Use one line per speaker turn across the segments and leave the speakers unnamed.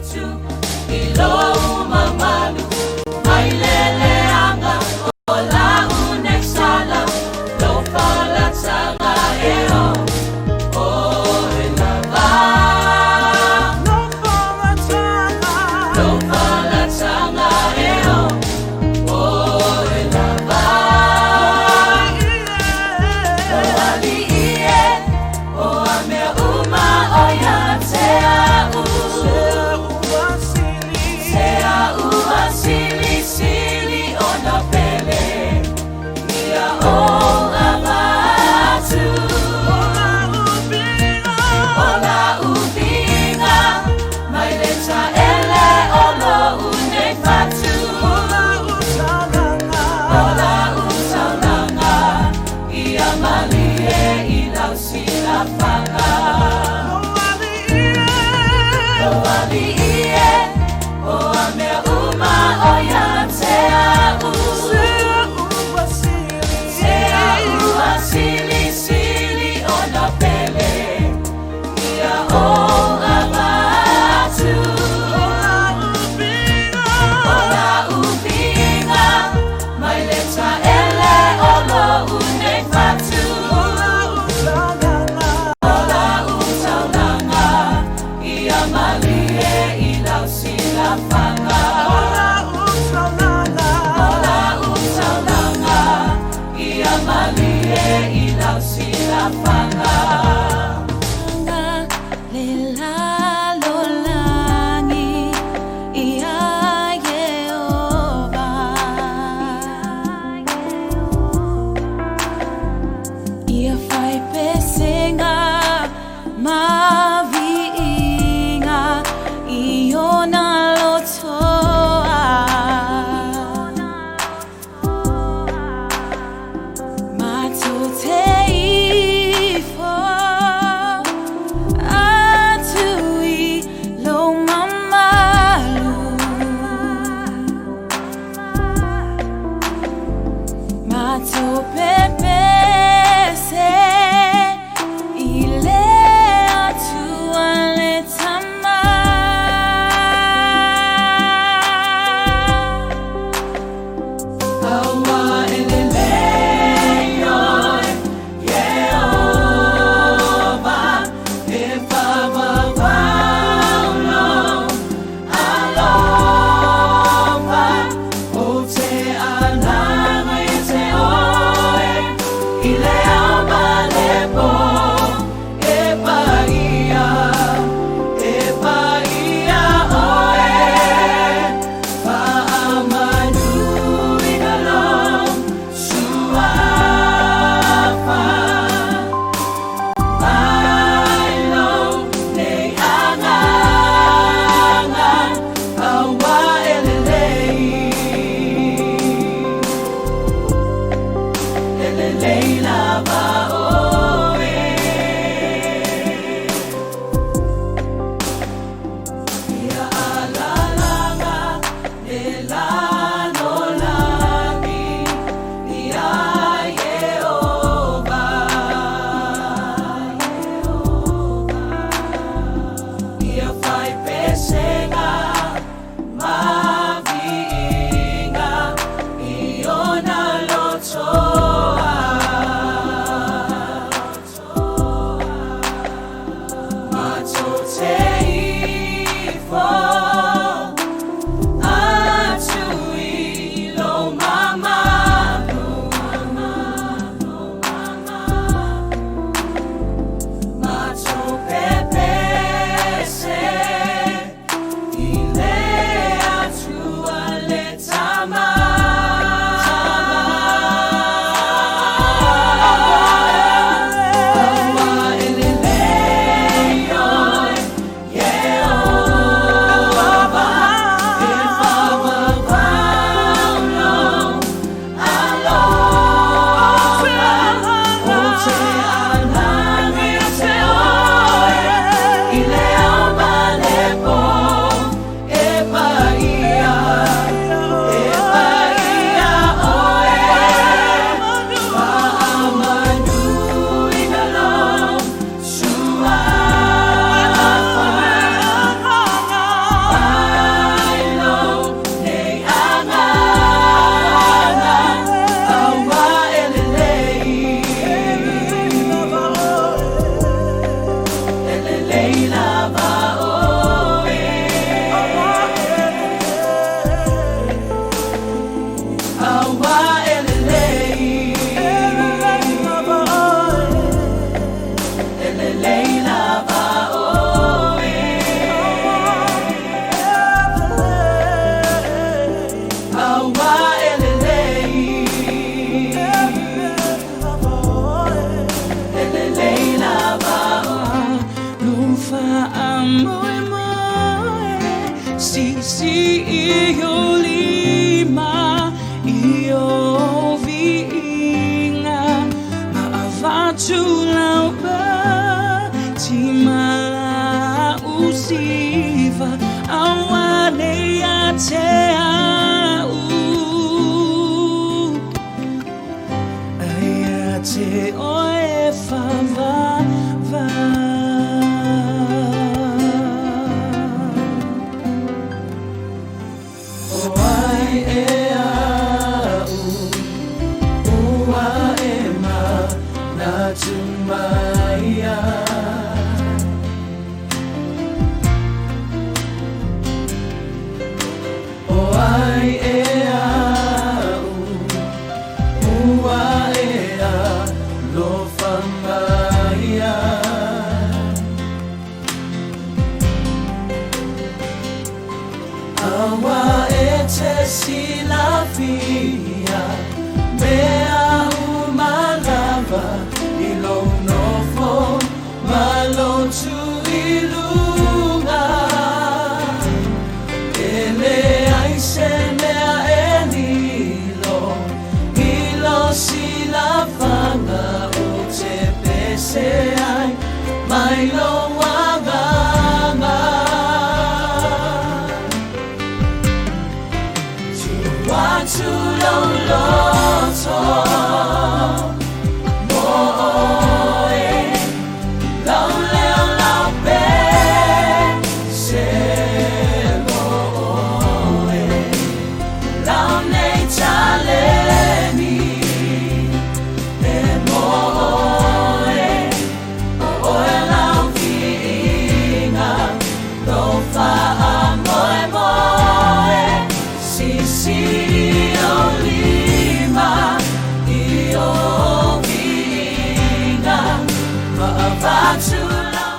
Atu i lou mamalu mai le leaga o la'u nei sala lou falataga e o oe lava lou falataga e o oe lava o ali'i e o a mea uma o ia te a'u.
I o lima i o viiga ma avatu lau pa ti malausiva aua nei ia te au ai ia te oe faavavau.
O ai e a'u ua e manatu mai ai. O ai e a'u ua e alofa mai ai. Aua e te silafia mea uma lava i lou nofo ma lou tuiluga. E leai se mea e lilo i lo silafaga ou te pese ai mai lou agaga. Tuu atu lou loto mo oe, lau leo lau pese mo oe, lau nei taleni e mo oe, o oe lau viiga, lou faamoemoe, sisi o lima i o viiga ma avatu lau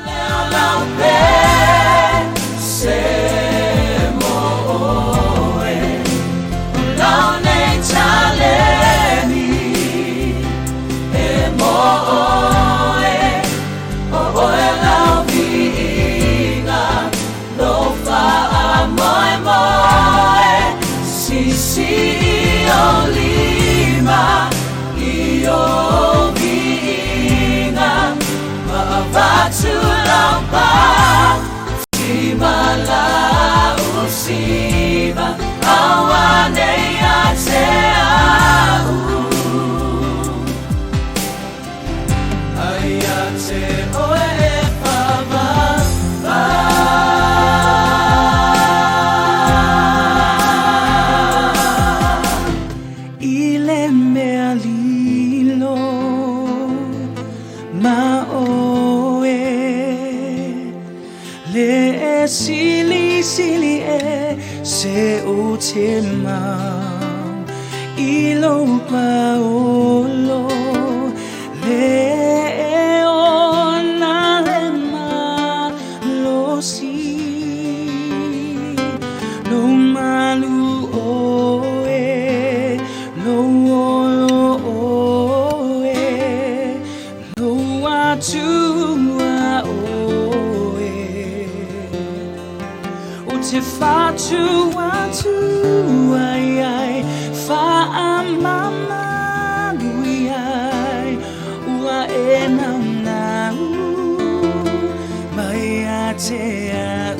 leo lau pese mo oe, lau nei taleni e mo oe, o oe lau viiga, lou faamoemoe, sisi o lima i o viiga ma avatu lau pa ti malausiva aua nei ia te au ai ia te oe e faavavau.
I le mea lilo ma oe le e silisili e se o te mau i lou paolo le e ona le malosi lou malu oe lou olo oe lou Atua oe o te fatu atu ai ai faamamalu ai ua e naunau. te au.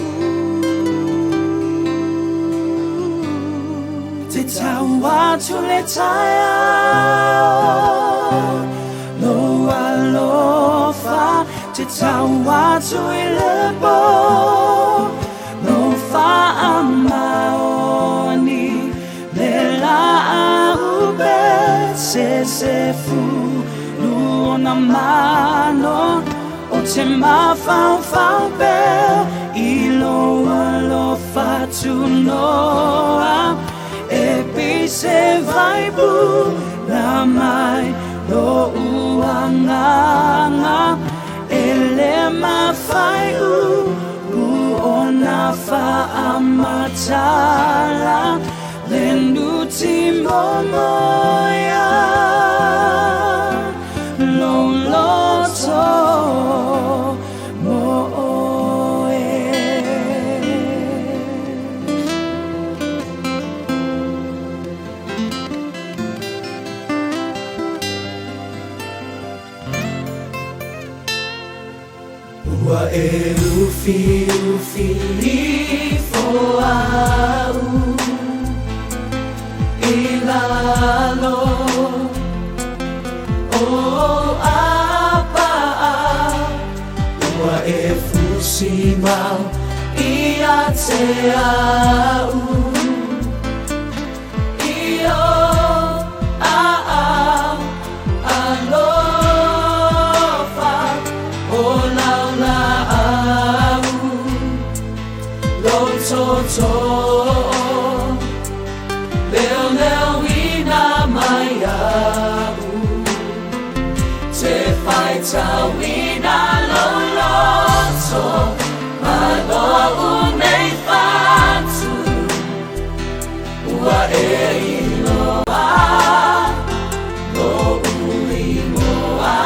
Te tau atu le taeao, lo alofa. Te tau atu i le po, lo whaamaoni. Le la upe se se fu luona mano o te mawhauwhau pe i lo alofa tunoa. E pise vaipu na mai lo uanganga. E le mawhai upu o na whaamatala. Le nuti momoia lo loto mo oe. Ua e ufi ufi ifo au i lalo o apaa. Ua e fusi mau ia te au i o a alofa o laula au lo toto leo leo ina mai au te whaitau ina lo loto ma lo unei whatu. Ua e iloa lo uingoa.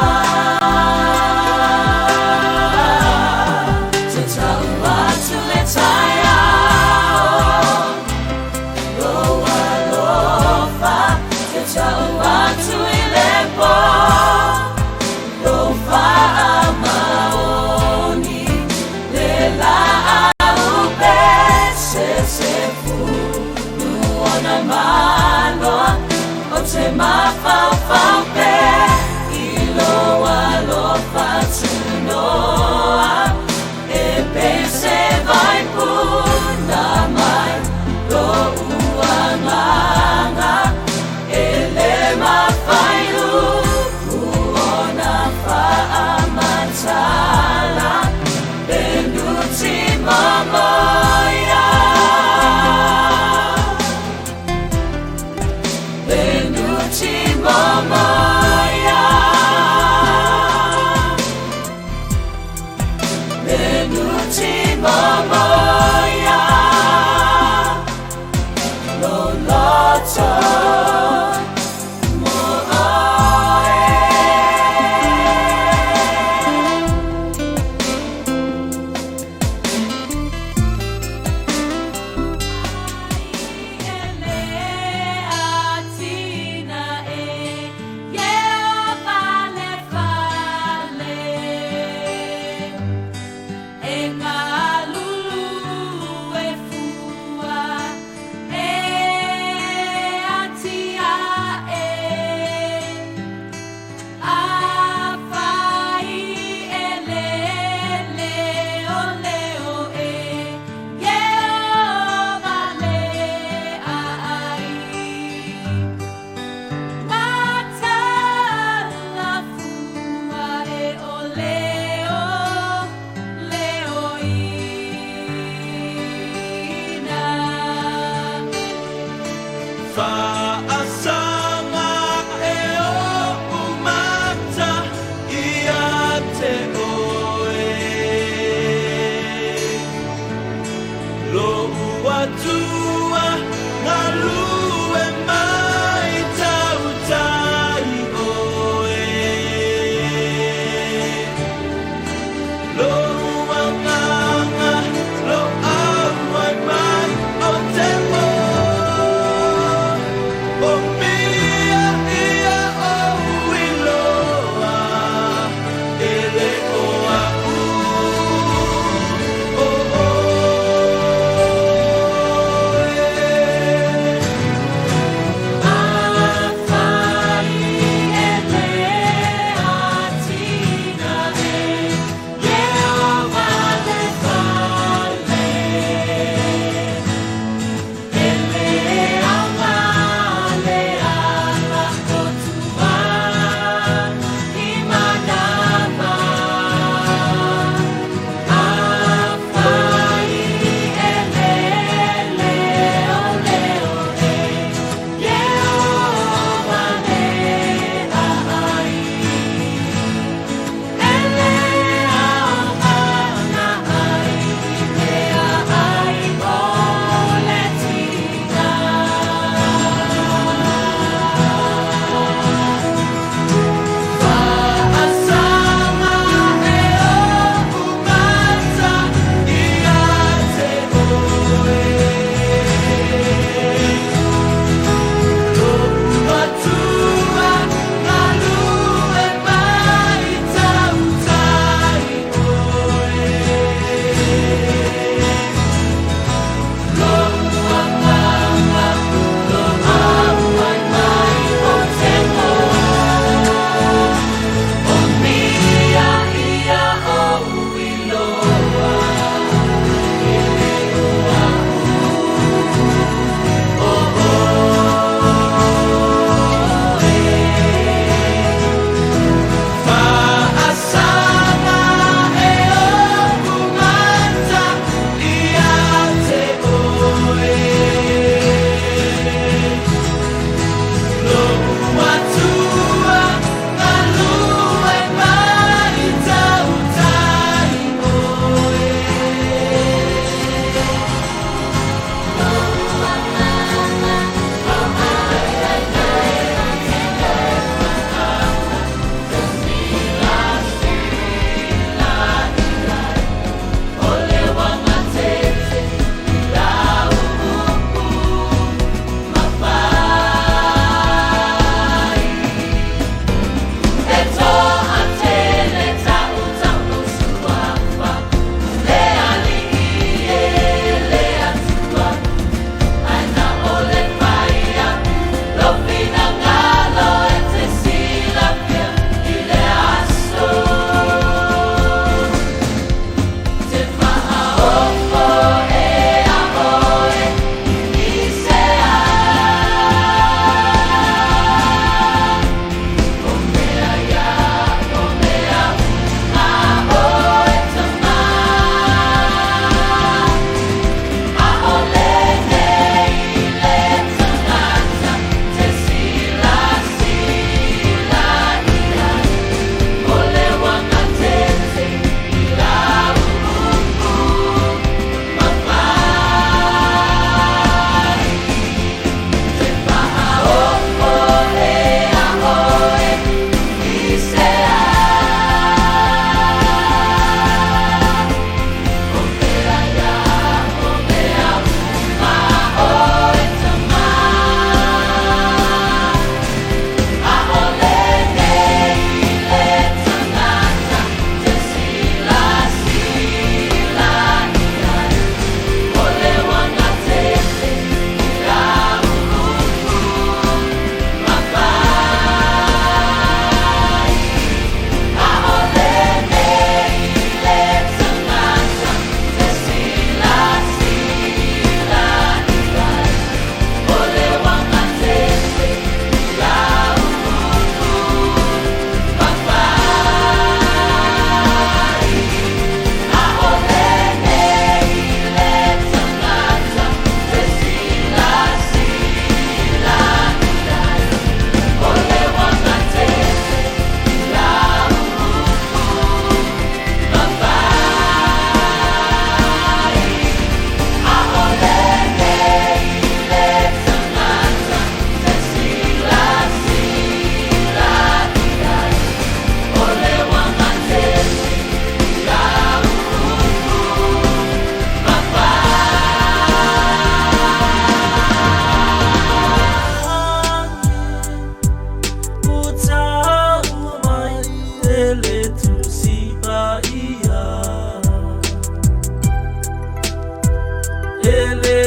Te tau atu le taeao lo alofa. Te tau atu i le po lo whaamaoni. Le la upe se se fu luona manoa o te mawhauwhau pe i lo alofa tunoa. E pese vai puna mai lo uanganga. E le mawhai upu o na whaamatala. Le nuti momoia. Le nuti momoia. Le nuti momoia. Lo loto mo oe.
E ngā lulu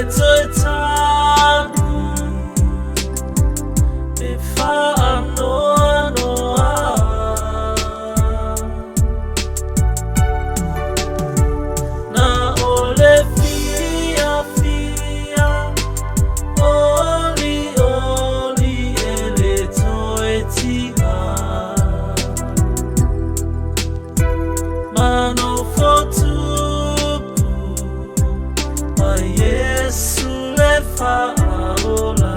toe tagi e whaanoanoa. Na o le fiafia, oli oli e le toe tiga. Manofo tupu ma Iesu le faaola.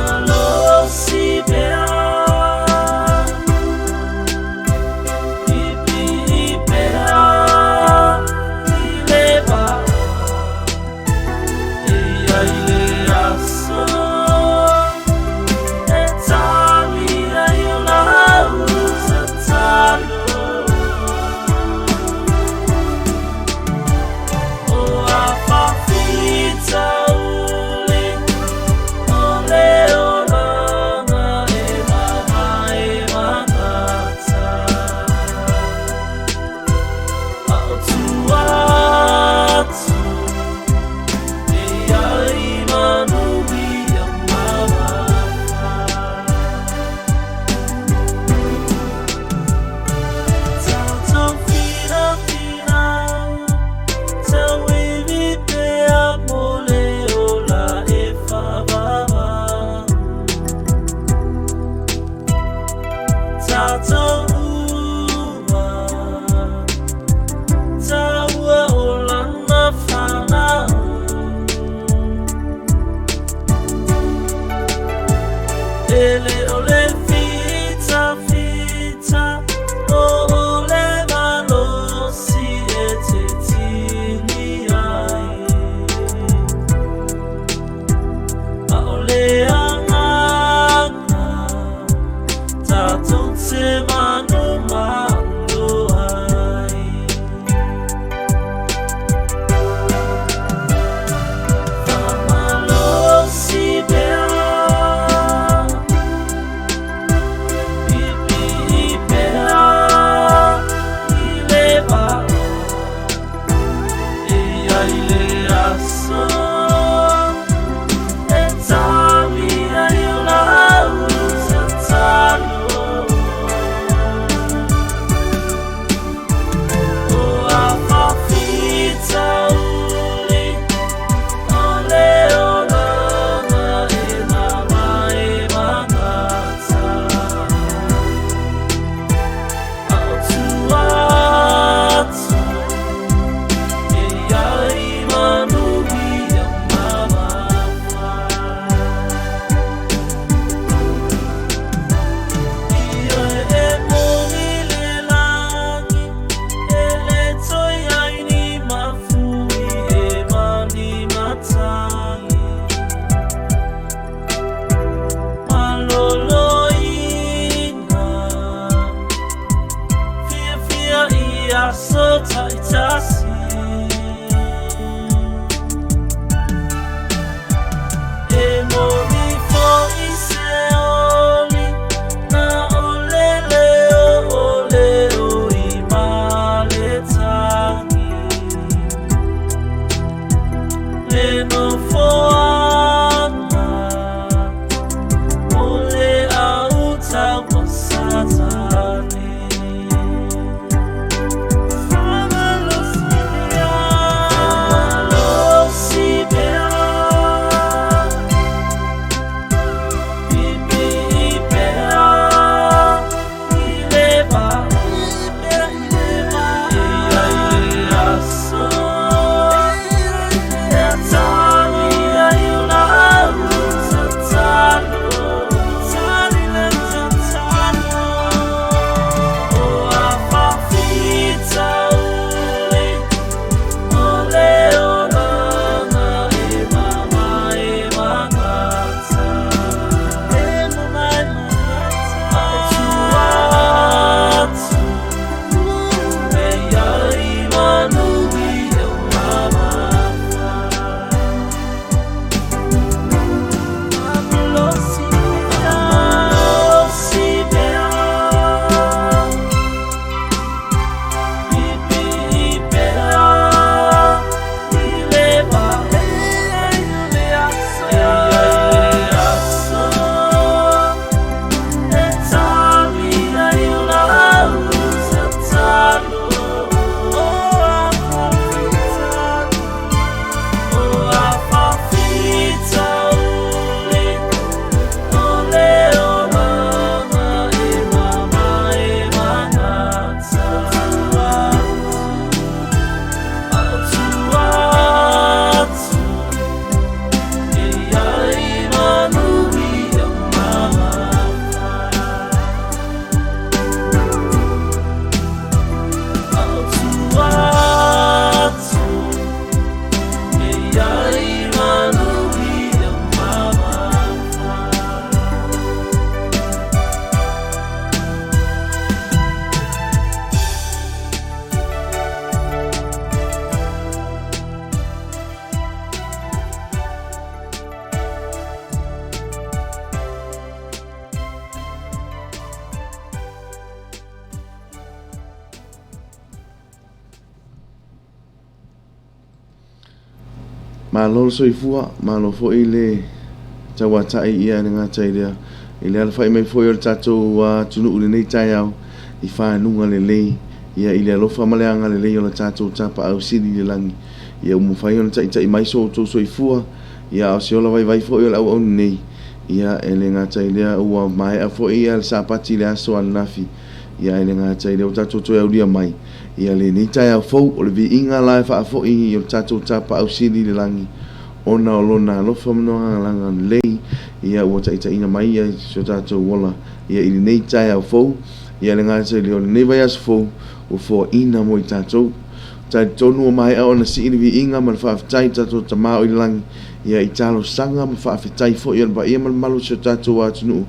Faamalosi pea, pipii pea i le vaa e ia i le aso e tali ai o lau tatalo. O a faafitauli o le olaga e mavae magata. A o tua atu e ai manuia mamafa. Tatou finafinau, tauivi pea mo le ola e faavavau. Tatou uma, taua o lana fanau. E le o le fitafita o o le malosi e te tini ai. A o le agaga tatou te manumanu ai. Faamalosi pea, pipii pea i le vaa e ia i le aso e tali ai o lau tatalo.
Malo le soifua, malo foi le tauatai ia e le gata i lea, i le alafai mai foi o le tatou atunuu i lenei taeao i fanuga lelei, ia i le alofa ma le agalelei o le tatou Tapaau Sili i le lagi, ia ua mafai ona taitai mai so outou soifua, ia a o se ola vaivai foi o le auauna nei, ia e le gata i lea ua maea foi ia le Sapati i le aso ananafi, ia e le gata i lea ua tatou toe aulia mai ia lenei taeao fou. O le viiga la e faafoi i le tatou Tapaau Sili i le lagi, ona o Lona alofa ma Lona agalelei, ia ua taitaiina mai ia si o tatou ola ia i lenei taeao fou. Ia le gata i lea, o lenei vaiaso fou ua foaina mo i tatou. Talitonu ua maea ona sii le viiga ma le faafetai i le tatou Tama o i le lagi, ia i talosaga ma faafetai foi a le paia ma le mamalu o si o tatou atunuu,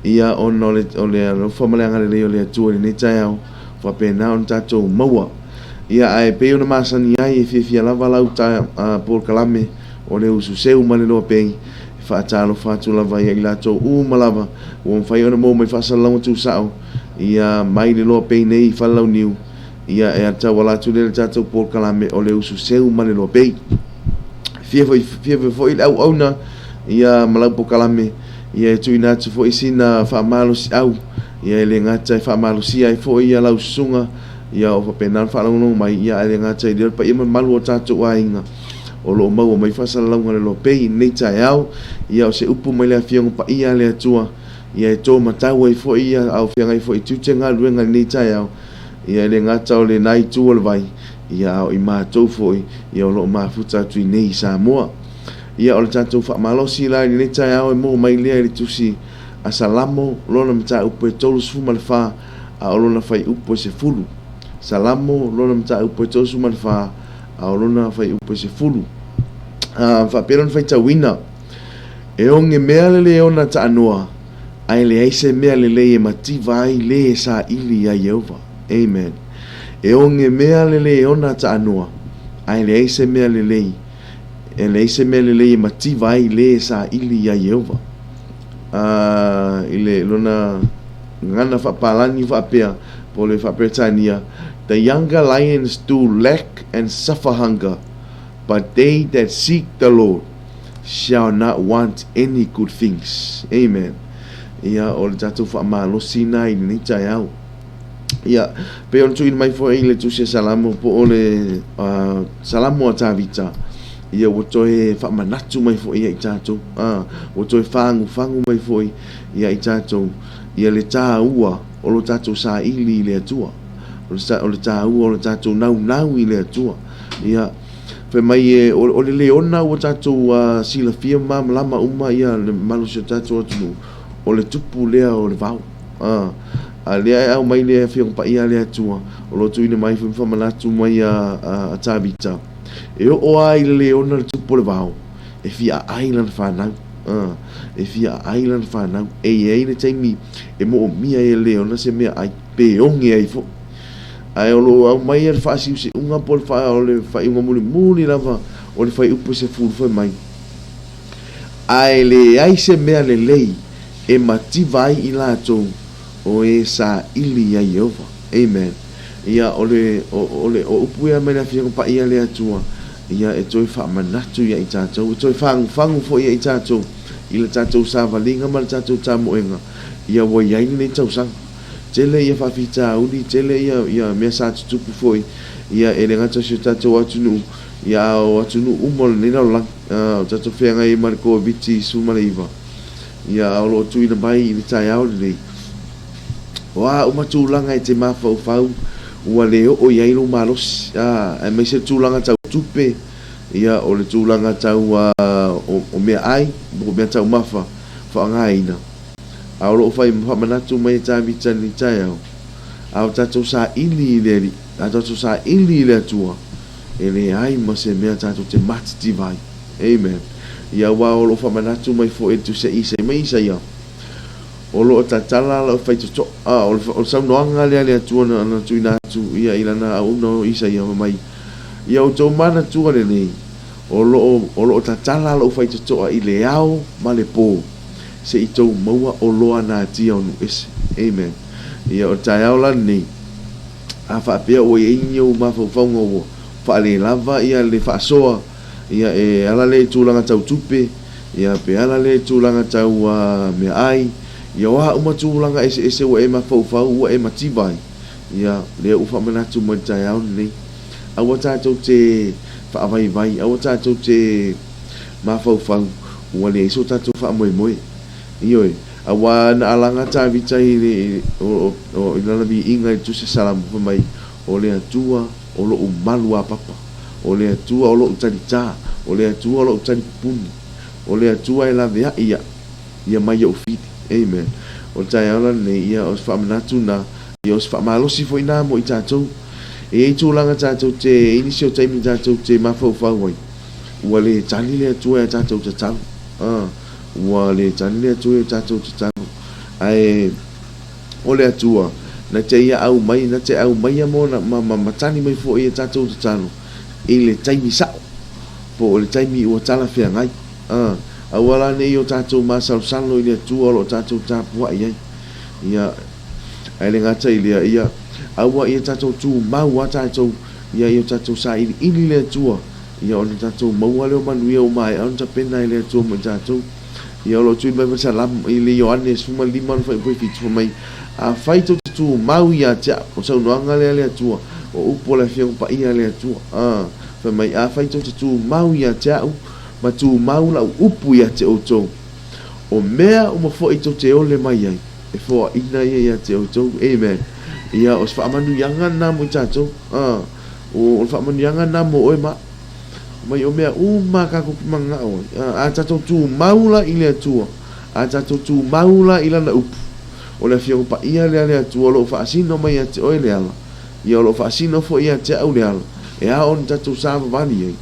ia ona o le, o le alofa ma le agalelei o le Atua i lenei taeao, faapena ona tatou maua. Ia ae pei ona masani ai, e fiafia lava lau ta, polokalame o le usu seu ma le loa pei, e faatalofa atu lava ia i latou uma lava ua mafai ona maua mai faasalalauga tuusao, ia mai le loa pei nei i Falelauniu, ia e tauala atu lea i le tatou polokalame o le usu seu ma le loa pei. Fia foi, fia foi le auauna ia ma lau polokalame, ia e tuuina atu foi sina faamalosiau, ia e le gata e faamalosia ai foi ia lau susuga, ia o faapena ona faalogologo mai, ia ae le gata i lea o le paia mamalu o tatou aiga o lo o maua mai faasalalauga le loa pei i lenei taeao, ia o se upu mai le Afioga Paia a le Atua, ia e to matau ai foi ia a o feagai foi i tiute galuega i lenei taeao, ia e le gata o lena itu o le vai, ia a o i matou foi, ia o lo o mafuta atu i inei i Samoa. Ia o le tatou faamalosi la i lenei taeao e maua mai lea i le tusi a Salamo lona mataupu e 34 a o lona fuaiupu e 10. Salamo lona mataupu e 34 a o lona fuaiupu e 10. A faapea lona faitauina, E oge mea le leona taanoa, ae leai se mea lelei e mativa ai le e saili iā Ieova. Amen. E oge mea le leona taanoa, ae leai se mea lelei e leai se mea lelei e mativa ai le e saili iā Ieova. A, i le lona gagana faapalagi faapea, po o le faa-Peretania, The younger lions do lack and suffer hunger, but they that seek the Lord shall not want any good things. Amen. Ia, o le tatou faamalosi na i lenei taeao. Ia, pei ona tuuina mai foi i le tusi a Salamo po o le Salamo a Tavita, ia ua toe faamanatu mai foi ia i tatou, ua toe fagufagu mai foi ia i tatou, ia le taua o lo tatou saili i le Atua, o le taua o lo tatou naunau i le Atua. Ia, fai mai e, o le leona ua tatou silafia ma malamalama uma ia le mamalu o si o tatou atunuu, o le tupu lea o le vao. A, a lea e aumai le Afioga Paia a le Atua, o lo o tuuina mai foi ma faamanatu mai a, a, a Tavita, e oo lava i le leona le tupu o le vao, e fia aai lana fanau. A, e fia aai lana fanau. E i ai le taimi e moomia ai e le leona se meaai, pe oge ai foi. Ae o lo o aumai le faasiusiuga po o le, fa, o le faaiuga mulimuli lava o le fuaiupu e 10 fai mai, Ae leai se mea lelei e mativa ai i latou o e saili iā Ieova. Amen. Ia, o le, o, o le, o upu ia mai le Afioga Paia a le Atua, ia e toe faamanatu ia i tatou, e toe fagufagu foi ia i tatou i le tatou savaliga ma le tatou tamoega, ia ua i ai lenei tausaga. Tele ia faafitauli, tele ia, ia mea sa tutupu foi, ia e le gata o si o tatou atunuu, ia a o atunuu uma o lenei lalolagi, a o tatou feagai ai ma le Koviti-19. Ia, o lo o tuuina mai i le taeao lenei. O a uma tulaga e te mafaufau ua le oo i ai lou malosi, a, aemaise le tulaga tau tupe, ia, o le tulaga tau a, o, o meaai, po o meataumafa faaaogaina. A o lo o fai faamanatu mai e Tavita i lenei taeao, a o tatou saili i le Alii, a tatou saili i le Atua, e leai ma se mea tatou te matitiva ai. Amen. Ia, aua o lo o faamanatu mai foi e le Tusi a Isaia mai Isaia, o lo o tatala lau faitotoa, a, o le, o le saunoaga lea a le Atua na, na tuuina atu ia i lana auauna o Isaia fai mai, Ia outou manatua lenei, o lo o, o lo o tatala lou faitotoa i le ao ma le pō, se i tou maua oloa natia o nuu ese. Amen. Ia, o le taeao la lenei, a faapea ua i ai ni ou mafaufauga ua faalelava ia le faasoa, Ia, e ala lea i tulaga tau tupe, ia, pe ala lea i tulaga tau meaai, ia, o a uma tulaga eseese ua e mafaufau ua e mativa ai, ia, lea ua faamanatu mai i le taeao lenei. Aua tatou te faavaivai, aua tatou te mafaufau ua leai so tatou faamoemoe. Ioe, aua na alaga Tavita i le, o, o, i lana viiga i le Tusi Salamo, fai mai, O le Atua o loʻu malu āpapa, o le Atua o loʻu talitā, o le Atua o loʻu talipupuni, o le Atua e laveaʻi iaʻu, ia mai oʻu fili. Amen. O le taeao la lenei, ia, o se faamanatu na, ia, o se faamalosi foi na mo i tatou. E i ai tulaga tatou te, e i ai nisi o taimi tatou te mafaufau ai, ua le tali le Atua i a tatou tatalo. Uh, ua le tali le Atua i a tatou tatalo. Ae, o le Atua, na te ia aumai, na te aumaia mo na, ma, ma, ma tali mai foi i a tatou tatalo i le taimi sa'o, po o le taimi ua talafeagai. A, aua la ne i o tatou masalosalo i le Atua o lo o tatou tapua'i ai. Ia, ae le gata i lea, ia, aua ia tatou tumau a tatou, ia, ia o tatou sailiili le Atua, ia ona tatou maua lea o manuia ua maea ona tapena e le Atua mo i tatou. Ia o lo o tui mai ma Salamo i le Ioane 15 ona faipoi fitu fai mai, Afai tou te tumau ia te au, o saunoaga lea a le Atua, o upu o le Afioga Paia a le Atua, a, fai mai, Afai tou te tumau ia te au, ma tumau lau upu ia te outou, o mea uma foi tou te ole mai ai, e foaina ia ia te outou. Amen. Ia, o se faamanuiaga lena mo i tatou. A, o le faamanuiaga lena mo oe ma au. Mai o mea uma tatou te manao ai. A tatou tumau la i le Atua, a tatou tumau la i Lana upu, o le Afioga Paia lea a le Atua o lo o faasino mai ia te oe le ala, ia o lo o faasino foi ia te au le ala, e ao ona tatou savavali ai.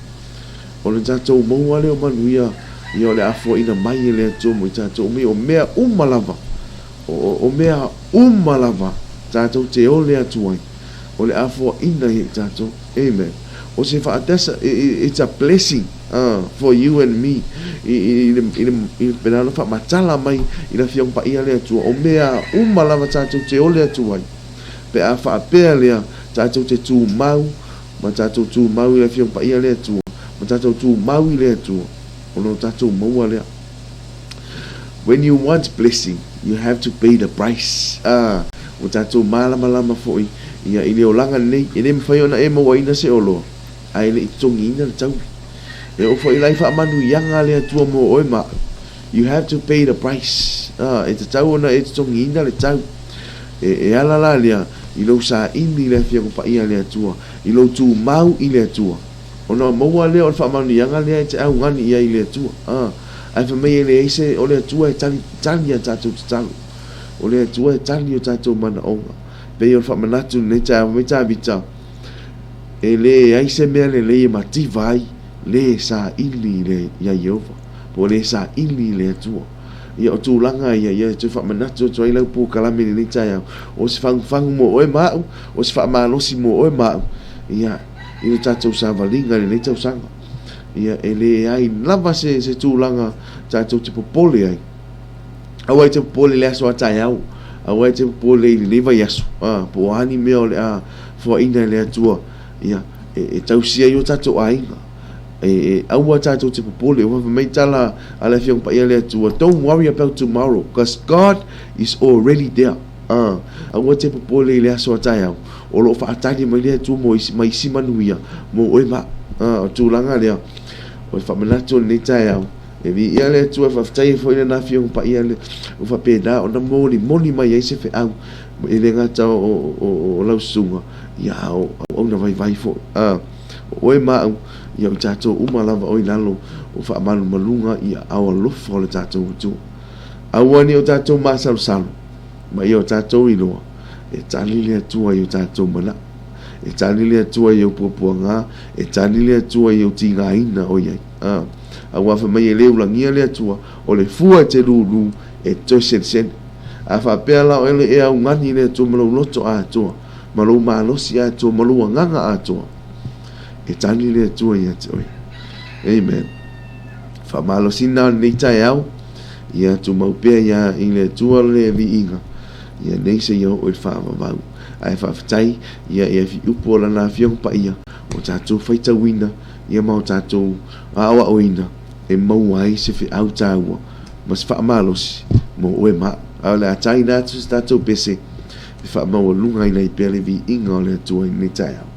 O le tatou maua lea o manuia, ia o le a foaina mai e le Atua mo i tatou uma ia, o mea uma lava, o, o mea uma lava tatou te ole atu ai, o le a foaina ia i tatou. Amen. O se faatasa, it's a blessing for you and me i le, i le, i le pena ona faamatala mai i le Afioga Paia a le Atua, o mea uma lava tatou te ole atu ai, pe a faapea lea, tatou te tumau, ma tatou tumau i le Afioga Paia a le Atua, ma tatou tumau i le Atua, ona o tatou maua lea. When you want blessing, you have to pay the price. Ah, ua tatou malamalama foi ia i le olaga lenei, e le mafai ona e mauaina se oloa, ae le i totogiina le taui. E oo foi la i faamanuiaga a le Atua mo oe ma au, you have to pay the price. Ah, e tatau ona e totogiina le tau. E, e ala la lea i lou saili i le Afioga Paia a le Atua, i lou tumau i le Atua. Ona maua lea o le faamanuiaga lea e te augani i ai i le Atua. A, ae fai mai e leai se, o le Atua e tali, tali a tatou tatalo. O le Atua e tali o tatou manaoga. Pei o le faamanatu i lenei taeao, fai mai Tavita, E leai se mea lelei e mativa ai le saili i le, iā Ieova, po o le saili i le Atua. Ia, o tulaga ia, ia e toe faamanatu atu ai lau polokalame i lenei taeao, o se fagufagu mo oe ma au, o se faamalosi mo oe ma au. Ia, i le tatou savaliga i lenei tausaga. Ia, e leai lava se, se tulaga tatou te popole ai. Aua e te popole i le aso a taeao, aua e te popole i lenei vaiaso, a, po o a ni mea o le a foaina e le Atua, ia, e, e tausia ai o tatou aiga. E, e, aua tatou te popole, ua fai mai tala a le Afioga Paia a le Atua, don't worry about tomorrow, because God is already there. A, aua te popole i le aso a taeao, o lo o faatali mai le Atua mo isi, ma isi manuia mo oe ma au. A, o tulaga lea, o le faamanatu o lenei taeao, e viia le Atua e faafetai ai foi Lana Afioga Paia le ua faapena ona molimoli mai ai se feau e le gata o, o, o, o lau susuga, ia a o auauna vaivai foi. A, o oe ma au, ia o tatou uma lava o i lalo o faamalumaluga ia ao alofa o le tatou Atua. Aua ne i o tatou masalosalo, ma ia o tatou iloa, e tali le Atua i o tatou manao, e tali le Atua i ou puapuaga, e tali le Atua i ou tigaina o i ai. A, aua fai mai e le ulagia le Atua, o le fua e te lūlū, e toe selesele. A faapea la oe e augani i le Atua ma lou loto atoa, ma lou malosi atoa, ma lou agaga atoa, e tali le Atua ia te oe. Amen. Faamalosina o lenei taeao, ia tumau pea ia i le Atua le viiga. Ia nei seia oo i le faavavau. Ae faafetai ia i upu o Lana Afioga Paia ua tatou faitauina ia ma o tatou aoaoina e maua ai se feau taua ma se faamalosi mo oe ma au. Ae o le a taina atu se tatou pese e faamaualugaina ai pea le viiga o le Atua i lenei taeao.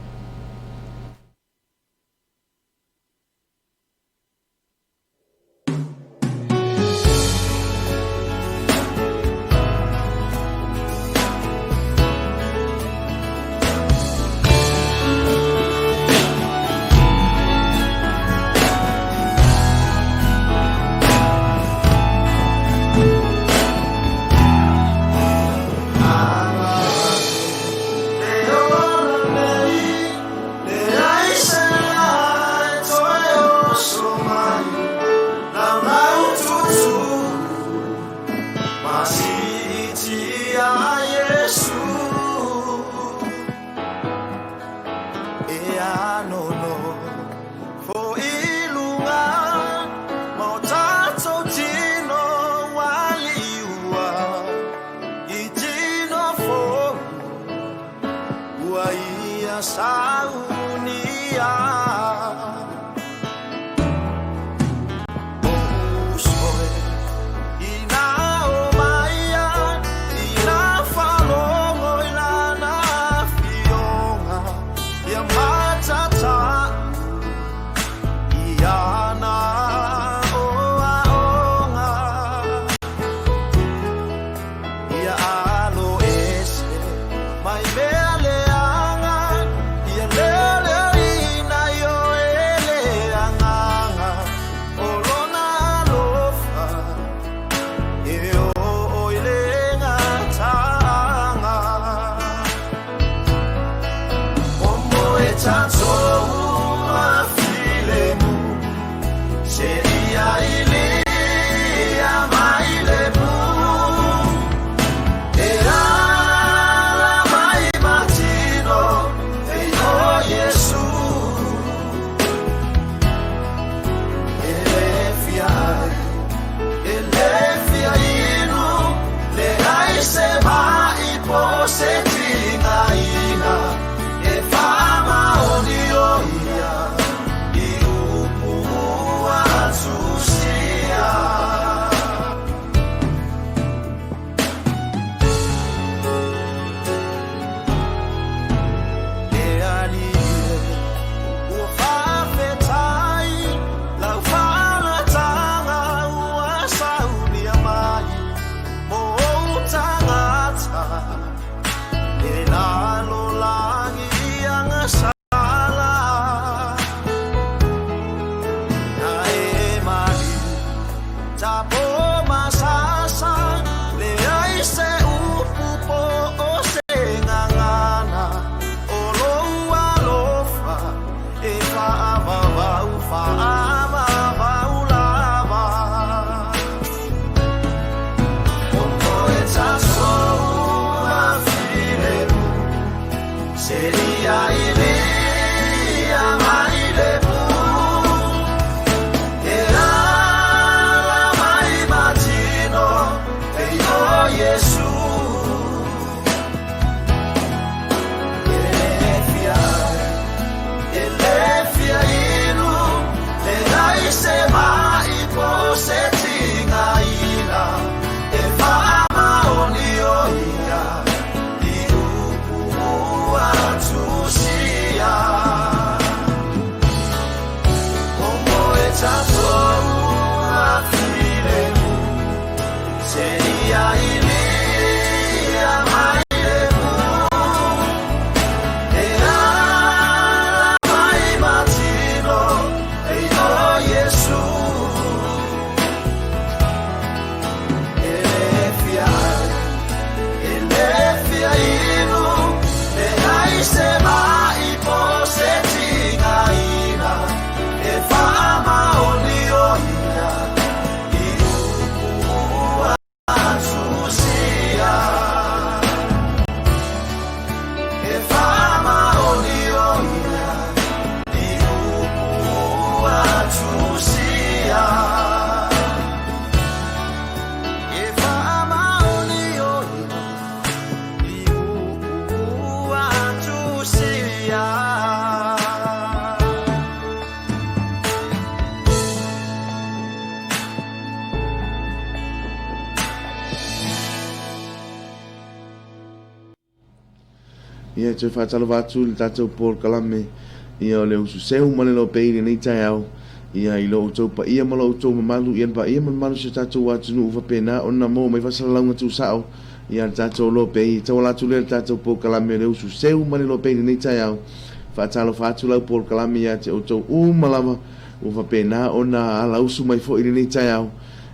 Ia, e toe faatalofa atu i le tatou polokalame, ia, o le usu seu ma le lopei i lenei taeao, ia, i lo outou paia ma lo outou mamalu, ia, le paia ma le mamalu o si o tatou atunuu faapena ona maua mai faasalalauga tuusao, ia, le tatou lopei. E tauala atu lea i le tatou polokalame o le usu seu ma le lopei i lenei taeao. Faatalofa atu lau polokalame ia te outou uma lava ua faapena ona alausu mai foi i lenei taeao,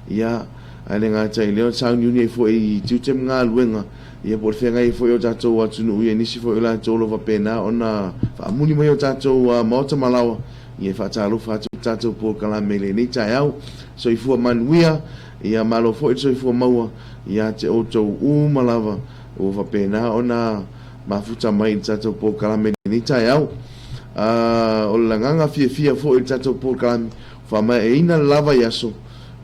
ia, ae le gata i lea o le sauniuni ai foi i tiute ma galuega, Ia po o le feagai ai foi o tatou atunuu ia i nisi foi o latou o lo o faapena ona faamuli mai o tatou maota ma laoa, ia e faatalofa atu i le tatou polokalame i lenei taeao. Soifua manuia, ia malo foi le soifua maua ia te outou uma lava ua faapena ona mafuta mai i le tatou polokalame i lenei taeao. O le agaga fiafia foi i le tatou polokalame, ua faamaeaina le la vaiaso,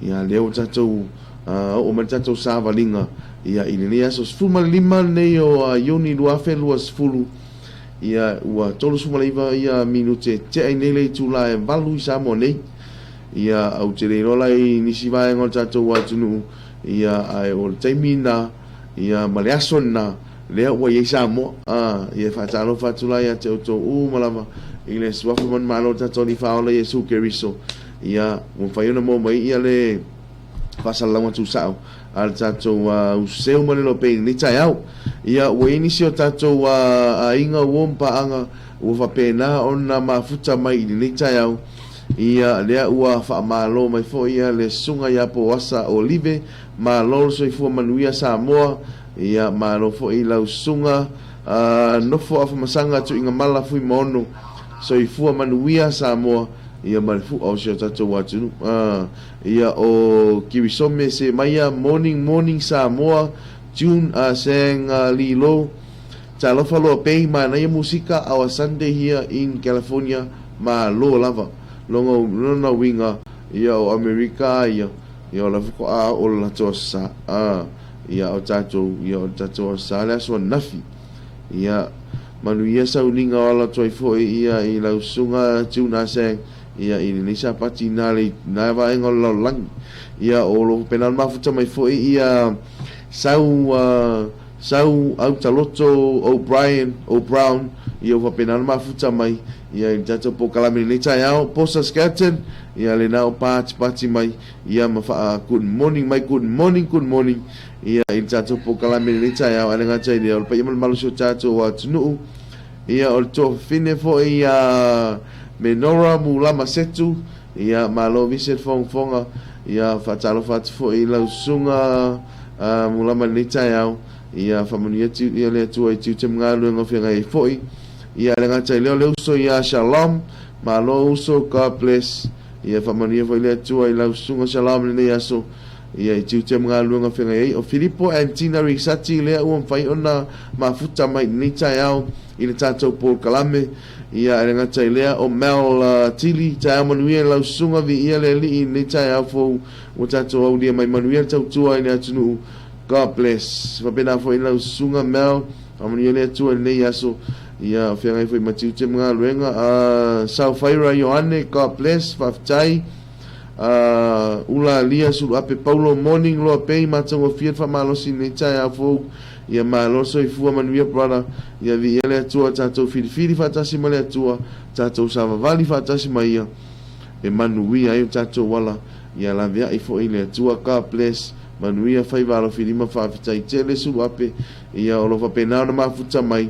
Ia, lea ua tatou oo mai le tatou savaliga ia i lenei aso 15 lenei o Iuni 2020, ia ua 39 ia minute tea i nei le itula e 8 i Samoa nei. Ia, ou te le iloa la i nisi vaega o le tatou atunuu, ia ae o le taimi lena ia ma le aso lena lea ua i ai Samoa. Ia e faatalofa atu la ia te outou uma lava i le suafa manumalo o le tatou Alii Faaola Iesu Keriso. Ia, ua mafai ona maua mai ia le faasalalauga tuusao a le tatou useu ma le lopei i lenei taeao. Ia, ua i ai nisi o tatou aiga, uo ma paaga ua faapena ona mafuta mai i lenei taeao. Ia, lea ua faamalo mai foi ia le Susuga ia Poasa Olive, malo le soifua manuia Samoa. Ia, malo foi i lau Susuga Nofo Afamasaga Tuigamala Fuimaono, soifua manuia Samoa. Ia ma le fua o si o tatou atunuu. Ia o Kirisome Semaia, Morning Morning Samoa, June Sang Li Lo, Talofa loa pei, manaia musika, our Sunday here in California, malo lava. Longa lona uiga, ia o Amerika a ia, ia o la faatoa oo le latou aso sa. Ia o tatou, ia o le tatou aso sa le aso ananafi. Ia, manuia sauniga o ala atu ai foi ia i lau susuga June Ah Sang, ia i lenei Sapati na le na vaega o le lalolagi. Ia, o lo o faapena ona mafuta mai foi ia Sau Sau Autaloto O'Brien, O'Brown, ia ua faapena ona mafuta mai ia i le tatou polokalame i lenei taeao. Posa Skelton, ia lena o patipati mai ia ma faa good morning mai, good morning, good morning. Ia, i le tatou polokalame i lenei taeao, ae le gata i lea, o le paia ma le mamalu o si o tatou atunuu, ia, o le tuafafine foi ia Menora Mulama Setu, ia, malo vise le fogafoga, ia, faatalofa atu foi i lau susuga Mulama i lenei taeao, ia, faamanuia atu ia le Atua i tiute ma galuega o feagai ai foi, ia, ae le gata i lea, o le uso ia Shalom, malo uso, God bless, ia, faamanuia foi le Atua i lau susuga Shalom i lenei aso, Ia, i tiute ma galuega feagai ai. O Filipo and Tina Risati lea ua mafai ona mafuta mai i lenei taeao i le tatou polokalame. Ia, e le gata i lea, o Mel Tili, taeao manuia i lau susuga, viia le Alii i lenei taeao fou ua tatou aulia mai manuia le tautua i le atunuu. God bless. Faapena foi i lau susuga Mel, faamanuia le Atua i lenei aso. Ia, o feagai foi ma tiute ma galuega. Saofaira Ioane, God bless, faafetai. Ula Alia Suluape Paulo Morning Loa Pei matagofie le faamalosi i lenei taeao fou ia malo le soifua manuia brother ia viia le Atua tatou filifili faatasi ma le Atua tatou savavali faatasi ma ia e manuia ai o tatou ala ia laveai foi le Atua God bless manuia faiva alofilima faafetai tele Suluape ia o lo faapena ona mafuta mai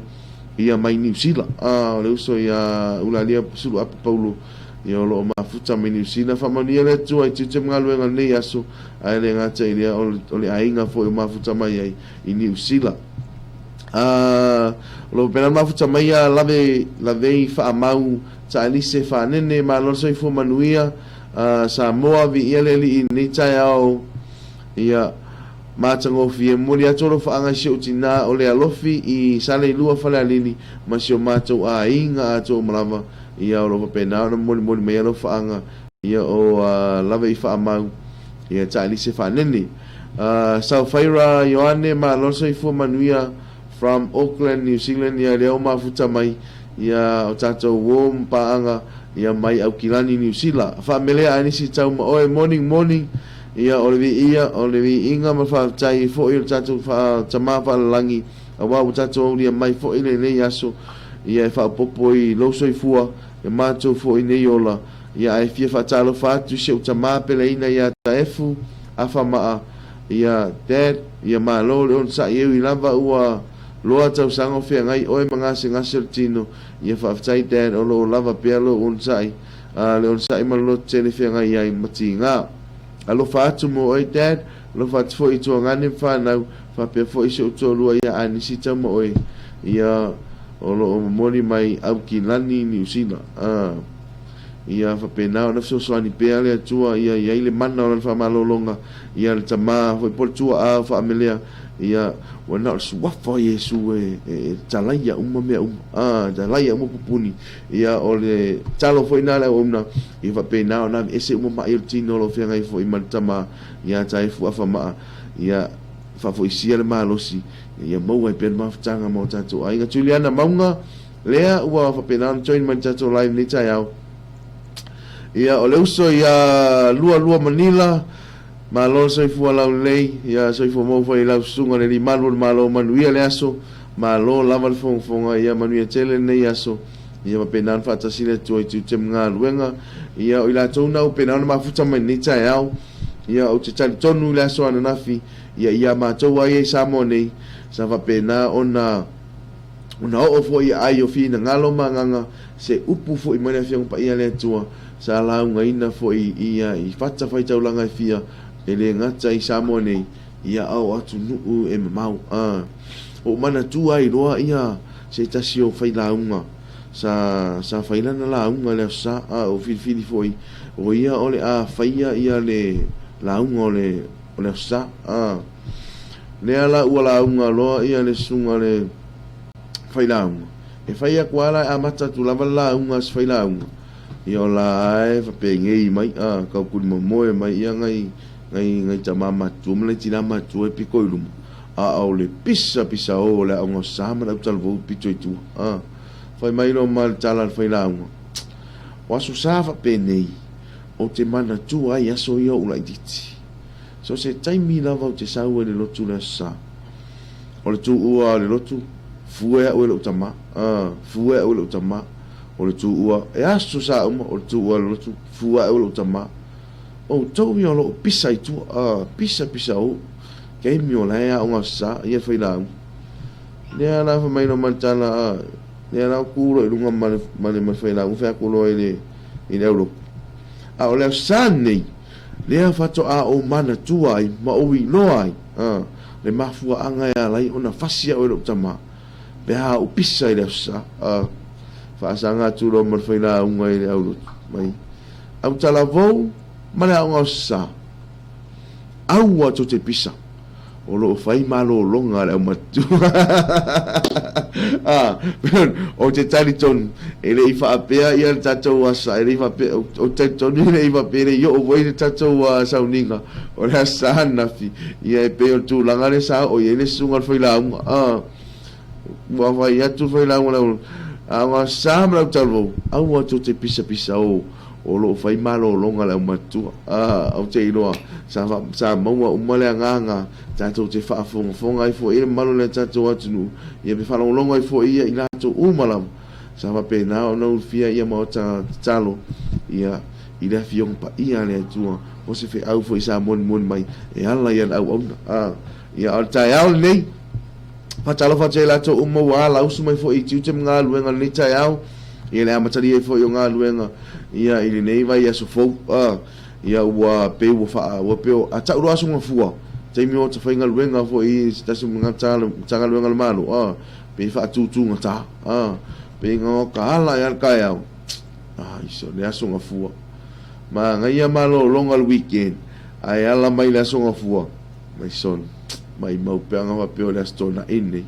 ia mai Niu Sila o le uso ia Ula Alia Suluape Paulo Ia o lo o mafuta mai Niu Sila. Faamanuia le Atua i tiute ma galuega o lenei aso, ae le gata i lea, o le aiga foi o mafuta mai ai i Niu Sila. O lo o faapena ona mafuta mai ia Lave, Lavei Faamau Taalise Fanene, malo le soifua manuia, Samoa, viia le Alii i lenei taeao, ia matagofie. Momoli atu alofaaga i si ou tina o le alofi i Saleilua Falealili ma si o matou aiga atoa uma lava. Ia o lo o faapena ona molimoli mai alofaaga ia o lava i faamau ia Taalise Faanene. Saofaira Ioane malo le soifua manuia from Auckland New Zealand ia lea ua mafuta mai ia o tatou uo ma paaga ia mai Aukilani Niu Sila. Faamelea ae nisi tau ma oe morning morning ia o le viia o le viiga ma le faafetai foi o le tatou tama faalalagi. Auā ua tatou aulia mai foi lenei aso, ia e faaopoopo i lou soifua, ia matou foi nei ola, ia ae fia faatalofa atu i si ou tamā peleina ia Taefu Afamaa, ia Dad, ia malo le onosai e ui lava ua loa tausaga o feagai oe ma gasegase o le tino, ia faafetai Dad o lo o lava pea lou onosai, a le onosai ma le lototele feagai ai ma tiga. Alofa atu mo oe Dad, alofa atu foi i tuagane ma fanau, faapea foi si ou toalua ia Anisi Taumaoe, ia o lo o momoli mai Aukilani, Niu Sila. A Ia faapena ona fesoasoani pea le Atua ia i ai le mana o Lana faamalologa, ia le Tama foi po o le Tuaa o faamelea, ia ua na o le Suafa o Iesu e, e talaia uma mea uma, a, talaia uma pupuni. Ia o le talo foi na le auauna, ia faapena ona aveese uma mai o le tino o lo o feagai foi ma le Tama ia Taefu Afamaa, ia faafoisia le malosi, ia maua ai pea le mafutaga ma o tatou aiga. Juliana Mauga, lea ua faapena ona join mai le tatou live nei taeao. Ia o le uso ia lua lua Manila, malo le soifua laulelei, ia soifua maua foi i lau susuga le Alii Malu o le Malo, manuia le aso, malo lava le fogafoga, ia manuia tele lenei aso. Ia faapena ona faatasi le Atua i tiute ma galuega. Ia o i latou na ua pena ona mafuta mai lenei taeao. Ia ou te talitonu i le aso ananafi, ia ia matou ai i Samoa nei, sa faapena ona ona oo foi i aai o finagalo ma agaga se upu foi mai le Afioga Paia a le Atua, sa laugaina foi ia i fatafaitaulaga e fia, e le gata i Samoa nei, ia a o atunuu e mamao. A ou manatua ai loa ia se tasi o failauga sa sa fai lana lauga i le Aso Sa, a ou filifili foi o ia o le a faia ia le lauga o le o le Aso Sa. A lea la ua lauga loa ia le susuga le failauga, e fai atu lava la e amata atu lava le lauga a se failauga, ia o la e faapengei mai, a taukuli momoe mai ia nai nai nai tama matutua ma nai tina matutua e pito i luma, a o le pisa pisa o o le aoga o Sa ma le autalavou pito i tua. A fai mai loa ma le tala a le failauga, o Aso Sa faapenei, ou te manatua ai aso ia o ou laitiiti. So se taimi lava ou te sau ai i le lotu le Aso Sa, o le tuua o le lotu, fue au e lou tama, a fue au e lou tama, o le tuua, e aso sa uma, o le tuua o le lotu, fue au e lou tama. Outou ia o lo o pisa i tua, a pisa pisa o, taimi o la e aoga sa, ia failauga. Lea la fai mai loa ma le tala, a, lea la o tu loa i luga ma le, ma le, ma le failauga fai atu loa i le, i le aulotu. A o le aso sa lenei, lea faatoa ou manatua ai ma ou iloa ai, a, le mafuaaga e ala ai ona fasi au e lou tama, pe a ou pisa i le aso sa, a, faasaga atu loa ma le failauga i le aulotu mai. Autalavou ma le aoga o Sa. Aua tou te pisa, o lo o fai malologa a le aumatua. Ah, ou te talitonu, e le i faapea ia le tatou asa, e le i faapea, ou te talitonu e le i faapea, e le i oo foi le tatou sauniga o le Aso Sa ananafi, ia e pei o le tulaga lea sa oo i ai le susuga o le failauga. Ah, ua fai atu le failauga i le aoga Sa ma le autalavou, aua tou te pisapisa o o lo o fai malologa a le aumatutua. A, ou te iloa, sa, sa maua uma le agaga tatou te faafogafoga ai foi i le mamalu o le tatou atunuu, ia pe faalogologo ai foi ia i latou uma lava, sa faapena ona ulufia ia maota tatalo, ia, i le Afioga Paia a le Atua, o se feau foi sa molimoli mai e ala i ana auauna. A, ia, a o le taeao lenei, faatalofa atu ia i latou uma ua alausu mai foi i tiute ma galuega i lenei taeao, ia le amatalia ai foi o galuega ia i lenei vaiaso fou, a, ia ua pei ua faa, ua pei o, a tau loa aso gafua, taimi o ta faigaluega foi i se tasi o Matagaluega a le Malo, a, pei e faatutugata, a, pei ga ka ala ai lava le taeao, a, iso, le aso gafua. Manaia malologa o le weekend, ae ala mai le aso gafua, mai son, maimau pe ana faapea o le Aso Toonai lenei.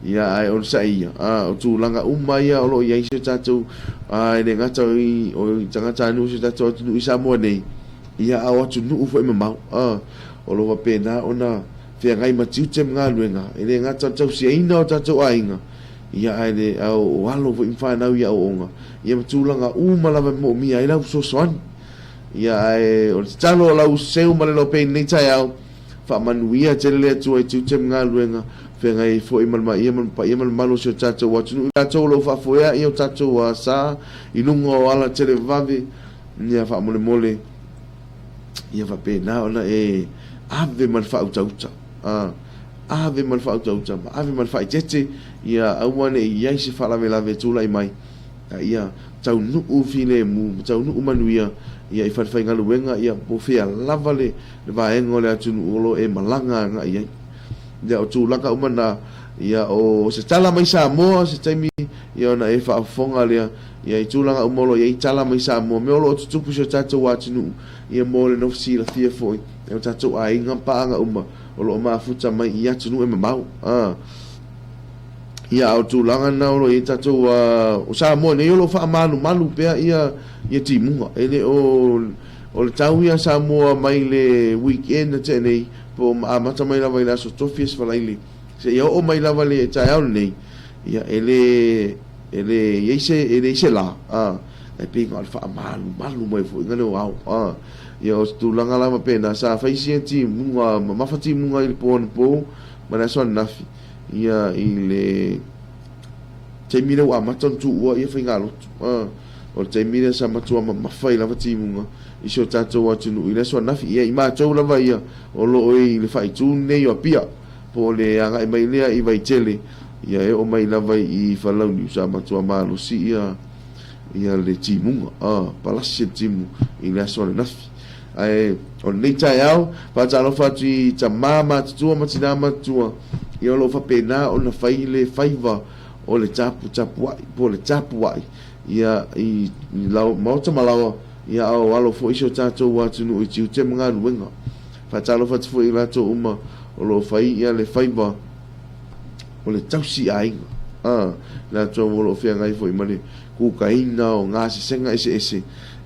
Ia, ae onosai ia, a, o tulaga uma ia o lo o i ai si o tatou, a, e le gata o i, o i tagatanuu o si o tatou atunuu i Samoa nei, ia, a o atunuu foi mamao, a, o lo o faapena ona feagai ma tiute ma galuega, e le gata o le tausiaina o tatou aiga, ia, ae le, a o alo foi ma fanau i aoaoga, ia ma tulaga uma lava e moomia ai lau fesoasoani. Ia, ae o le tatalo o lau seu ma le lopei i lenei taeao, Faamanuia tele le Atua i tiute ma galuega. feagai ai foi ma le maia ma le paia ma le mamalu o si o tatou atunuu, i latou o lo o faafoea o tatou sa i luga o ala televavave, ia faamolemole ia faapena ona e ave ma le faautauta, ave ma le faautauta ma ave ma le faaeteete, ia aua ne i i ai se faalavelave e tulai mai, a ia taunuu filemu ma taunuu manuia ia i falefaigaluega ia po o fea lava le vaega o le atunuu o lo o e malaga agai i ai. Ia o tulaga uma na, ia o se tala mai Samoa se taimi ia ona e faafofoga lea ia i tulaga uma o lo o i ai tala mai Samoa, mea o lo o tutupu i si o tatou atunuu, ia mo le nofo silafia foi e o tatou aiga ma paaga uma o lo o mafuta mai i atunuu e mamao. Ia a o tulaga na o lo o i ai tatou o Samoa nei o lo o faamalumalu pea ia ia timuga. E le o o le tau ia Samoa mai le weekend na tea nei po o amata mai lava i le aso Tofi Aso Faraile seia oo mai lava le taeao lenei, ia e le e le i ai se e leai se la, a e pei na o le faamalumalu mai foi na lea o ao. A ia o se tulaga lava pena sa fai sia timuga mamafa timuga i le po anapo ma le aso ananafi ia i le taimi lea ua amata ona tuua ia faigalotu. A o le taimi lea sa matua mamafa ai lava timuga i si o tatou atunuu i le aso ananafi. Ia i matou lava ia o lo o i le faaitu lenei o Apia po o le agai mai lea i Vaitele, ia e oo mai lava i Falauniu sa matua malosi ia ia le timuga, a palasi le timu i le aso ananafi. Ae o lenei taeao, faatalofa atu i tama matutua ma tina matutua, ia o lo o faapena ona fai le faiva o le taputapuai po o le tapuai ia i maota ma laoa, ia a o alo foi si o tatou atunuu i tiute ma galuega. Faatalofa atu foi i latou uma o lo o fai ia le faiva o le tausi aiga, a, latou o lo o feagai foi ma le kukaina o gasesega eseese,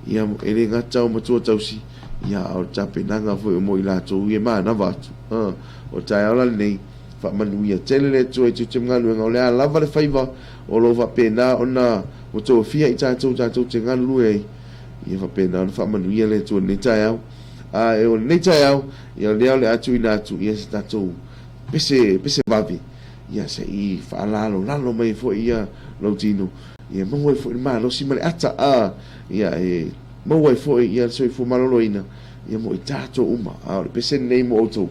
ia e le gata o matua tausi, ia a o le tapenaga foi mo i latou ia e manava atu. A, o le taeao la lenei, faamanuia tele le Atua i tiute ma galuega, o le a lava le faiva o lo o faapena ona ua tofia i tatou tatou te galulue ai, ia faapena ona faamanuia le Atua i lenei taeao. A e o lenei taeao, ia o lea o le a tuuina atu ia se tatou pese, pese vave, ia se i faalalolalo mai ai foi ia lou tino, ia maua ai foi le malosi ma le ata, a, ia e maua ai foi ia le soifua maloloina, ia mo i tatou uma. A o le pese lenei mo outou.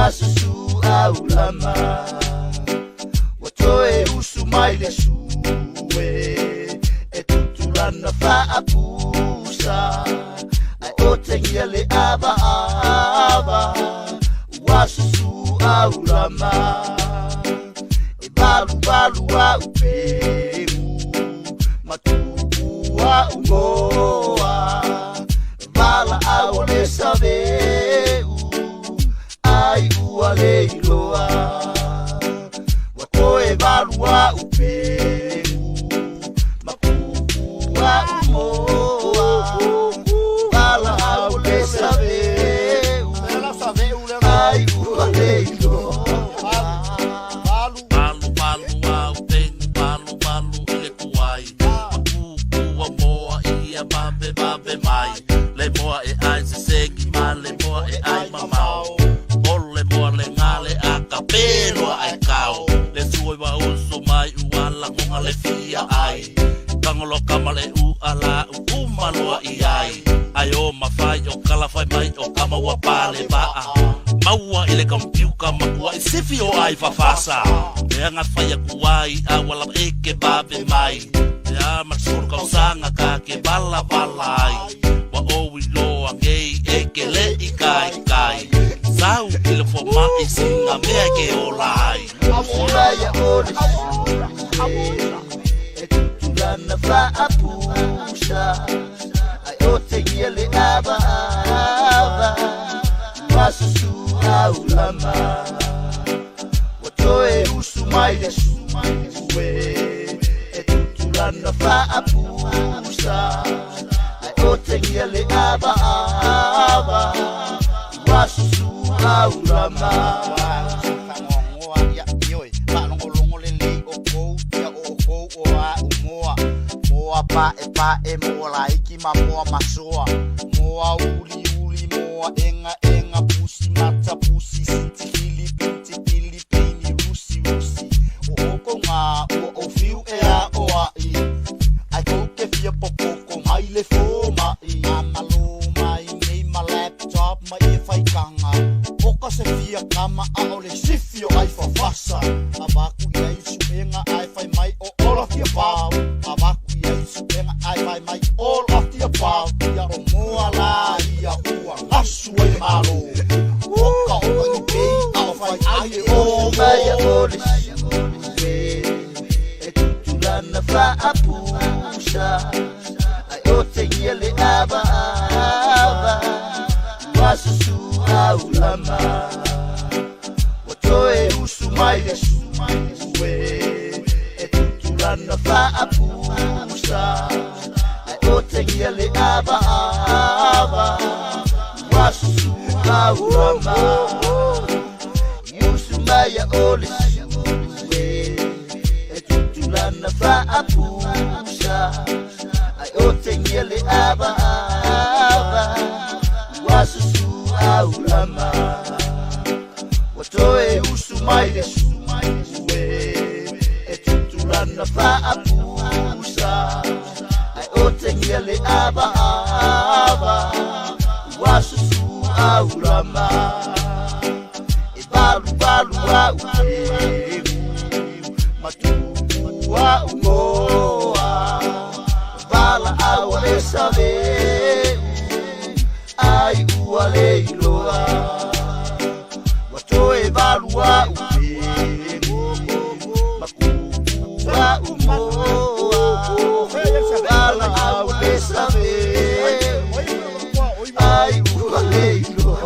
Ua susu aulama Ua toe usu mai le sue E tutulana faapusa Ae otegia le avaava Ua susu aulama E valuvalu au peu Matupu au moa Vala au le saveu Ai ua le iloa Ua toe valu au peu Mapupu au moa Vala au le saveu Ai ua le iloa
Valu valu au pegu valu valu i le kuai Makuku a moa ia vave vave mai Le moa e ai sesegi ma le moa e ai mamao O le moa le gale a ka peloa ai kao Le sua i uso mai ua lagoga le fia ai Kagolo kama le ua la uma loa i ai Ai o mafai o kala fai mai o kama ua pale vaa Maua i le kampiuka makua i sifi o ai fafasa Leaga fai aku ai a ua lava e ke vave mai Te a ma le 10 tausaga ka ke valavala ai Ua ou iloa nei e ke le i kaikai Sau i le fomai sina mea e ke ola ai
Usumaia o le sue E tutulana faapusa Ae otegia le avaava Ua susu aulama Ua toe usu mai le sue E tutulana faapusa Ae otegia le avaava Ua susu aulama
Fagoagoa ia ioe faalogologo lelei o kou ia o kou o a umoa moa paepae moa laiki ma moa masoa moa uliuli moa egaega pusi mata pusi sitifili pintifili peini rusi rusi o okouga ua ou fiu e aʻoaʻi ae kou ke fia popoko mai le fomaʻi amalō mai nei ma laptop ma ia faikaga o ka se fia kama a o le sifi o ai fafasa avaku i ai suʻega ae fai mai o all of the above avaku i ai suʻega ae fai mai all of the above ia o moa la ia ua gasu ai le malo oka oka i pei a o fai ai e o
Usumaia o le sue E tutulana faapusa Ae otegia le avaava Ua susu aulama Ua toe usu mai le sue E tutulana faapusa Ae otegia le avaava Ua susu aulama Usumaia o le sue E tutulana faapusa Ae otegia le avaava Ua susu aulama Ua toe usu mai le sue E tutulana faapusa Ae otegia le avaava Ua susu aulama E valuvalu au peu Matupu au moa Vala au le saveu Ai ua le iloa Ua toe valu au peu Makupu au moa Vala au le saveu Ai ua le iloa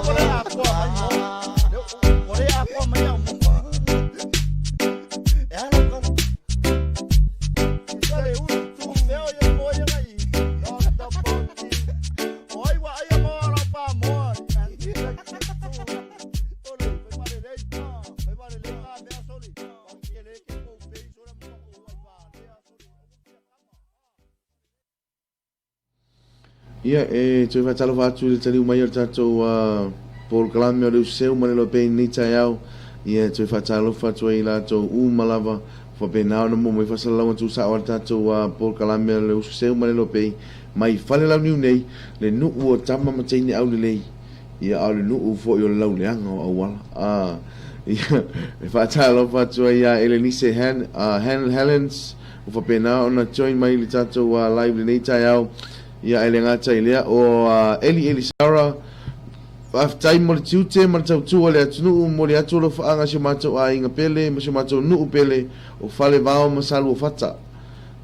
Ia, e toe faatalofa atu i le taliu mai o le tatou polokalame o le useu ma le loa pea i lenei taeao. Ia, e toe faatalofa atu ai i latou uma lava faapena ona mo mai faasalalauga tusao a le tatou polokalame o le useu ma le loa pea mai Falelauniu nei, le nuu o tama ma teine aulelei. Ia, a o le nuu foi o le lauleaga o auala. A, ia, e faatalofa atu ai ia Elenise Han, Han Helens, ua faapena ona join mai i le tatou live i lenei taeao. Ia, ae le gata i lea, o Eli Elisara, faafetai mo le tiute ma le tautua i le atunuu, momoli atu alofaaga i si o matou aiga pele ma si o matou nuu pele o Falevao ma Saluafata.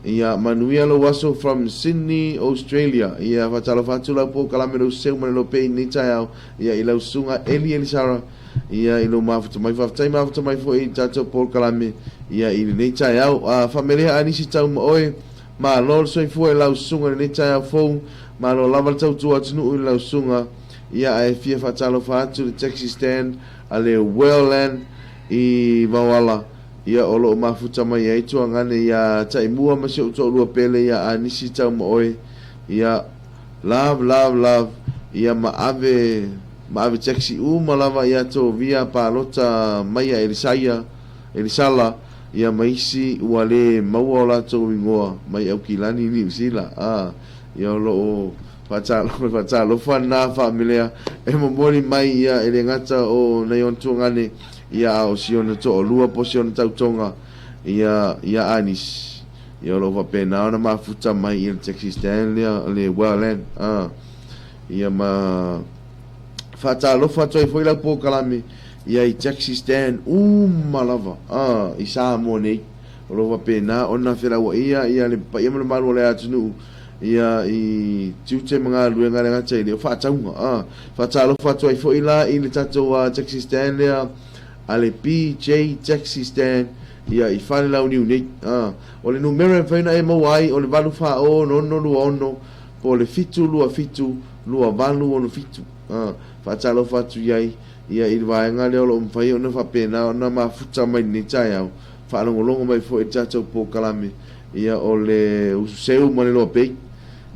Ia manuia lou aso from Sydney Australia. Ia faatalofa atu lau polokalame lou seu ma le lope i lenei taeao. Ia i lau susuga Eli Elisara ia i lou mafuta mai. Faafetai mafuta mai foi i tatou polokalame ia i lenei taeao. A faamelea a nisi tau ma oe. Malo le soifua i lau susuga i lenei taeao fou. Malo lava le tautua atunuu i lau susuga. Ia ae fia faatalofa atu i le taxi stand a le Wellland i Vaoala. Ia o lo o mafuta mai ai tuagane iā Taimua ma si ou toalua pele iā Anisi Taumaoe, ia Love love love ia ma ave ma ave taxi uma lava ia Tovia palota mai a Elisaia Elisala ia ma isi ua le maua o latou igoa mai Aukilani Niu Sila a ia o lo o faatalofa na faamelea e momoli mai ia e le gata o nai ona tuagane Ia a o si ona toalua po o si ona tautoga, ia, ia Anis, ia o lo o faapena ona mafuta mai i le taxi stand lea, le Welland, a. Ia ma faatalofa atu ai foi lau polokalame ia i taxi stand uma lava, a, i Samoa nei. O lo o faapena ona felauaia ia le paia ma le mamalu o le atunuu ia i tiute ma galuega le gata i le o faatauga. A, faatalofa atu ai foi la i le tatou taxi stand lea a le PJ Taxi Stand ia i Falelauniu nei. A, o le numera e mafai ona e maua ai o le 840 626 po o le 727 2867. A, faatalofa atu i ai ia i le vaega lea o lo o mafai ona faapena ona mafuta mai lenei taeao, faalogologo mai foi i le tatou polokalame ia o le ususeu ma le loa pei.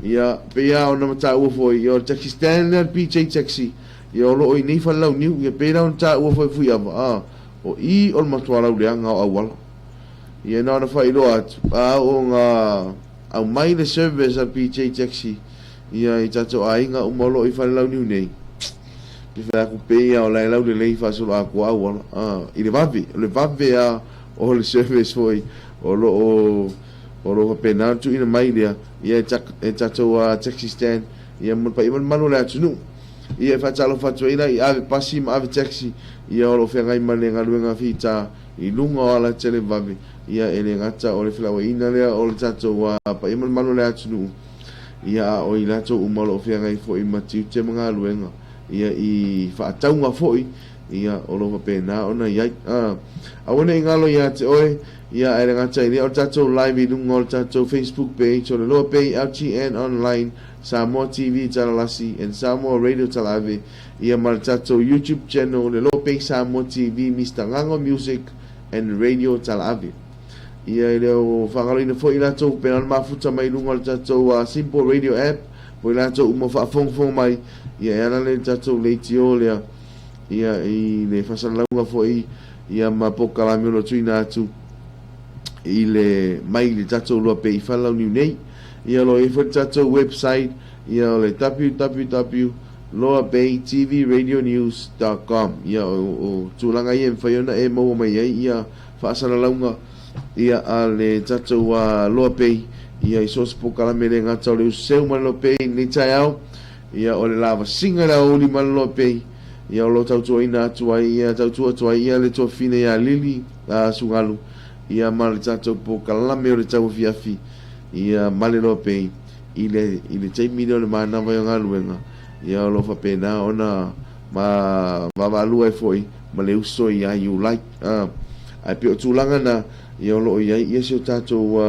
Ia, pei lava ona mataua foi, ia o le taxi stand lea, le PJ Taxi, ia o lo o i nei Falelauniu, ia pei la ona taua foi Fuiava, a, o i o le matua lauleaga o auala. Ia na ona faailoa atu, a oo ina aumai le service a le PJ Taxi, ia i tatou aiga uma o lo o i Falelauniu nei, pe fai atu pei lava o la e laulelei faasoloatoa auala, a, i le vave, o le vave lava o le service foi o lo o o lo o faapena ona tuuina mai lea ia e e tatou taxi stand ia mo le paia ma le mamalu o le atunuu. Ia e faatalofa atu ai la i ave pasi ma ave taxi ia o lo o feagai ma le galuega fita i luga o ala televave ia e le gata o le felauaiina lea o le tatou paia ma le mamalu o le atunuu ia a o i latou uma o lo o feagai foi ma tiute ma galuega ia i faatauga foi Ia, o lo o faapena ona i ai. Aua ne i galo ia te oe, ia, ae le gata i lea, o le tatou live i luga o le tatou Facebook page o le Loa Bay LGN Online, Samoa TV Talalasi and Samoa Radio Talaave, ia ma le tatou YouTube channel le Loa Bay Samoa TV Mister Gago Music and Radio Talaave. Ia, e le o faagaloina foi i latou faapena ona mafuta mai i luga o le tatou Simple Radio App, po i latou uma faafogafoga mai, ia e ala lea i le tatou leitio lea, ia i le faasalalauga foi ia ma polokalame o lo o tuuina atu i le mai le tatou Luape i Falelauniu nei. Ia o lo o i ai foi le tatou website ia o le www.loabaytvradionews.com. Ia o tulaga ia e mafai ona e maua mai ai ia faasalalauga ia a le tatou Loa Bay ia i so o se polokalame le gata o le Useu ma le Loa Bay i lenei taeao. Ia o le lavasiga i le aoauli ma le loa pei, ia o lo o tautuaina atu ai ia, tautua atu ai ia le tuafafine ia Lili Sugalu, ia ma le tatou polokalame o le tauafiafi, ia ma le loa pei, i le, i le taimi lea o le manava o galuega, ia o lo o faapena ona ma vaavaalua ai foi ma le uso ia Iulai. Ae pei o tulaga na, ia o lo o i ai ia si o tatou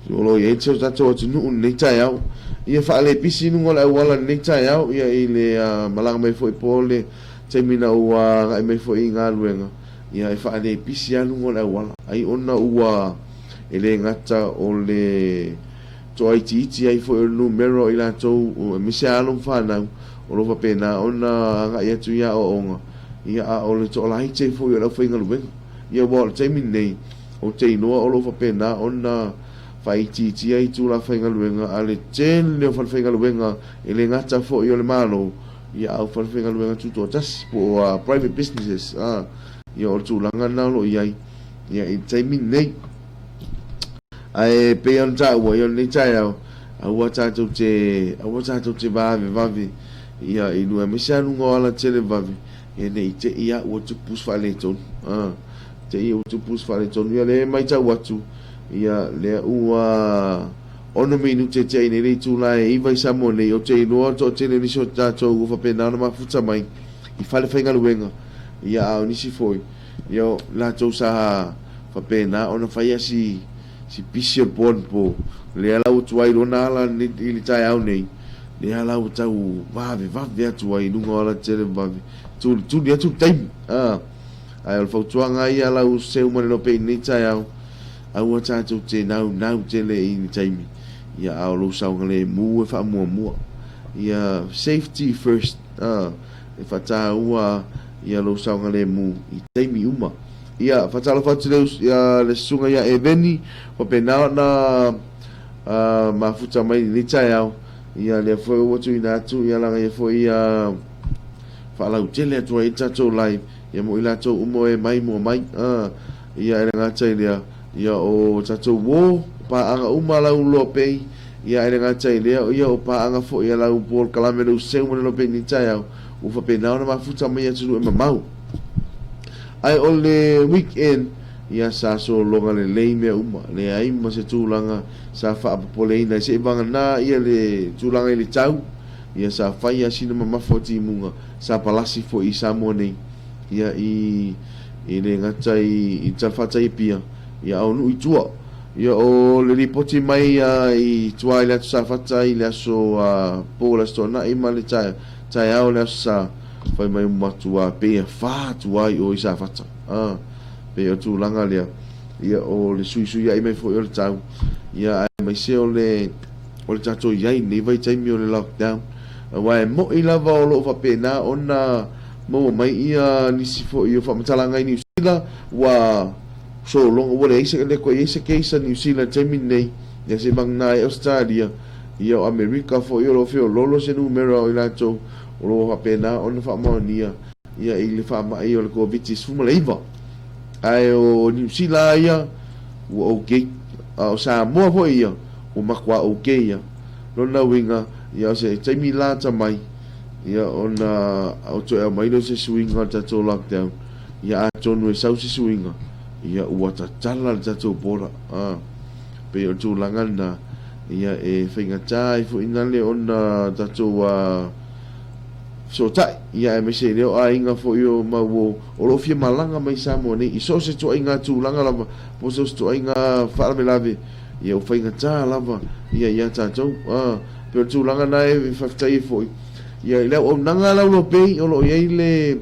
O lo o i ai si o tatou atunuu i lenei taeao. Ia faalepisi i luga o le auala i lenei taeao, ia i le malaga mai foi po o le taimi na ua agai mai foi i galuega, ia e faalepisi lava luga o le auala. Ai ona ua e le gata o le toaitiiti ai foi o le numera o i latou, aemaise alo ma fanau o lo o faapena ona agai atu i aoaoga, ia a o le toalaiti ai foi o le aufaigaluega. Ia aua o le taimi lenei, Ou te iloa o lo o faapena ona faaitiitia itula faigaluega a le tele o falefaigaluega e le gata foi o le Malo. Ia, a o falefaigaluega tutoatasi po o private businesses, ia o le tulaga lena o lo o i ai ia i le taimi lenei. Ae pei ona taua, ia o lenei taeao, aua tatou te, aua tatou te vavevave ia i luga, aemaise lava luga o alatele vave, ia ne i te i lava ua tupu se faaletonu. Te i ua tupu se faaletonu. Ia lea e matau atu, ia lea ua ono minute tea i nei le itula e 9 i Samoa nei, ou te iloa o le toatele o nisi o tatou ua faapena ona mafuta mai i falefaigaluega, ia a o nisi foi, ia o latou sa faapena ona faia si si pisi o le po anapo, lea la ua tuai lona ala i le taeao nei, lea la ua tau vavevave atu ai i luga o alatetele vave, tulituli atu le taimi. Ae o le fautuaga ia lau seu ma le lope i lenei taeao, aua tatou te naunau tele i ni taimi, ia a o lou saogalemu e faamuamua. Ia safety first, e faataua ia lou saogalemu i taimi uma. Ia, faatalofa atu le, le susuga ia Eveni, faapena ona mafuta mai i lenei taeao. Ia, lea foi ua tuuina atu, ia laga ia foi ia faalautele atu ai le tatou live, ia mo i latou uma o e mai mua mai. Ia, e le gata i lea, ia o tatou uo, paaga uma lau loa pei, ia e le gata i lea, ia o paaga foi a lau polokalame lou seu ma le loa pei i lenei taeao, ua faapena ona mafuta mai atunuu e mamao. Ae o le weekend, ia sa sologa lelei mea uma, leai ma se tulaga sa faapopoleina ai seivagana ia le tulaga i le tau, ia sa fai lava sina mamafa o timuga, sa palasi foi i Samoa nei, ia i e le gata i le talafatai Apia, ia a o nuu i tua. Ia o le lipoti mai i tua i le Atu Safata i le aso po o le Aso Toonai ma le taeao o le Aso Sa, fai mai ua matua pei e fa atu ai o i Safata. Pei o le tulaga lea, ia o le suisuiai mai foi o le tau, ia aemaise o le o le tatou i ai i lenei vaitaimi o le lockdown. Aua e moni lava o lo o faapena ona maua mai ia nisi foi o faamatalaga i Niu Sila ua sologa, ua leai se, le toe i ai se case a Niu Sila i le taimi lenei, ia se vagana ai Ausetalia, ia o Amerika foi o lo o feoloolo se numera o i latou o lo o faapena ona faamaonia ia i le faamai o le Koviti-19. Ae o Niu Sila lava ia ua okay, a o Samoa foi ia ua matua okay ia. Lona uiga, ia o se taimi lata mai, ia ona o toe aumai lea o se suiga o le tatou lockdown, ia atonu e sau se suiga, ia ua tatala le tatou border. A, pei o le tulaga lena, ia e faigata ai foi na le ona tatou fesootai, ia aemaise i lea o aiga foi o mau o, o lo o fia malaga mai Samoa nei i so o se ituaiga tulaga lava, po o so o se ituaiga faalavelave, ia ua faigata lava ia ia tatou. A, pei o le tulaga lena e faafetai ai foi ia i le auaunaga a Laulau Bay o lo o i ai le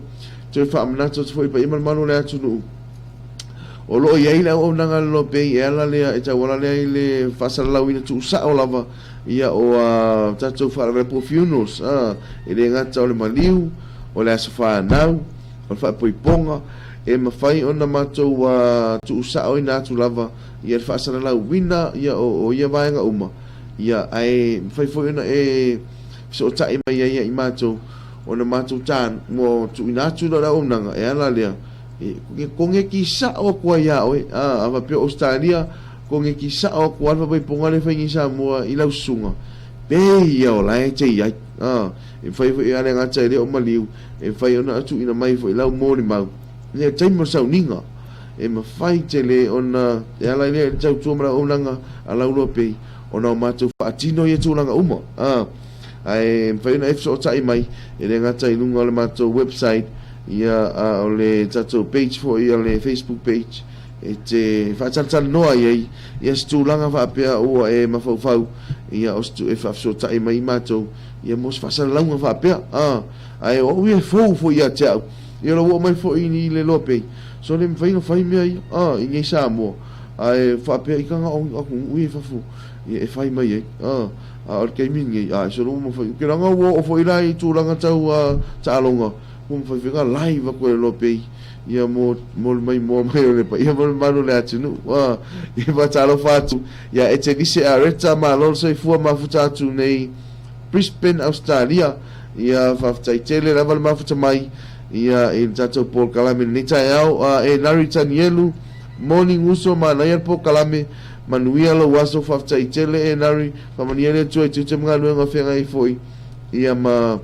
toe faamanatu atu foi i le paia ma le mamalu o le atunuu o lo o i ai le auaunaga a Laulau Bay e ala lea e tauala lea i le faasalalauina tuusao lava ia o a tatou faalavelave po o funerals, a, e le gata o le maliu, o le aso fanau, o le faaipoipoga, e mafai ona matou tuusaoina atu lava ia le faasalalauina ia o ia vaega uma, ia ae mafai foi ona e fesootai mai ai ia i matou ona matou ta mo tuuina atu lea o le auaunaga e ala lea e koneki sao atu ai ia oe a faapea o Ausetalia koneki sao atu lava le faapaipoga lea e fai nei i Samoa i lau susuga pei ia o la e te i ai a e mafai foi a le gata e le o maliu e mafai ona tuuina mai foi lau molimau i le taimi o le sauniga e mafai tele ona e ala i lea i le tautua ma le auaunaga a Lauloa Bay ona o matou faatino ia tulaga uma. A, ae mafai ona e fesootai mai, e le gata i luga o le matou website, ia, a o le tatou page foi a le Facebook page, e te faatalatalanoa i ai ia se tulaga faapea ua e mafaufau, ia, o se, e faafesootai mai i matou, ia mo se faasalalauga faapea. A, ae o au ia e fou foi ia te au, ia lou oo mai foi i le Loa Bay, So le mafai ona fai mea ia a i nei Samoa ae faapea i taga atunuu ia i fafo ia e fai mai ai a a o le taimi lenei a e solo ua mafai ou te laga ua oo foi la i tulaga tau taaloga ua mafai foi ona live atu e le Lopei ia mo mo le maimoa mai o le paia ma le mamalu o le atunuu a ia faatalofa atu ia Etelise Areta malo le soifua mafuta atu nei Brisbane Australia. Ia, faafetai tele lava le mafuta mai, ia, i le tatou polokalame i lenei taeao. E Larry Tanielu, Morning uso, manaia le polokalame, manuia lou aso, faafetai tele e Larry, faamanuia le Atua i tiute ma galuega o feagai ai foi, ia, ma,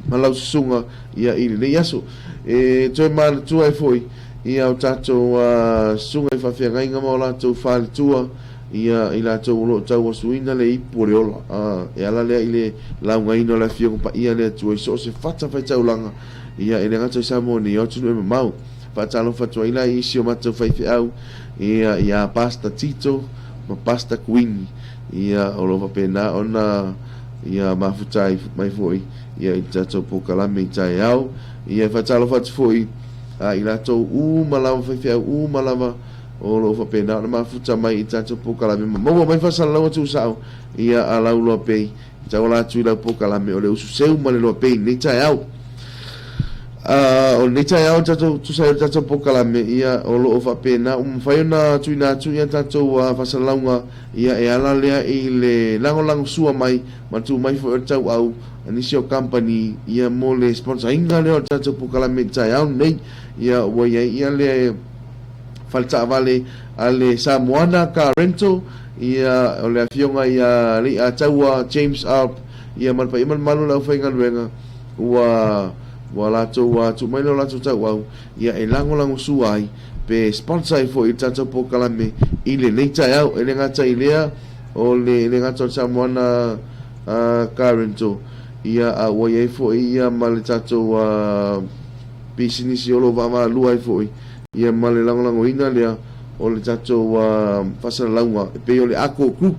ma lau susuga, ia, i lenei aso. E toe manatua ai foi, ia, o tatou susuga i faafeagaiga ma o latou faletua, ia, i latou o lo o tauasuina le ipu o le ola, e ala lea i le laugaina o le Afioga Paia a le Atua i so o se fatafaitaulaga, ia, e le gata i Samoa nei, o atunuu e mamao. Faatalofa atu ai la i isi o matou faifeau, ia, ia Pastor Tito ma Pastor Kuini, ia, o lo o faapena ona, ia, mafuta ai mai foi, ia, i le tatou polokalame i taeao. Ia, e faatalofa atu foi, i latou uma lava, faifeau uma lava, O lo o faapena ona mafuta mai i tatou polokalame ma maua mai faasalalauga tuusao ia a lau Loa Pei e tauala atu i lau polokalame o le usu seu ma le Loa Pei i lenei taeao. O lenei taeao tatou tusa ai o le tatou polokalame ia o lo o faapena ua mafai ona tuuina atu ia tatou faasalalauga ia e ala lea i le lagolagosua mai ma le tuu mai foi o le tauau a nisi o kamupani ia mo le sponsor ina lea o le tatou polokalame i le taeao lenei. Ia ua i ai ia le fale taavale a le Samoana Car Rental, ia, o le afioga ia Leiataua James Arp, ia ma le paia ma le mamalu o le aufaigaluega, ua, ua latou tuu mai lo latou tauau, ia e lagolagosua ai, pe sponsor ai foi i le tatou polokalame i lenei taeao. E le gata i lea, o le, e le gata o le Samoana Car Rental, ia, a ua i ai foi ia ma le tatou pisinisi o lo o vaavaalua ai foi ia ma le lagolagoina lea o le tatou faasalalauga e pei o le Accor Group,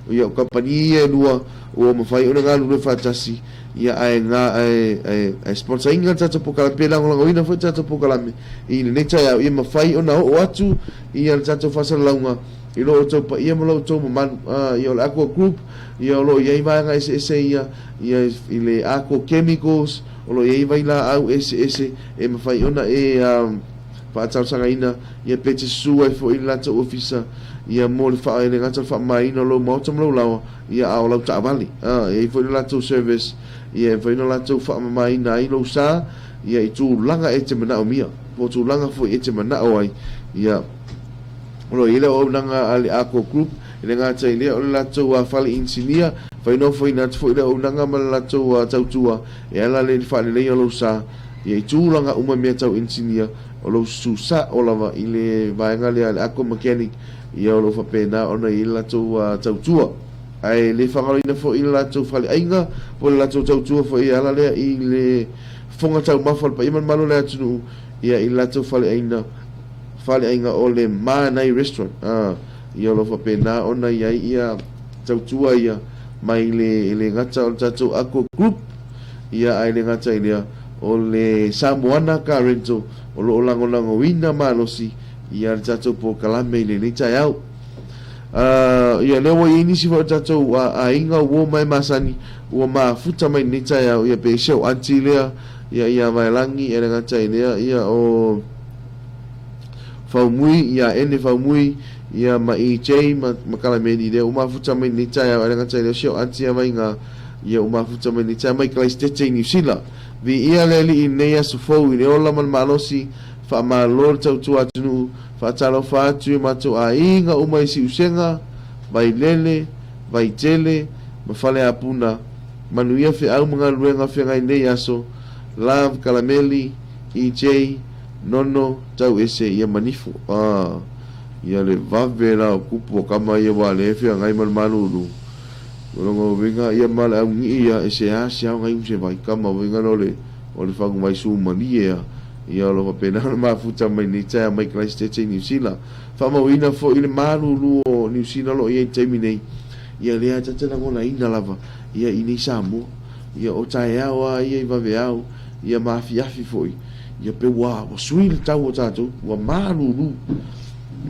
ia o kamupani ia e lua ua mafai ona galulue faatasi ia ae ae ae sponsor ina le tatou polokalame pe lagolagoina foi le tatou polokalame i lenei taeao ia mafai ona oo atu ia le tatou faasalalauga i lo outou paia ma lo outou mamalu. Ia o le Accor Group ia o lo o i ai vaega eseese ia ia i le Accor Chemicals o lo o i ai vailaau eseese e mafai ona e faatalosagaina ia pe te susu ai foi i le latou ofisa ia mo le faa, e le gata o le faamamaina o lou maota ma lou laoa ia a o lau taavale. E i ai foi le latou service ia e mafai ona latou faamamaina ai lou sa ia i tulaga e te manaomia po o tulaga foi e te manao ai ia. O lo o i ai le auaunaga a le Accor Group, e le gata i lea o le latou fale inisinia, fai nofoina atu foi le auaunaga ma le latou tautua e ala lea i le faaleleia o lou sa ia i tulaga uma i mea tau inisinia, o lou susu sa'o lava i le vaega lea a le Accor Mechanic, ia o lo o faapena ona i ai le latou tautua. Ae le faagaloina foi le latou faleaiga po o le latou tautua foi e ala lea i le fofoga taumafa o le paia ma le mamalu o le atunuu ia i le latou faleaiga faleaiga o le Mānai Restaurant, ia o lo o faapena ona i ai ia tautua ia mai le, e le gata o le tatou Aqua Group, ia ae le gata i lea, o le Samoana Car Rental o lo o lagolagoina malosi ia le tatou polokalame i lenei taeao. Ia lea ua i ai nisi foi o tatou aiga uo ma e masani ua mafuta mai i lenei taeao, ia pe ese o aunty lea, ia ia Vaelagi, e le gata i lea, ia o Faumui, ia Ene Faumui, ia ma EJ ma, ma Kalameni lea ua mafuta mai lenei taeao, ae le gata i lea o si au aunty ia Vaiga, ia ua mafuta mai lenei taeao mai Kalaisitete i Niu Sila. Viia le Alii i lenei aso fou i le ola ma le malosi, faamalo le tautua atunuu, faatalofa atu i o matou aiga uma i Siusega, Vailele, Vaitele, ma Faleapuna, manuia feau ma galuega feagai nei aso, Love Kalameli, EJ, Nono, tau ese ia manifo. Ah, ia le vave la o kupu o kama ia wa le feagai ma le malulu. O longa uiga ia ma le augii ia e se a se ao ngai se vai kama uiga no le o le fangu vai su malie ia. Ia o lo faapena ona mafuta mai nei taeao mai Christchurch i Niu Sila. Faamauina foi le malulu o Niu Sila o lo o i ai i le taimi nei. Ia lea ta te lagonaina lava ia i nei Samoa. Ia o taeao a ia i vaveao ia ma afiafi foi. Ia pe ua sui le tau o tatou, ua malulu.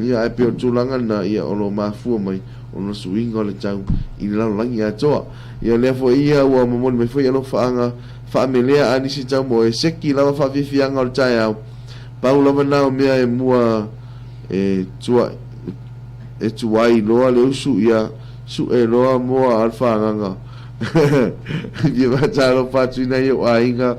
Ia ae pei o le tulaga lena ia o lo o mafua mai ona suiga o le tau i le lalolagi atoa. Ia lea foi ia ua momoli mai foi alofaaga faamelea a nisi tau mo e seki lava faafiafiaga o le taeao. Pau lava na o mea e mua e tua e tuai loa le usu ia su'e loa moa a le fagaga. Fia faatalofa atu i nai ou aiga.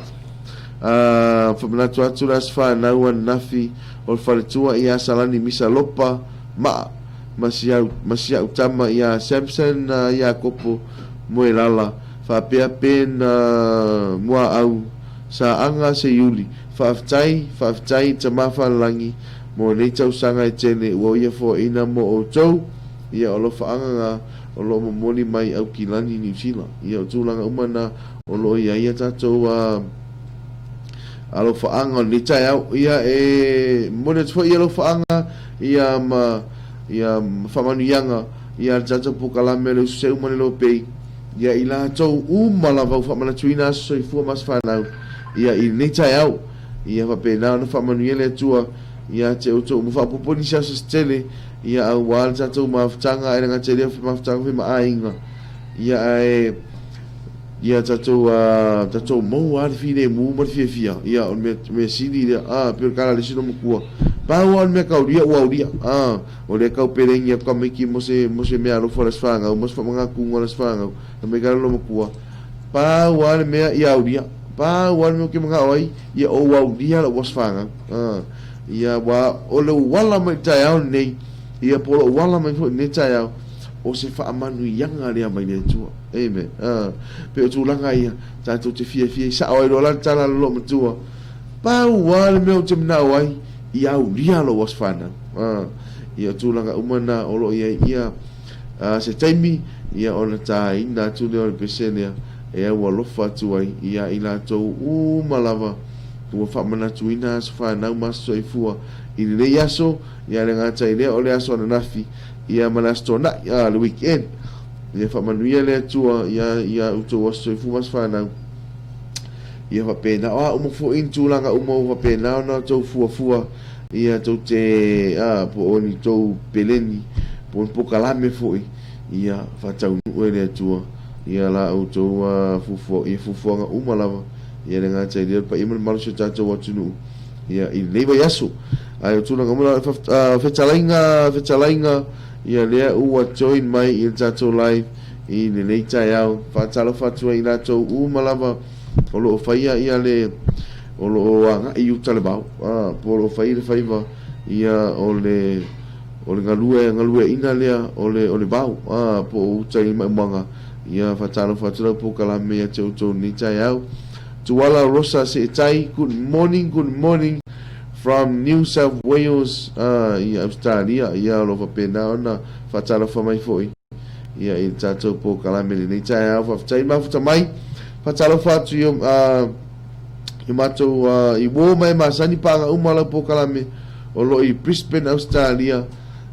Faamanatu atu le aso fanau ananafi o le faletua ia Salani Misa Lopa Maa ma si au, ma si au tama ia Samson Iakopo Moelala faapea Ben Muaau Saaga Seiuli. Faafetai, faafetai i Tama Falelangi mo nei tausaga e tele ua ia foaina mo outou. Ia o alofaaga na o lo o momoli mai Aukilani, Niu Sila. Ia o tulaga uma na o lo o i ai a tatou alofaaga o lenei taeao. Ia e momoli atu foi alofaaga ia ma ia ma faamanuiaga ia le tatou polokalame o le Ususeu ma le Lopei ia i latou uma lava ua faamanatuina aso soifua ma aso fanau ia i lenei taeao. Ia faapena ona faamanuia le Atua ia te outou uma. Faaopoopo nisi aso se tele ia aua le tatou mafutaga ae le gata i lea mafutaga foi ma aiga. Ia ae ia tatou tatou maua lava le filemu ma le fiafia. Ia o le mea mea sili lea. Ah pei o le tala a le isi loomatua. Pau lava o le mea taulia ua aulia. Ah o lea tau pelegi atu tamaiti mo se mo se mea alofa o le aso fanau mo se faamanatuga o le aso fanau. Fai mai tala le loomatua, pau lava le mea ia aulia. Pau lava le mea ou te manao ai, ia ou aulia lou aso fanau. Ah ia aua o le uala mai i le taeao lenei, ia po o lou ala mai foi i lenei taeao, o se faamanuiaga lea mai le Atua. Amen. Pei o tulaga ia tatou te fiafia ai. Sao ai loa la le tala a le loomatua, Pau lava le mea ou te manao ai, ia aulia lou aso fanau. Ia o tulaga uma na o lo o i ai ia se taimi, ia ona taina atu lea o le pese lea e aualofa atu ai ia i latou uma lava ua faamanatuina aso fanau ma aso soifua i lenei aso, ia le gata i lea o le aso ananafi, ia ma le Aso Toonai, a, le weekend. Ia faamanuia le Atua ia, ia outou aso soifua ma aso fanau. Ia faapena, o a uma foi ni tulaga uma ua faapena ona outou fuafua, ia tou te, a, po o ni tou peleni, po o ni pokalame foi, ia faataunuu e le Atua, ia la outou fuafua, ia fuafuaga uma lava, ia le gata i lea o le paia ma le malosi o tatou atunuu. Ia, i lenei vaiaso. Ae o tulaga uma la, fetalaiga, fetalaiga, ia lea ua join mai i le tatou live i lenei taeao. Faatalofa atu ai i latou uma lava o lo o faia ia le, o lo o agai i uta le vao, po o lo o faia le faiva ia o le, o le galue, galueaiina lea o le, o le vao, po o uta i Maumaga. Ia, faatalofa atu lau polokalame ia te outou i lenei taeao. Tuala Rosa Seetai, good morning, good morning from New South Wales i Australia. Ia o lo o faapena ona faatalofa mai foi ia i le tatou polokalame i lenei taeao. Faafetai mafuta mai. Faatalofa atu i i matou i uo ma e masani paaga uma lau polokalame o lo o i Brisbane, Australia.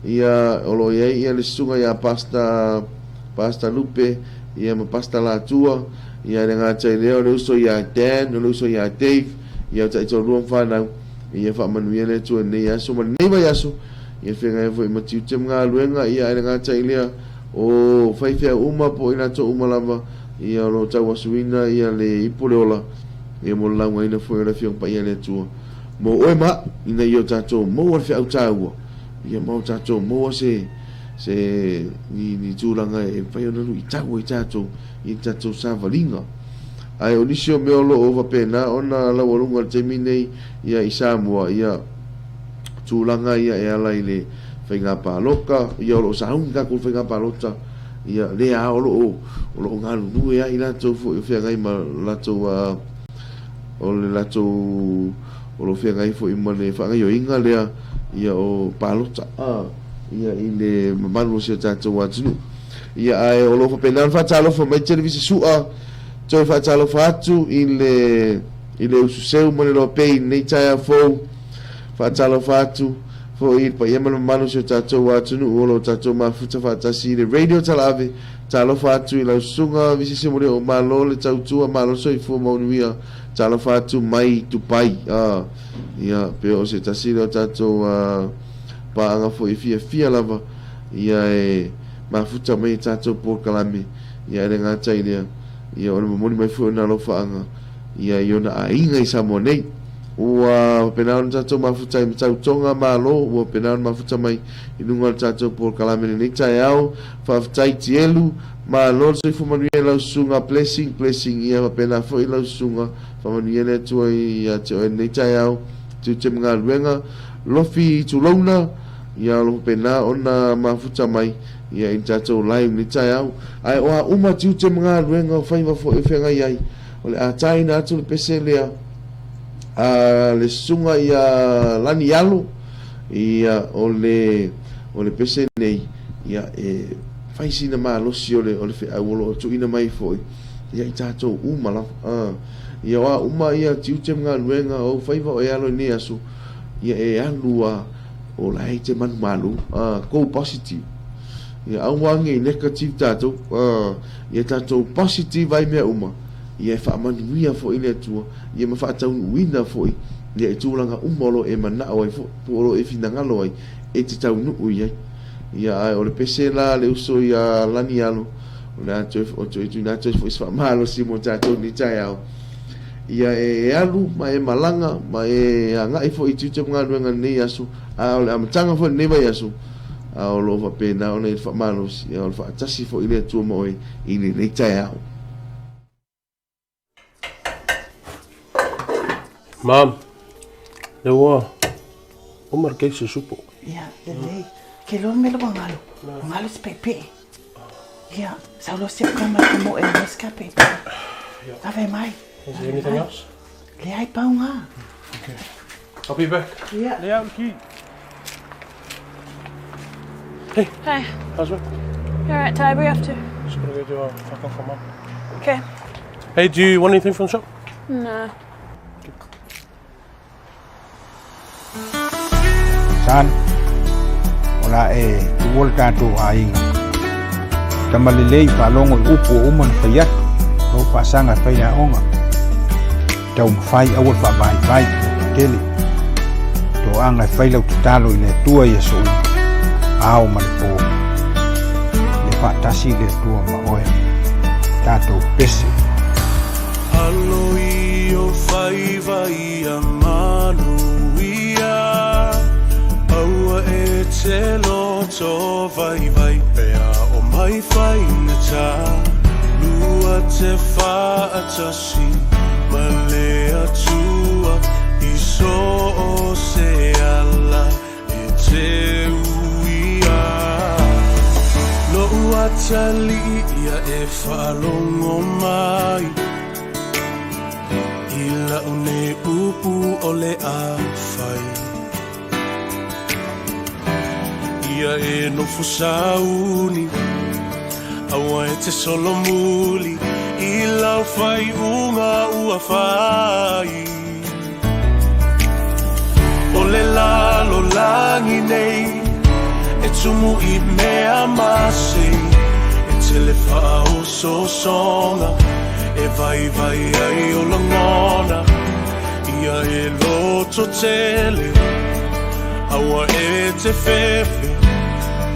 Ia o lo o i ai ia le susuga ia Pastor Pastor Lupe, ia ma Pastor Latua, ia le gata i lea o le uso ia Dan, o le uso ia Dave, ia o taitoalua ma fanau, ia faamanuia le Atua i lenei aso ma lenei vaiaso, ia feagai ai foi ma tiute ma galuega, ia ae le gata i lea o faifeau uma po o i latou uma lava, ia o lo o tauasuina ia le ipu o le ola, ia mo le laugaina foi o le Afioga Paia a le Atua mo oe ma au, ina ia o tatou maua le feau taua, ia ma o tatou maua se se ni, ni tulaga e mafai ona luitau ai tatou i le tatou savaliga. Ae o nisi o mea o lo o faapena ona laualuga i le taimi nei ia i Samoa, ia tulaga ia e ala i le faiga palota, ia o lo o sauni tatou i le faiga palota, ia lea lava o lo o, o lo o galulue ai latou foi o feagai ma latou o le latou o lo o feagai foi ma le faagaoioiga lea ia o palota. Ia i le mamalu o si o tatou atunuu. Ia ae o lo o faapena ona faatalofa mai Televisa Sua, toe faatalofa atu i le i le ususeu ma le loapei i lenei taeao fou. Faatalofa atu foi i le paia ma le mamalu o si o tatou atunuu o lo o tatou mafuta faatasi i le Radio Talaave. Talofa atu i lau susuga Visese Molioo, malo le tautua, malo le soifua manuia. Talofa atu mai Dubai. Ia pei o se tasi lea o tatou paaga foi e fiafia lava ia e mafuta mai e tatou polokalame, ia e le gata i lea, ia o le momoli mai foi o na alofaaga ia i ona aiga i Samoa nei. Ua faapena ona tatou mafuta ai ma tautoga malo, ua faapena ona mafuta mai i luga o le tatou polokalame i lenei taeao. Faafetai Tielu, Malo le soifua manuia i lau susuga Blessing Blessing ia faapena foi lau susuga faamanuia le Atua ia te oe lenei taeao tiute ma galuega Lofi Tulouna ia o lo faapena ona mafuta mai ia i le tatou live lenei taeao ae o a uma tiute ma galuega o faiva foi o feagai ai o le a taina atu le pese lea a le susuga ia Lani Alo ia o le o le pese nei ia e fai sina malosi o le o le feau o lo o tuuina mai foi ia i tatou uma lava. A, ia o a uma ia tiute ma galuega o ou faiva o e alo i lenei aso, ia e alu a o la e te malumalu. A, go positive. Ia aua nei negative tatou. A, ia tatou positive ai mea uma, ia e faamanuia foi le Atua, ia ma faataunuuina foi ia i tulaga uma o lo o e manao ai foi, po o lo o e finagalo ai e te taunuu i ai. Ia, ae o le pese la a le uso ia Lani Alo, o le a toe, o toe tuuina atu ai foi se faamalosi mo tatou i lenei taeao. Ia e alu ma e malaga ma e agai foi i tiute ma galuega i lenei aso, a o le amataga foi o lenei vaiaso, a o lo o faapena ona i ai le faamalosi, ia o le faatasi foi le Atua ma oe i lenei taeao.
Mom, lea ua uma le case o supo.
Ia, lelei. Ke loa mele ua galo. Ua galo se pepe. Ia, sau loa se kama ka mo e mas ka pepe. Ave mai.
Is there anything else?
Leai pau ngā.
Okay. I'll be back.
Ia.
Lea au ki. Hey.
Hey.
How's work?
All right, Ty, where you off to?
Just gonna go do a fuck off for mum.
Okay.
Hey, do you want anything from the shop?
No.
Son, o la e tuua le tatou aiga. Tama lelei faalogo i upu ua uma ona fai atu, lou faasaga e fai le aoga. Taumafai aua le faavaivai i le tele. Toaga e fai lau tatalo i le Atua i aso uma, ao ma le po. Ia faatasi le Atua ma oe. Tatou pese.
Alo i o faiva ia manuia Aua e te loto vaivai Pea o mai faigata Lua te faatasi Ma le Atua I so o se ala e te uia Lo'u atalii ia e faalogo mai I la'u nei upu o le a fai Ia e nofo sauni Aua e te solomuli I lau faaiuga ua fai O le lalolagi nei E tumu i mea masei E tele faaosoosoga E vaivai ai o lagona Ia e loto tele Aua e te fefe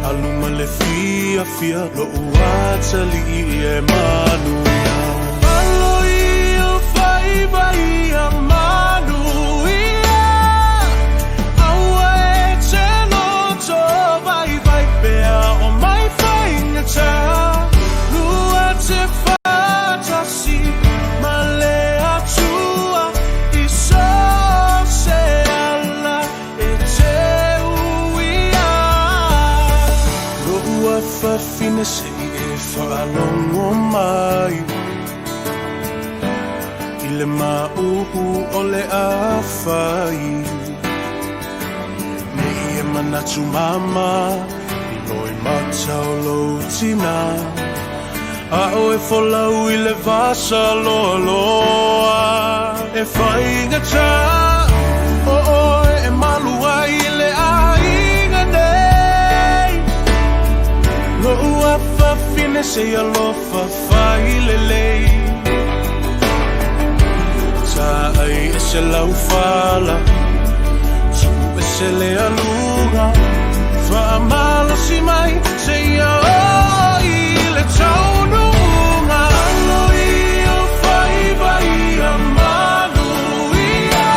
Alu ma le fiafia Lo'u atalii e manuia Alo i o faiva ia manuia Aua e te loto vaivai Pea o mai faigata Lua te faatasi Ma le Atua I so o se ala e te uia Lo'u afafine se i e faalogo mai I le maʻupu o le a fai Ne i e manatu mama I loimata o lou tina A'o e folau i le vasa loaloa E faigata o oe e malu ai i le aiga nei Lo'u afafine se i alofa fai lelei Taai ese lau fala Tuu ese le aluga Faamalosi mai seia oo i le taunuuga Alo i o faiva ia manuia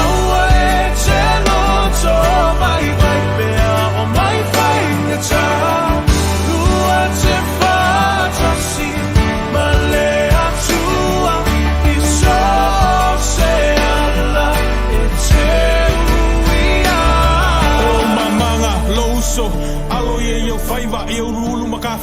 Aua e te loto vaivai Pea o mai faigata Lua te.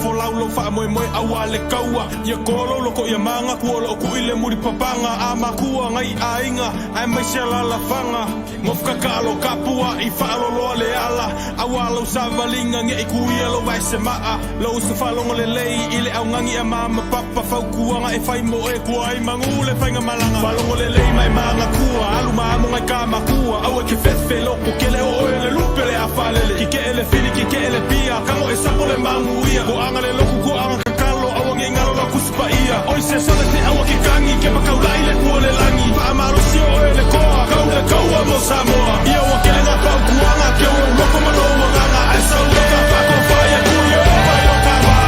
folau lou faamoemoe auā le kaua Ia kolo loko ia maga kua o loo kuʻi le mulipapaga a makua ngai aiga aemaise alaalafaga Gofokakalo kapuaʻi faaloloa le ala auā lau savaliga neʻi kuia lou vaesemaa Lou uso faalogo lelei i le augani a ma ma papa Fautuaga e fai mo oe kua ai magū le faigamalaga Faalogo lelei ma e magatua alu ma amo ngai ka makua Aua e te fefe loko kele o oe le lupe o le a faalele Kikeʻe le fili kikeʻe le pia Tago e sapo le manuia Toaga le lotu toaga tatalo Aua nei galo lau Tusi Paia Oi se sole te aua ke kagi Ke makaulaʻi le pua le lagi Faamalosi o oe le koa Kau le kaua mo Samoa Ia ua kele ngā fautuaga Ke ou loko ma lou agaga Ae sau e ka faatofai e pui o mai o ka wā.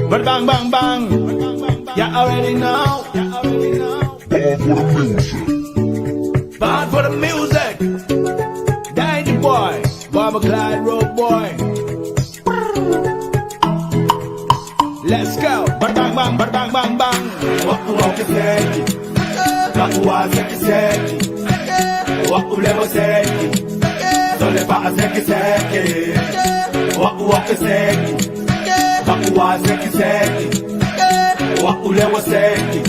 But bang bang bang, you already know. Bad for the music. Dandy boy, Baba Clyde Road boy. Let's go. But bang bang, but bang bang bang. Waku waku seki, waku wa seki seki, waku lewo seki, sole pa seki seki, waku waku seki, waku wa seki seki, waku lewo seki,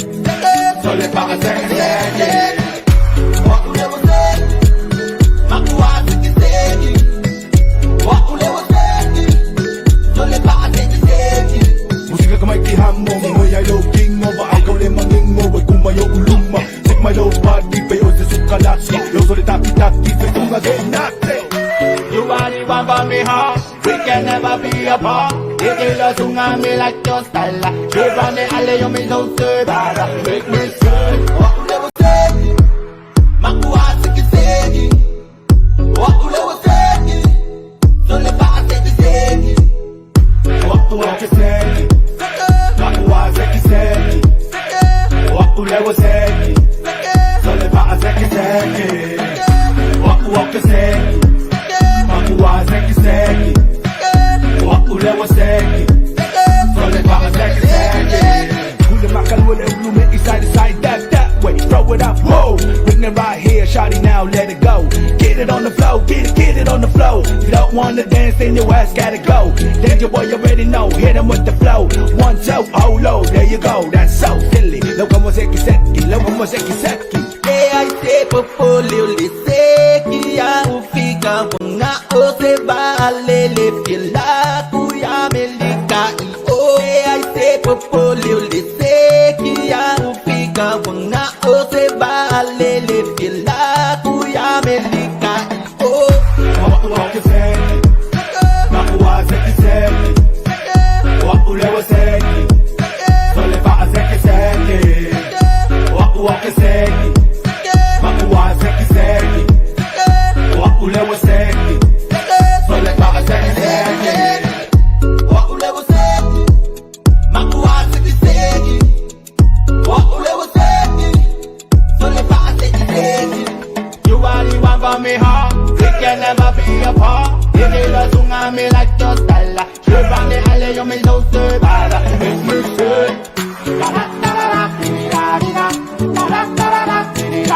sole pa seki seki. Waku lewo seki, waku wa seki seki, waku lewo seki, sole pa seki seki. Musika ka mai ki hamo, mo ya yo king o ba ai kau le mangingo, wai kuma yo uluma. Take my low body, pe o se sukalaki. Yo sole taki taki, se tunga ke nate. You are the one for me heart, we can never be apart. If you love to me like your style, you run the alley, you me so bad. Make me say, waku lewo seki, makua seki seki, waku lewo seki, sole pa seki seki, waku waku seki, makua seki seki, waku lewo seki, sole pa seki seki, waku waku seki, makua seki seki, waku lewo seki, sole pa seki seki. Hula makalua ulume side to side that that way. Throw it up, whoa. Bring it right here, shawty now, let it go. Get it on the floor, get it on the floor. If you don't wanna dance, then your ass gotta go. Danger boy, you already know, hit him with the flow. 1, 2, oh low, there you go. That's so silly. Look, I'm seki seki, look, I'm seki seki.
Ai se popole le seki ya ufika wanga ose balele fila kuya melika i o. Ai se popole le seki ya ufika wanga ose balele fila kuya melika i o.
Waku waku seki, makua seki seki, waku lewo seki, sole pa seki seki, waku waku seki, makua seki seki, waku lewo seki, sole pa seki seki.
Waku lewo seki, makua seki seki, waku lewo seki, sole pa seki seki.
You are the one for me heart, we can never be apart. If you love to me like your style, you run the alley, you me so bad. Make me say, da da da da da da da da da da da da.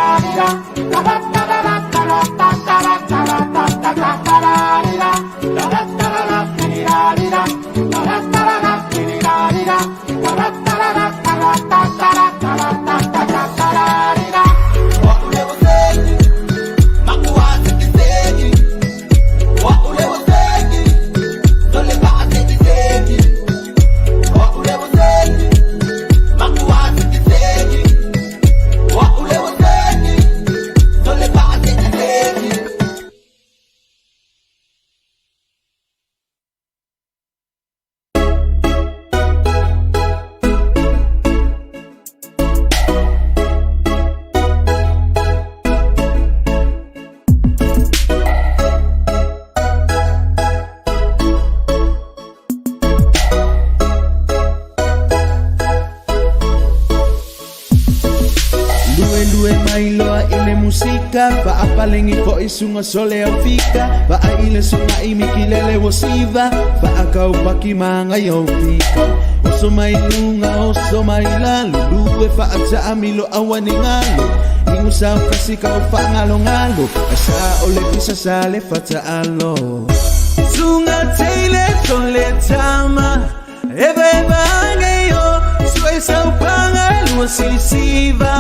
musika Faapalengi fo'i suga sole au fika Vaai le suga'i mikilele ua siva Faakaupaki magai au fika Oso mai luga oso mai lalo Lue faataamilo auani galo Igusa o kasi kau faagalogalo Ae sa o le pisa sa le fataalo Suga teile sole tama Eva eva ngeyo Sue saupanga lua silisiva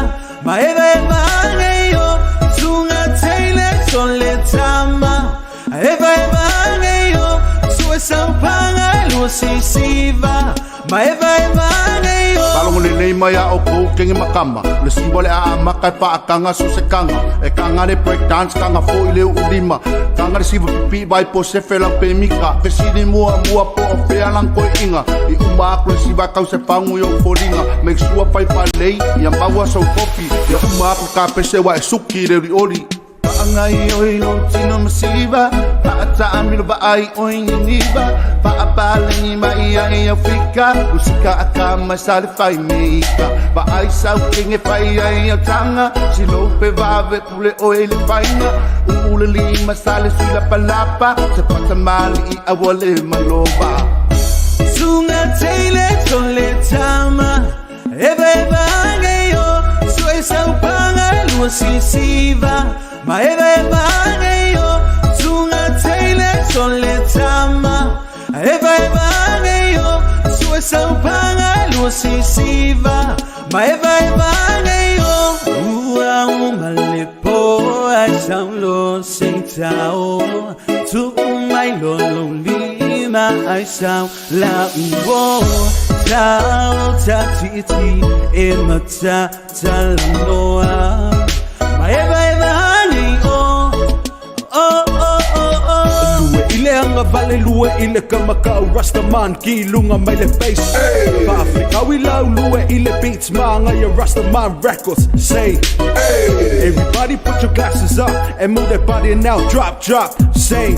Ma eva eva ngeyo Suga teile sole tama Eva eva ngeyo Sue saupanga lua silisiva Ma eva eva ngeyo
Faalogo lelei mai a oukou kege ma kama, o le siva le aamaka e faakaga so se kaga, e kaga le break dance kaga foi le uulima, kaga le siva pipii vai po sefe lau pemika, fesili muamua po o fea lang koeʻiga, i uma aku le siva e kau se fagu i ou foliga, make sure fai faalelei ia maua sou kopi, ia uma aku le kapese ua e suki i le olioli.
Faagaioi lou tino ma siva Faataamilo vaai oi niniva Faapalagi mai ai au fika Usika aka mai sa le fai meika Vaai sau kege fai ai au taga Silou pe vave pule oe i le faiga Uu le lima sa le sui lapalapa Se patamalii aua le malova Suga teile sole tama Eva eva ngeyo Sue saupaga lua silisiva Ma eva eva ngeyo Suga teile sole tama Eva eva ngeyo Sue saupaga lua silisiva Ma eva eva ngeyo Ua uma le po ai saulo seitao Tu mai lo lo lima ai sau la uo Tao ta ti ti e ma ta ta loa Ma eva eva ngeyo Oh oh oh oh
Lue i le agavale lue i le kamakau Rastaman ki luga mai le bass Faafekau i lau lue i le beats Maagaia Rastaman records Say Everybody put your glasses up And move that body now drop drop Say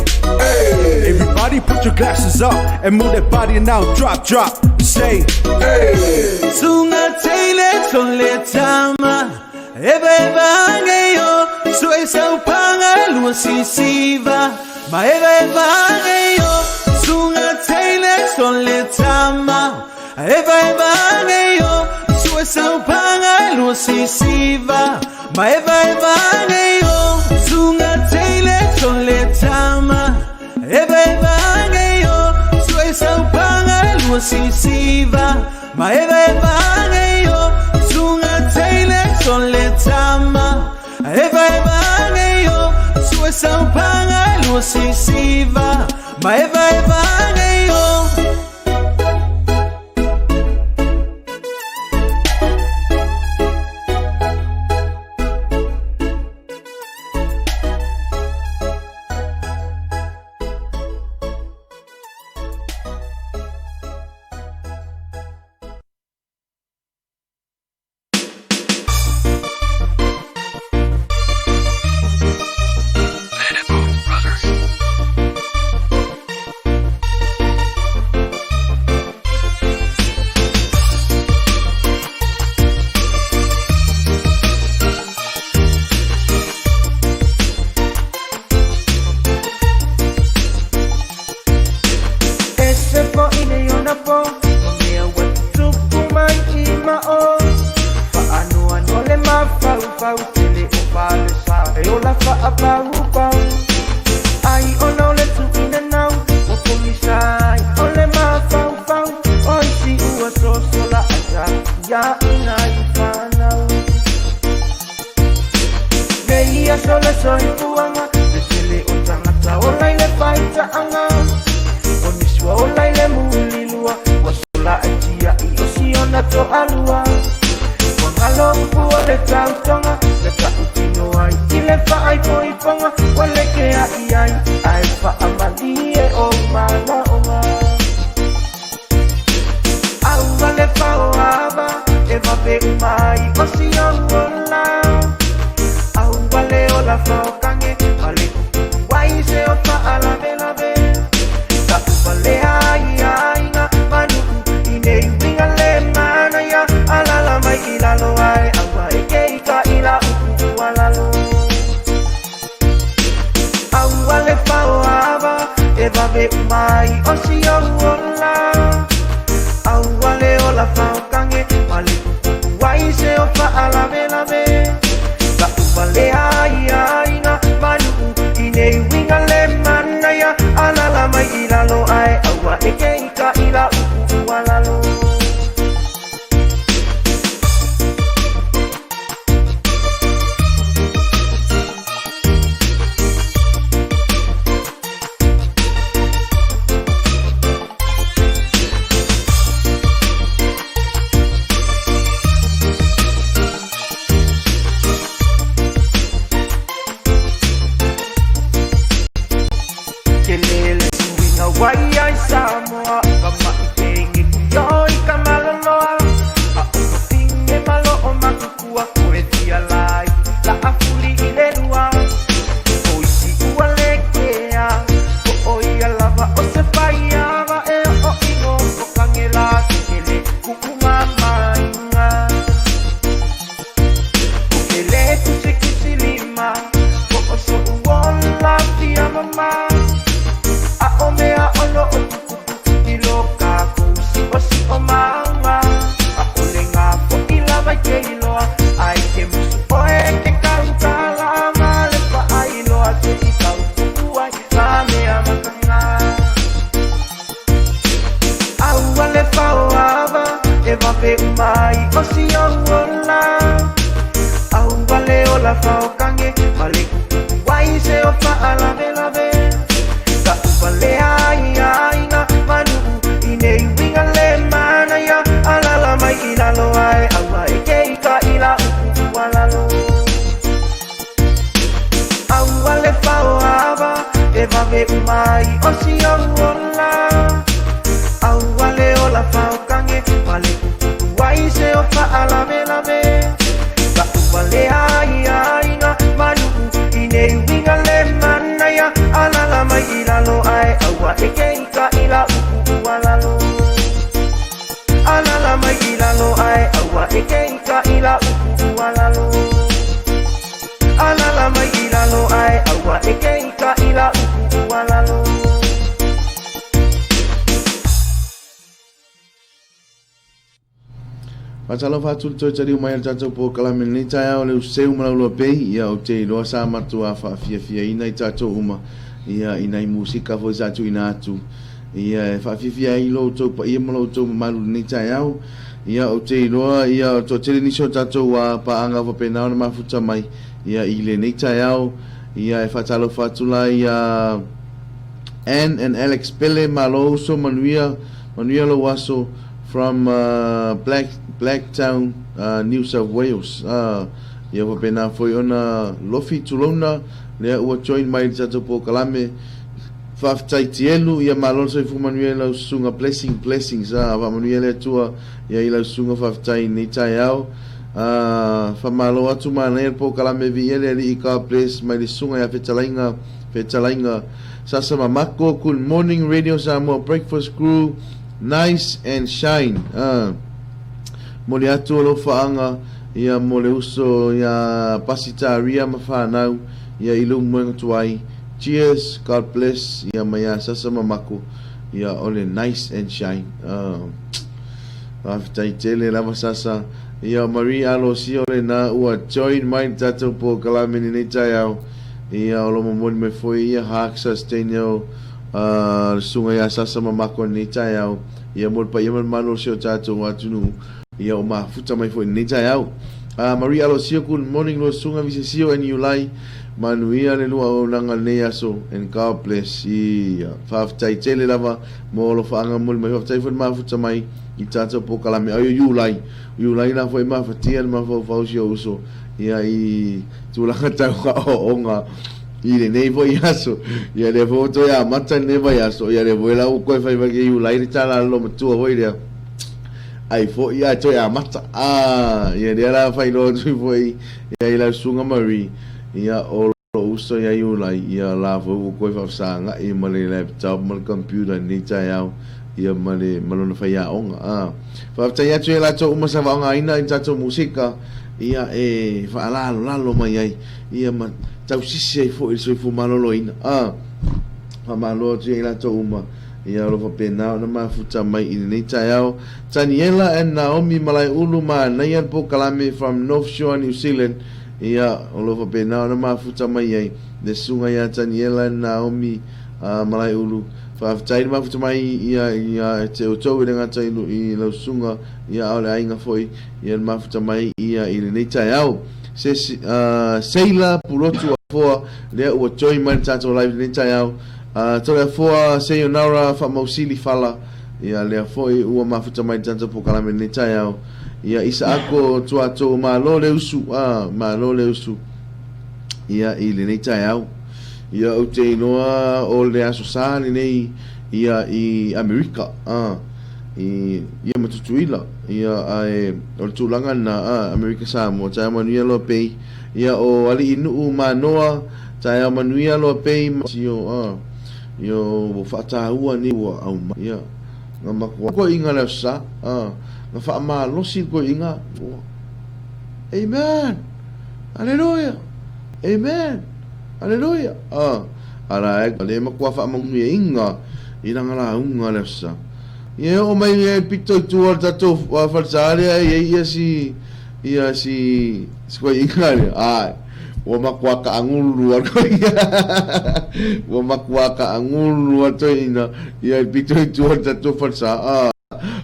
Everybody put your glasses up And move that body now drop drop Say
Suga teile sole tama Eva eva ngeyo Sue saupaga lua silisiva Ma eva eva ngeyo Suga teile sole tama Eva eva ngeyo Sue saupaga lua silisiva Ma eva eva ngeyo Suga teile sole tama Eva eva ngeyo Sue saupaga lua silisiva Ma eva eva ngeyo Suga teile sole tama Eva eva ngeyo Sue saupaga lua silisiva Ma eva eva ngeyo
Ese foʻi nei ona po Ma mea ua tutupu mai i mao Faanoanoa le mafaufau Tele o falesa e ola faapaupau Ai ona o le tuuina nau Ua pogisa ai o le mafaufau O isi ua sosola ai tatiaʻina i fanau Nei aso le soifuaga Le tele o tagata ola i le faitaaga O nisi ua ola i le mulilua Ua sola ai tiaʻi o siona toalua Ua galo upu o le tautoga Na tautino ai i le faaipoipoga Ua lekeaʻi ai ae faamalie ou manaoga Aua le faoava e vave uma ai o si ou ola Aua le ola faokage ma le kupu ai se o faalavelave Taʻu valea ai vave uma ai o si ou ola. Aua le ola faokange ma le kukuku ai se o faalavelave. Ka uvalea ai aiga ma nuu i nei uiga le manaia. Alala mai i lalo ae aua e ke i ka ila upu ua lalo. Tele le suiga wai ai Samoa ka maʻi ke igi o i ka maloloa. A o ka pinge malo o makukua koe fia lai la a fuli i le lua. O isi ua le kea ko o ia lava o se faiava e o ingo o kangela ke kele kuʻu mamainga. O ke le kusi lima ko o soʻu ola fia mama. A o mea ono o tuputupu i lo kākou siʻo siʻo maunga. A o le ngā foʻi lava i ke iloa ai ke musu oe ke kaukala ma le paʻai loa se i kaukuku ai ka mea makanga. Aua le faoava e vave uma ai o si ou ola. Aua le ola faokange ma le kukuku ai se o faalavelave. Ka uvalea ai aiga ma nuu i nei uiga le manaia. Alala mai i lalo ae aua e ke i ka ila upu ua lalo. Aua le faoava e vave uma ai o si ou ola. Aua le ola faokange ma le kukuku ai se o faalavelave. Ka uvalea ai aiga ma nuu i nei uiga le manaia. Alala mai i lalo ae aua e ke i ka ila upu ua lalo. Alala mai i lalo ae aua e ke i ka ila upu ua lalo. Alala mai i lalo ae aua e ke i ka ila upu ua lalo.
Faatalofa atu le toe taliu mai a le tatou polokalame i lenei taeao le useu ma lau pei ia ou te iloa sa matua faafiafiaina i tatou uma ia i nai musika foi sa tuuina atu ia e faafiafia ai lo outou paia ma lo outou mamalu i lenei taeao ia ou te iloa ia o toatele nisi o tatou paaga faapena ona mafuta mai ia i lenei taeao ia e faatalofa atu la ia Ann and Alex Pele malo uso manuia manuia lou aso from Black Blacktown New South Wales ia faapena foi ona lofi tulouna lea ua join mai i le tatou polokalame faafetai tielu ia malo le soifua manuia i lau susuga blessing blessings faamanuia le Atua ia i lau susuga faafetai i lenei taeao faamalo atu manaia le polokalame viia le Alii God bless mai le susuga ia Fetalaiga Fetalaiga Sasa Mamako good morning Radio Samoa breakfast crew Nice and shine Moli atu o lofaaga ia mo le uso ia Pasita Ria ma whanau ia i lou moega tuai Cheers God bless ia mai ia Sasa Mamako ia o le nice and shine Faafetai tele lava Sasa ia Marie Alosia o lena ua join mai le tatou polokalame i lenei taeao ia o lo momoli mai foi ia Hugs Daniel le susuga ia Sasa Mamako i lenei taeao ia mo le paia ma le mamalu o si o tatou atunuu ia o mafuta mai foi i lenei taeao. Marie Alosia, good morning lua susuga Visesio and Iulai, manuia le lua auaunaga i lenei aso and God bless. Ia, faafetai tele lava mo alofaaga momoli mai, faafetai foi le mafuta mai i tatou polokalame. Ai o Iulai, o Iulai la foi mafatia le mafaufau o si ou uso ia i tulaga tau aoaoga i lenei foi aso. Ia lea foi ua toe amata lenei vaiaso, ia lea foi la ua toe fai mai ke Iulai le tala a le loomatua foi lea. Ai foi ae toe amata. Ah, ia lea la faailoa atu foi ia i lau susuga Marie, ia o lou uso ia Iulai, ia la foi ua toe faafesagai ma le laptop ma le computer i lenei taeao, ia ma le ma lona faiaoga. Ah, faafetai atu ia latou uma sa faaaogaina i le tatou musika, ia e faalalolalo mai ai, ia ma tausisi ai foi i le soifua maloloina. Ah. Faamalo atu ia i latou uma, ia o lo o faapena ona mafuta mai i lenei taeao. Taniela and Naomi Malaeulu manaia le polokalame from North Shore New Zealand, ia o lo o faapena ona mafuta mai ai le susuga ia Taniela and Naomi Malaeulu. Faafetai le mafuta mai ia ia te outou e le gata i lau susuga ia a o le aiga foi ia le mafuta mai ia i lenei taeao. Se Seila Pulotu Afoa lea ua join mai le tatou live lenei taeao. Toleafoa Sayonara Faamausili Fala ia lea foi ua mafuta mai le tatou polokalame lenei taeao. Ia Isaako Tuatou malo le usu, malo le usu ia i lenei taeao. Ia ou te iloa o le Aso Sa lenei ia i Amerika i ia ma Tutuila ia ae o le tulaga lena a Amerika Samoa taeao manuia loa pei ia o Alii Nuu Manoa taeao manuia loa pei sio a ia ua faataua nei ua aumai ia na matua koiga le aso sa a na faamalosi le koiga ua Amen Hallelujah Amen Hallelujah a ala e le matua faamanuiaina i lana lauga le aso sa. Ia e oo mai i le pito i tua o le tatou falesa lea e i ai ia si ia si si koiina lea. Ai, ua matua kaangulu a koiina. Ua matua kaangulu a toeaina ia i le pito i tua o le tatou falesa. Ah,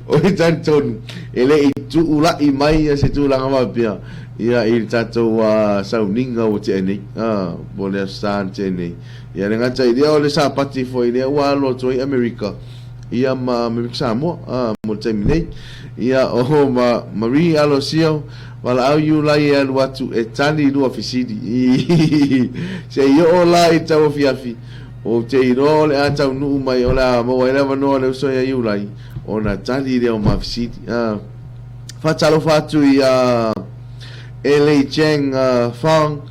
o le talitonu e le i tuulai mai ia se tulaga faapea ia i le tatou sauniga ua tea nei. Ah, po o le Aso Sa na tea nei. Ia le gata i lea o le Sapati foi lea ua alo atu ai Amerika ia ma Amerika Samoa a mo le taimi nei. Ia o ma Marie Alosio valaau Iulai e alu atu e tali lua fesili. Se i oo la i tauafiafi ou te iloa o le a taunuu mai o le a maua ai le avanoa le uso ia Iulai ona tali lea o ma fesili. A faatalofa atu ia LA Cheng Fong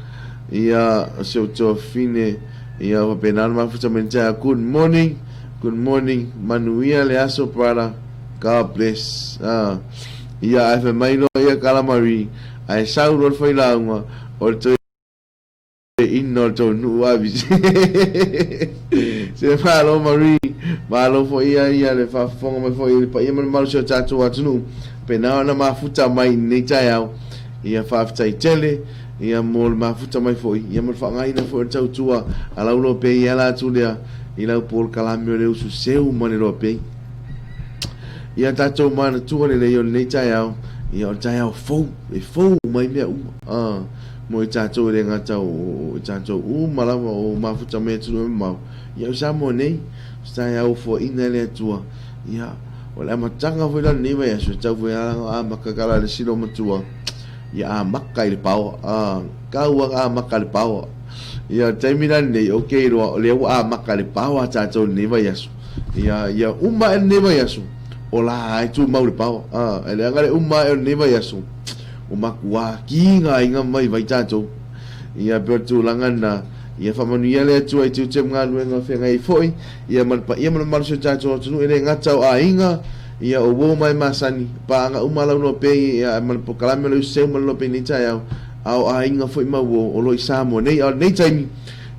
ia si ou tuafafine ia faapena ona mafuta mai le good morning. Good morning manuia le aso brother God bless ah ia ae fai mai loa ia Kalamari ae sau loa le failauga o le toe ina o le tou nuu avise se malo Marie malo foi ia ia le faafofoga mai foi i le paia ma le mamalu o si o tatou atunuu pena ona mafuta mai i lenei taeao ia faafetai tele ia mo le mafuta mai foi ia ma le faaaogaina foi o le tautua a lau loa pei e ala atu lea i lau polokalame o le usu seu ma le loa pei. Ia tatou manatua lelei o lenei taeao, ia o le taeao fou, e fou mai mea uma. Ah, mo i tatou e le gata o i tatou uma lava o mafuta mai atunuu e mamao, ia o Samoa nei, o se taeao ua foaiina e le Atua, ia o le amataga foi la o lenei vaiaso, e tau foi lava amata tala le silo matua, ia amata i le paoa, ah, tau lava amata i le paoa. Ia, o le taimi la lenei, ou te iloa o lea ua amata le paoa a tatou i lenei vaiaso. Ia, ia uma ae lenei vaiaso, o la e tumau le paoa. Ah, e leaga le uma ae o lenei vaiaso, ua matua kiga aiga vaivai tatou. Ia, pei o le tulaga lena, ia faamanuia le Atua i tiute ma galuega o feagai ai foi, ia ma le paia ma le mamalu o si o tatou atunuu, e le gata o aiga, ia o uo ma e masani, paaga uma lauloa pea ia ma le polokalame o le usu seu ma le loa pea i lenei taeao. a o aiga foi ma uo o lo o i Samoa nei. A o lenei taimi,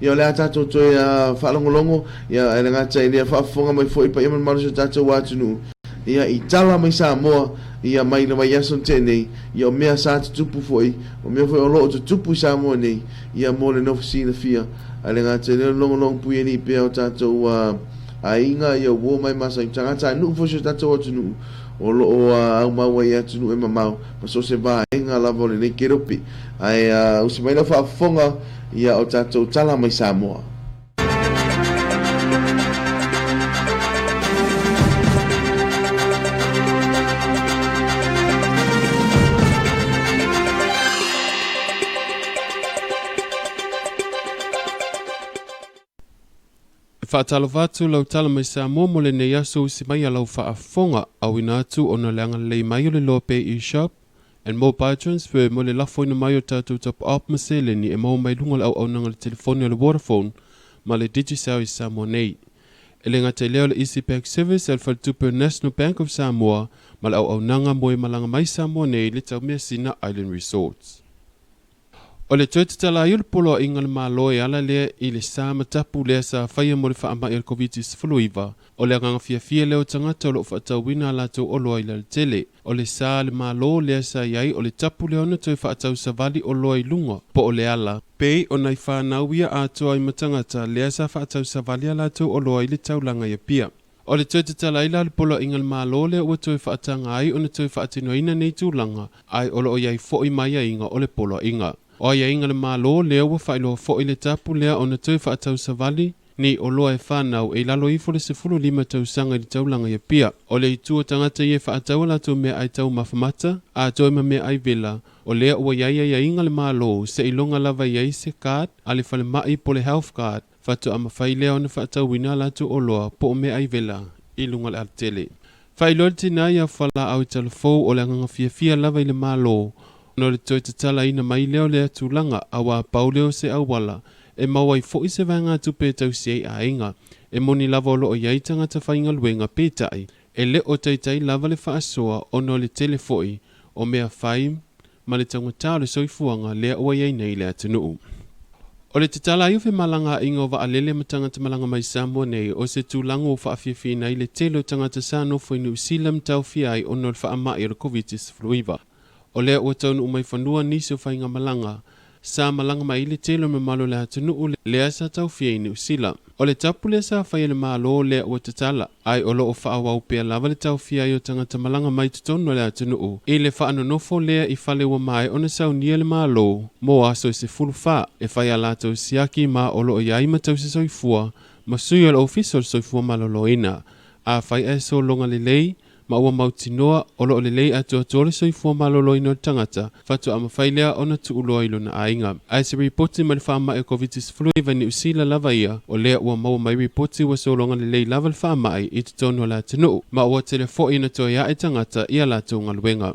ia o le a tatou toe faalogologo, ia e le gata i lea faafofoga mai foi paia ma le mamalu o si o tatou atunuu, ia i tala mai Samoa, ia mai le vaiaso na tea nei, ia o mea sa tutupu foi, o mea foi o lo o tutupu i Samoa nei, ia mo le nofo silafia. A le gata i lea o le logologo puialii pea o tatou aiga, ia uo mai ma tagata nuu foi o si o tatou atunuu, o lo o aumau ai i atunuu e mamao ma so o se vaega lava o lenei kerope. Ae usi mai lau faafofoga ia o tatou tala mai Samoa.
E faatalofa atu lau tala mai Samoa mo lenei aso usi mai a lau faafofoga auina atu ona le agalelei mai o le Lope e-shop and mobile transfer mo le lafoina mai o tatou top up ma seleni e maua mai luga o le auaunaga o le telefoni o le Vodafone ma le Digicel i Samoa nei. E le gata i lea o le Easy Bank Service a le Faletupe o National Bank of Samoa ma le auaunaga mo e malaga mai Samoa nei i le Taumeasina Island Resorts. O le toe tatala ai o le Poloaiga a le Malo e ala lea i le sa ma tapu lea sa faia mo le faamai o le Koviti-19, o le agaga fiafia lea o tagata o lo o faatauina a latou oloa i le alatele. O le sa a le Malo lea sa i ai o le tapu lea ona toe faatau savali oloa i luga po o le ala, pei o nai fanau ia atoa ai ma tagata lea sa faatau savali a latou oloa i le taulaga i Apia. O le toe tatala ai la o le Poloaiga a le Malo lea ua toe faataga ai ona toe faatinoina nei tulaga, ae o lo o i ai foi ma aiaiga o le Poloaiga. O aiaiga a le Malo lea ua faailoa foi le tapu lea ona toe faatau savali ni oloa e fanau e i lalo ifo le 15 tausaga i le taulaga i Apia. O le itu o tagata ia e faatau a latou meaai taumafa mata, atoa ma meaai vela, o lea ua i ai aiaiga a le Malo seiloga lava i ai se card a le falemai po le health card faatoa mafai lea ona faatauina a latou oloa po o meaai vela i luga o le alatele. Faailoa le tina ia fualaau i talafou o le agaga fiafia lava i le Malo ona o le toe tatalaina mai lea o lea tulaga auā pau lea o se auala e maua ai foi se vaegatupe e tausi ai aiga. E moni lava o lo o i ai tagata faigaluega peitai e le o taitai lava le faasoa ona o le tele foi o mea fai ma le taugata o le soifuaga lea ua i ai nei le atunuu. O le tatala ai o femalagaaiga o vaalele ma tagata malaga mai Samoa nei, o se tulaga ua faafiafiaina ai le tele o tagata sa nofo i Niu Sila ma taofia ai ona o le faamai o le Koviti-19. O lea ua taunuu mai fanua nisi o faigamalaga sa malaga mai ai le tele o le mamalu o le atunuu lea sa taofia i Niu Sila. O le tapu lea sa fai e le Malo lea ua tatala, ae o lo o faaauau pea lava le taofia ai o tagata malaga mai totonu o le atunuu i le faanonofo lea i fale ua maea ona saunia le Malo mo aso e 14 e fai a latou siaki ma o lo o i ai ma tausi soifua ma sui o le Ofisa o le Soifua Maloloina. Afai ae sologa lelei ma ua mautinoa o lo o lelei atoatoa le soifua maloloina o le tagata, faatoa mafai lea ona tuuloa i lona aiga. Ae se ripoti mai le faamai o Koviti-19 i Niu Sila lava ia, o lea ua maua mai ripoti ua sologa lelei lava le faamai i totonu o le atunuu, ma ua tele foi ina toe ae tagata i a latou galuega.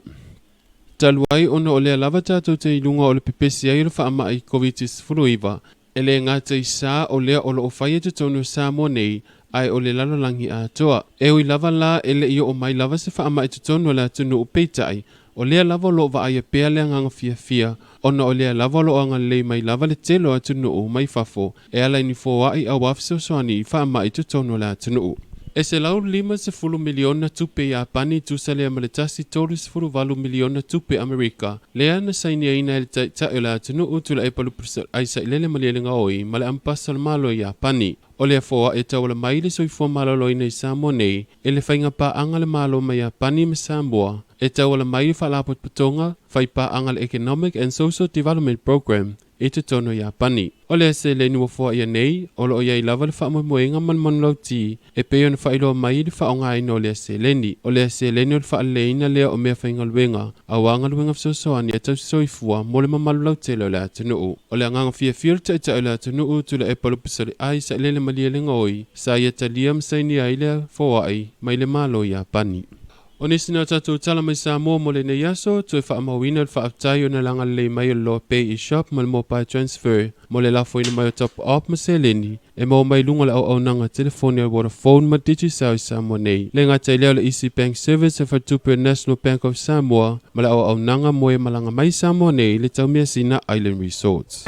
Talu ai ona o lea lava tatou te i luga o le pepesi ai o le faamai Koviti-19, E le gata i sa o lea o lo o faia i totonu o Samoa nei, ae o le lalolagi atoa. E ui lava la e le i oo mai lava se faamai i totonu o le atunuu, peitai, o lea lava o lo o vaaia pea le agaga fiafia, ona o lea lava o lo o agalelei mai lava le tele o atunuu mai fafo e ala i ni foai aua fesoasoani i faamai i totonu o le atunuu. E $150 miliona tupe Iapani tusa lea ma le tasi 38 miliona tupe Amerika lea na sainiaina e le Taitai o le atunuu Tuilaepa Lupe Sailele Malielegaoi ma le Amepasa o le Malo o Iapani. O lea foai e tauala mai le soifua maloloina i Samoa nei e le faiga paaga a le Malo ma Iapani ma Samoa e tauala mai le Faalapotopotoga Fai Paaga le Economic and Social Development Programme i totonu o Iapani. O lea seleni ua foaia nei, o lo o i ai lava le faamoemoega ma le manulauti e pei ona faailoa mai i le faaaogaina o lea seleni. O lea seleni o le faaleleiina lea o meafaigaluega aua galuega fesoasoani a tausisoifua mo le mamalu lautele o le atunuu. O le agaga fiafia o le Taitai o le atunuu, Tuilaepa Lupesaliai Sailele Malielegaoi, sa ia talia ma sainia ai lea foai mai le Malo o Iapani. O nisi na o tatou tala mai Samoa mo lenei aso, toe faamauina le faafetai ona le agalelei mai o le Loa Pay eShop ma le Mobile Transfer mo le lafoina mai o Top Up ma seleni e maua mai luga o le auaunaga telefoni a le Vodafone ma Digicel i Samoa nei. Le gata i lea o le Easy Bank Service a faletupe o le National Bank of Samoa ma le auaunaga mo e malaga mai i Samoa nei i le Taumeasina Island Resorts.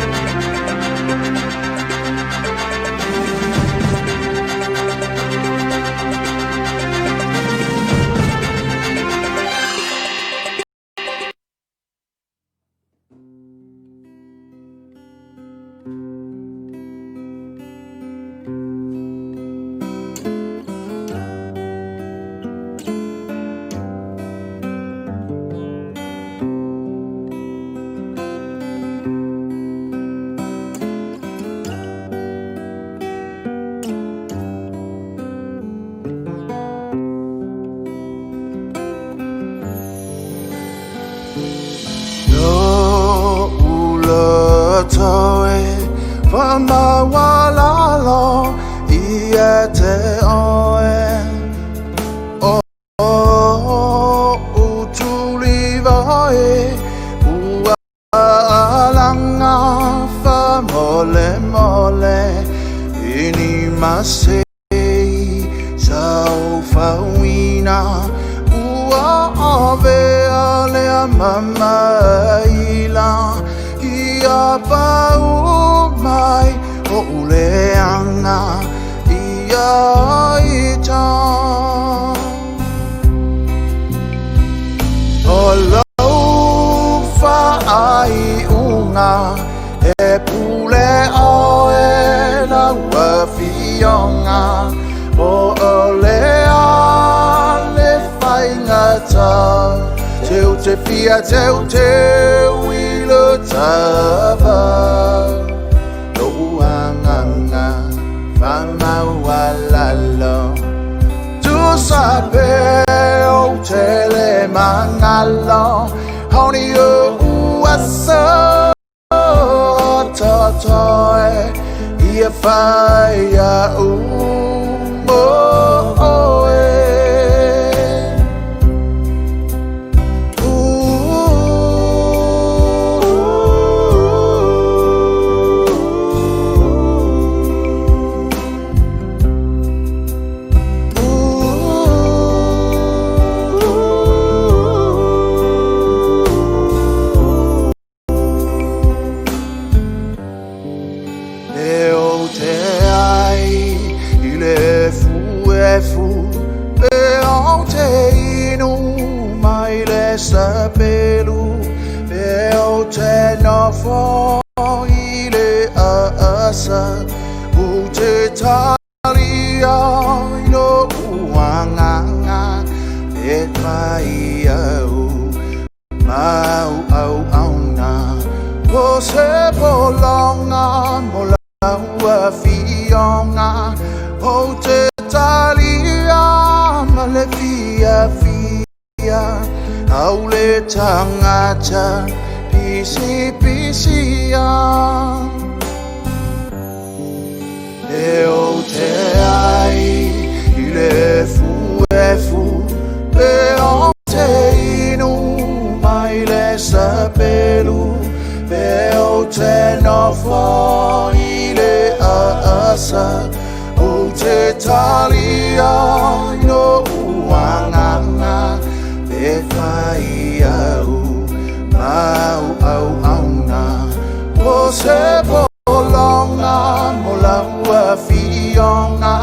pau mai o uleanga ia ita. O lau faaiuga e pule oe lau afioga po o le a le faigata teu te fia teuteu i le tava lou agaga faamaualalo tusa pe ou te le magalo haoni ou aso totoe ia fai a'u mo oe. E ou te ai i le efuefu pe ou te inu mai le sapelu pe ou te nofo i le aasa ou te talia i lou agaga e fai au ma au auauna o se pologa mo lau afioga ou te talia ma le fiafia au le tagata pisipisia. E ou te ai i le efuefu pe ou te inu mai le sapelu pe ou te nofo i le aasa ou te talia i lou agaga e fai au ma au auauna o se pologa mo lau afioga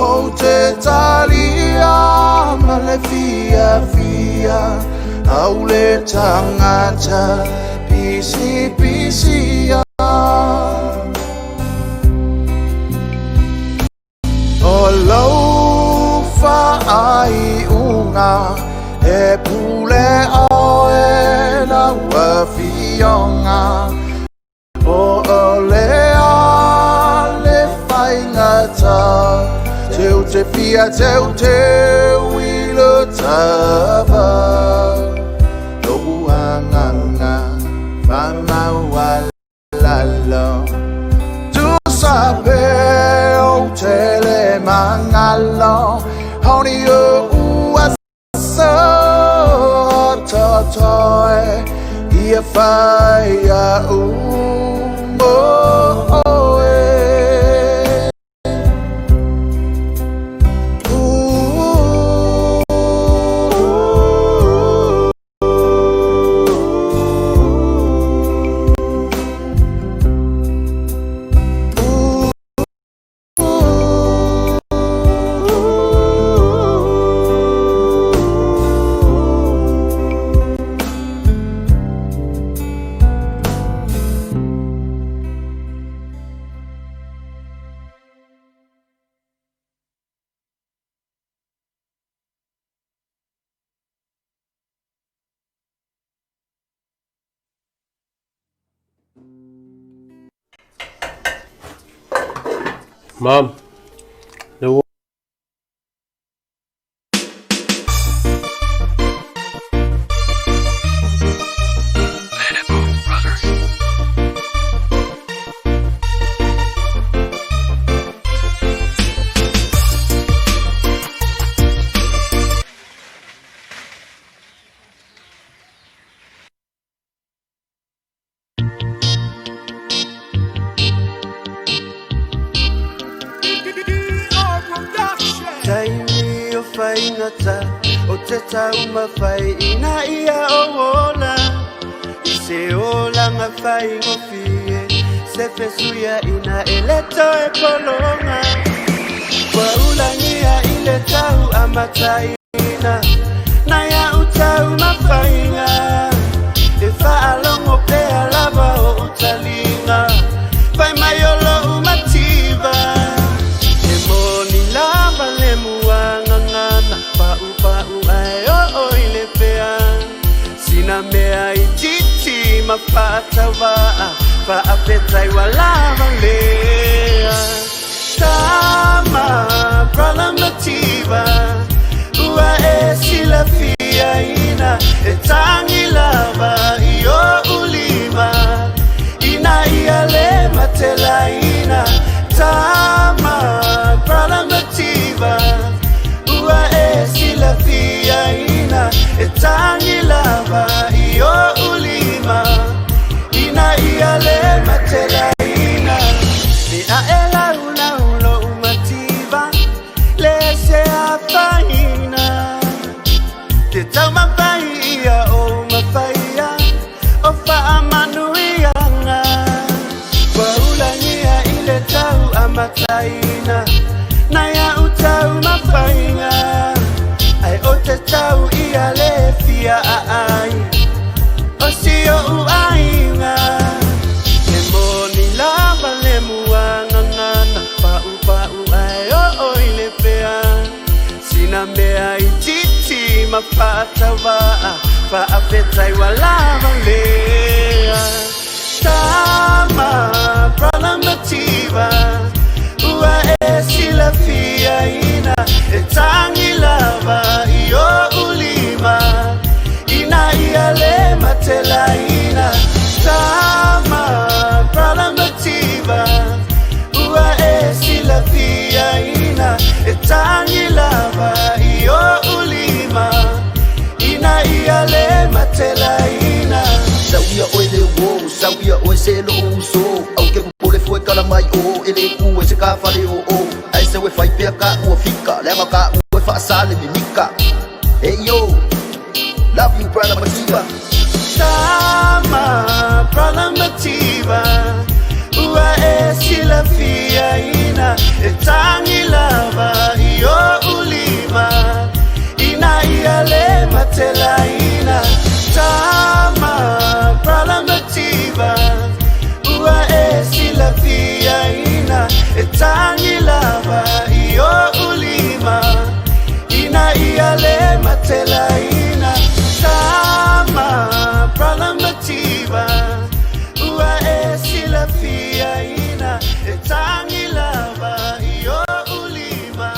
ou te talia ma le fiafia au le tagata pisipisia. O lau faaiuga e pule oe lau afioga po o le a le faigata teu te fia teuteu i le tava lou agaga faamaualalo tusa pe ou te le magalo haoni ou aso totoe ia fai a'u mo oe.
Mom, le ua
Taimi o faigata o te taumafai ina ia ou ola. I Se olaga faigofie se fesuiaʻina e le toe pologa. Ua ulagia i le tau amataina na iaʻu tau mafaiga e faalogo pea lava oʻu taliga fai mai o loʻu mativa. E moni lava le muagagana paʻupaʻu ae oo i le pea sina mea itiiti ma faatauva'a faafetai ua lava lea. Tama brother mativa ua e silafiaina e tagi lava i oʻu lima ina ia lē matelaina. Tama brother mativa ua e silafiaina e tagi lava i oʻu lima ina ia lē matelaina. Me aʻe laulau loʻu mativa le se afaina te taumafai ia ou mafaia o faamanuiaga. Ua ulagia i le tau amataina na iaʻu tau mafaiga ae o te tau ia le fia aai o si oʻu aiga. E moni lava le muagagana paʻupaʻu ae oo i le pea sina mea itiiti ma faatauva'a faafetai ua lava lea. Tama brother mativa ua e silafiaina e tagi lava i oʻu lima ina ia lē matelaina. Tama brother mativa ua e silafiaina e tagi lava i oʻu lima ina ia lē matelaina.
Sauia oe le uō, sauia oe se loʻu uso. Au ke pupole fue kala mai o e le ku e se ka fale o o. Ai se ue fai pea ka ua fika, leaga ka ua faasale mimika. Hey yo, love you brother Mativa.
Tama brother mativa ua e silafiaina e tagi lava i oʻu lima ina ia lē matelaina. Tama brother mativa ua e silafiaina e tagi lava i oʻu lima ina ia lē matelaina. Tama brother mativa ua e silafiaina e tagi lava i oʻu lima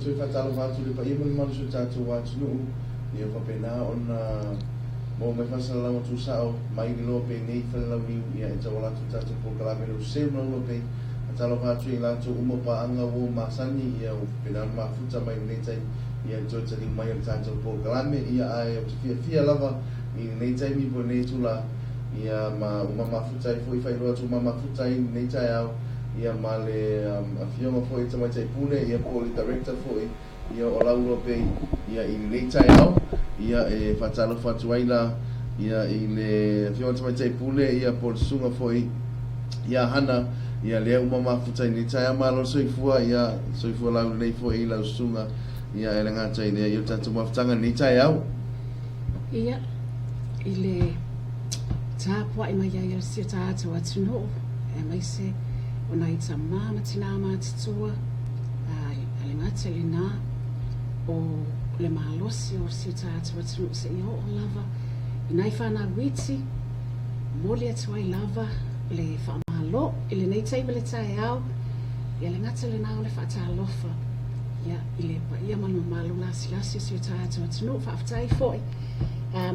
toe faatalofa atu i le paia ma le mamalu o si o tatou atunuu, ia faapena ona maua mai faasalalauga tuusao mai le loa penei i Falelauniu, ia e tauala atu i le tatou polokalame le Useu ma Lau Pei. Faatalofa atu i latou uma o paaga ua masani, ia ua faapena ona mafuta mai i lenei taimi, ia e toe taliu mai o le tatou polokalame, ia ae ou te fiafia lava i lenei taimi po o lenei itula, ia ma ua mamafuta ai foi, faailoa atu ua mamafuta ai lenei taeao, ia ma le afioga foi i le Tamaitai Pule, ia po o le Director foi, ia o Lauloa Bay, ia i lenei taeao, ia e faatalofa atu ai la, ia i le afioga i le Tamaitai Pule, ia po o le susuga foi ia Hana, ia lea ua mamafuta i lenei taeao, malo le soifua, ia soifua laulelei foi i lau susuga, ia e le gata i lea, ia o le tatou mafutaga i lenei taeao.
Ia, i le tapuai mai ai a si o tatou atunuu, aemaise o nai tamā ma tinā matutua, a le gata i lenā, o le malosi o si o tatou atunuu seia oo lava i nai fanau iti, momoli atu ai lava le faamalo i lenei taimi i le taeao, ia le gata i lenā o le faatalofa ia i le paia ma le mamalu lasilasi o si o tatou atunuu. Faafetai foi.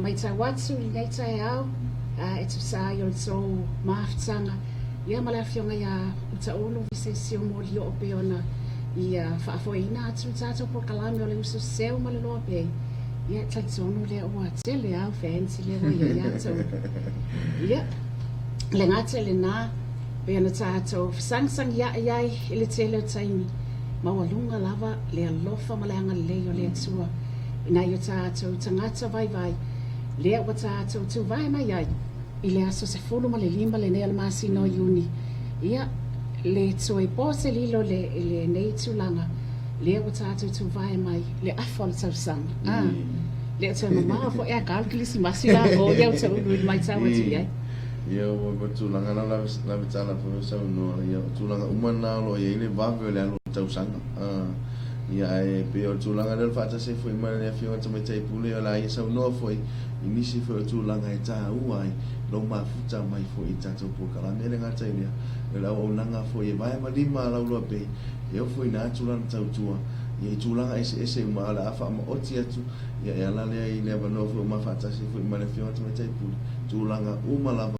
Matau atu i lenei taeao e tusa ai o le tou mafutaga ia ma le afioga ia Utaulu Visesio Molioo pei ona ia faafoeina atu le tatou polokalame o le uso seu ma le loa pei. Ia e talitonu lea ua tele au fans lea ua ia ia Utaulu. Ia, le gata i lenā, pei ona tatou fesagisagia'i ai i le tele o taimi, maualuga lava le alofa ma le agalelei o le Atua i nai o tatou tagata vaivai lea ua tatou tuvae mai ai i le aso 15 lenei o le masina o Iuni. Ia, le toe po se lilo le, i lenei tulaga lea ua tatou tuvae mai le afa o le tausaga. Ah, le o toe mamao foi a ka o le Kilisimasi la o ia o ulu i le matau atu i ai.
Ia, ua tulaga la lave tala foi o saunoa, ia, o tulaga uma na o lo o i ai le vave o le alu o le tausaga. Ah, Ia, ae pei o le tulaga lea o le faatasi ai foi ma le Afioga Tamaitai Pule, o le a ia saunoa foi i nisi foi o tulaga e taua ai lou mafuta mai foi i tatou polokalame. E le gata i lea, o le auaunaga foi e vae ma lima a Lauloa Bay, e ofoina atu lana tautua ia i tulaga eseese uma, a o le a faamaoti atu, ia e ala lea i le avanoa foi ua ma faatasi ai foi ma le Afioga Tamaitai Pule, tulaga uma lava.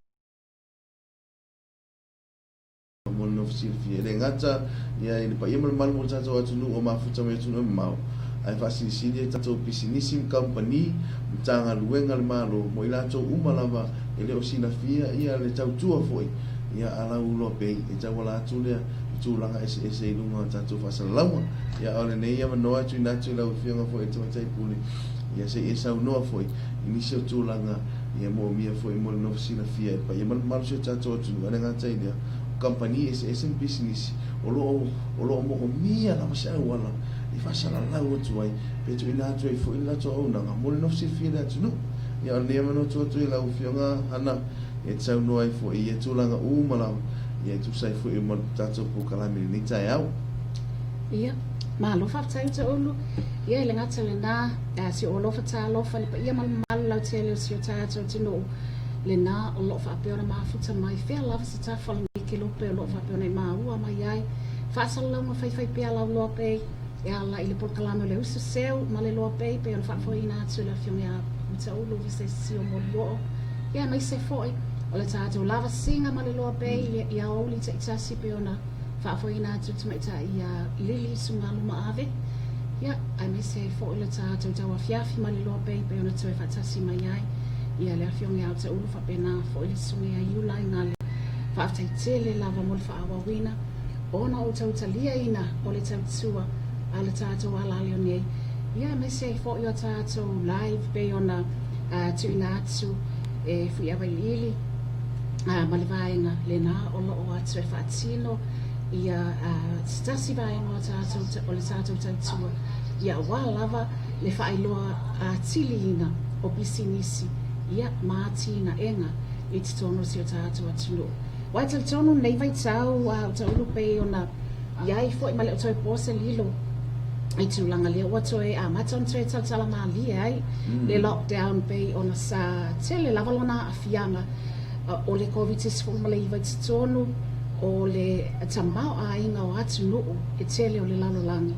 Mo le nofo silafia, e le gata ia i le paia ma le mamalu mo le tatou atunuu o mafuta mai atunuu e mamao, ae faasilisili a tatou pisinisi ma kamupani, Matagaluega a le Malo, mo i latou uma lava e le o silafia ia le tautua foi ia a Lauloa Bay e tauala atu lea i tulaga eseese i luga o tatou faasalalauga. Ia a o lenei avanoa e tuuina atu i lau Afioga foi i le Tamaitai Pule ia se i e saunoa foi i nisi o tulaga Ia moomia foi mo le nofo silafia e le paia ma le mamalu o si o tatou atunuu, e le gata i lea, o kamupani eseese ma pisinisi o lo o o lo o moomia lava se auala e faasalalau atu ai pe tuuina atu ai foi le latou auaunaga mo le nofo silafia i le atunuu. Ia o lenei avanoa tuu atu i lau Afioga Hana e te saunoa ai foi i ia tulaga uma lava ia e tusa ai foi ma le tatou polokalame i lenei taeao.
Ia, malo faafetai Utaulu. Ia e le gata i lenā, a si ou alofa talofa i le paia ma le mamalu lautele o si o tatou atunuu, lenā o lo o faapea ona mafuta mai fea lava se tafa o lenei kelope o lo o faapea ona e maua mai ai faasalalauga faifaipea Lauloa Bay e ala i le polokalame o le Uso Seu ma le Loa Bay pei ona faafoeina atu e le Afioga ia Utaulu Visesio Molioo, ia aemaise foi o le tatou lavasiga ma le Loa Bay i aoauli taitasi pei ona faafoeina atu le tamaitai ia Lily Sugalu Maave, ia, aemaise ai foi le tatou tauafiafi ma le Loa Bay pei ona toe faatasi mai ai ia le Afioga ia Autaulu faapena foi le Susuga ia Iula i Gale. Faafetai tele lava mo le faaauauina ona o outou taliaina o le tautua a le tatou alaleo nei, ia aemaise ai foi o tatou live pei ona tuuina atu e Fuiavailiili ma le vaega lenā o lo o atu e faatino ia se tasi vaega o tatou o le tatou tautua ia aua lava le faailoa atiliina o pisinisi ia ma atinaega i totonu o si o tatou atunuu. Aua e talitonu lenei vaitau a o taulu pei ona i ai foi ma le o toe po se lilo i tulaga lea ua toe amata ona toe talatala malie ai le lockdown pei ona sa tele lava lona aafiaga o le Koviti-19 i totonu o le tamaoaiga o atunuu e tele o le lalolagi.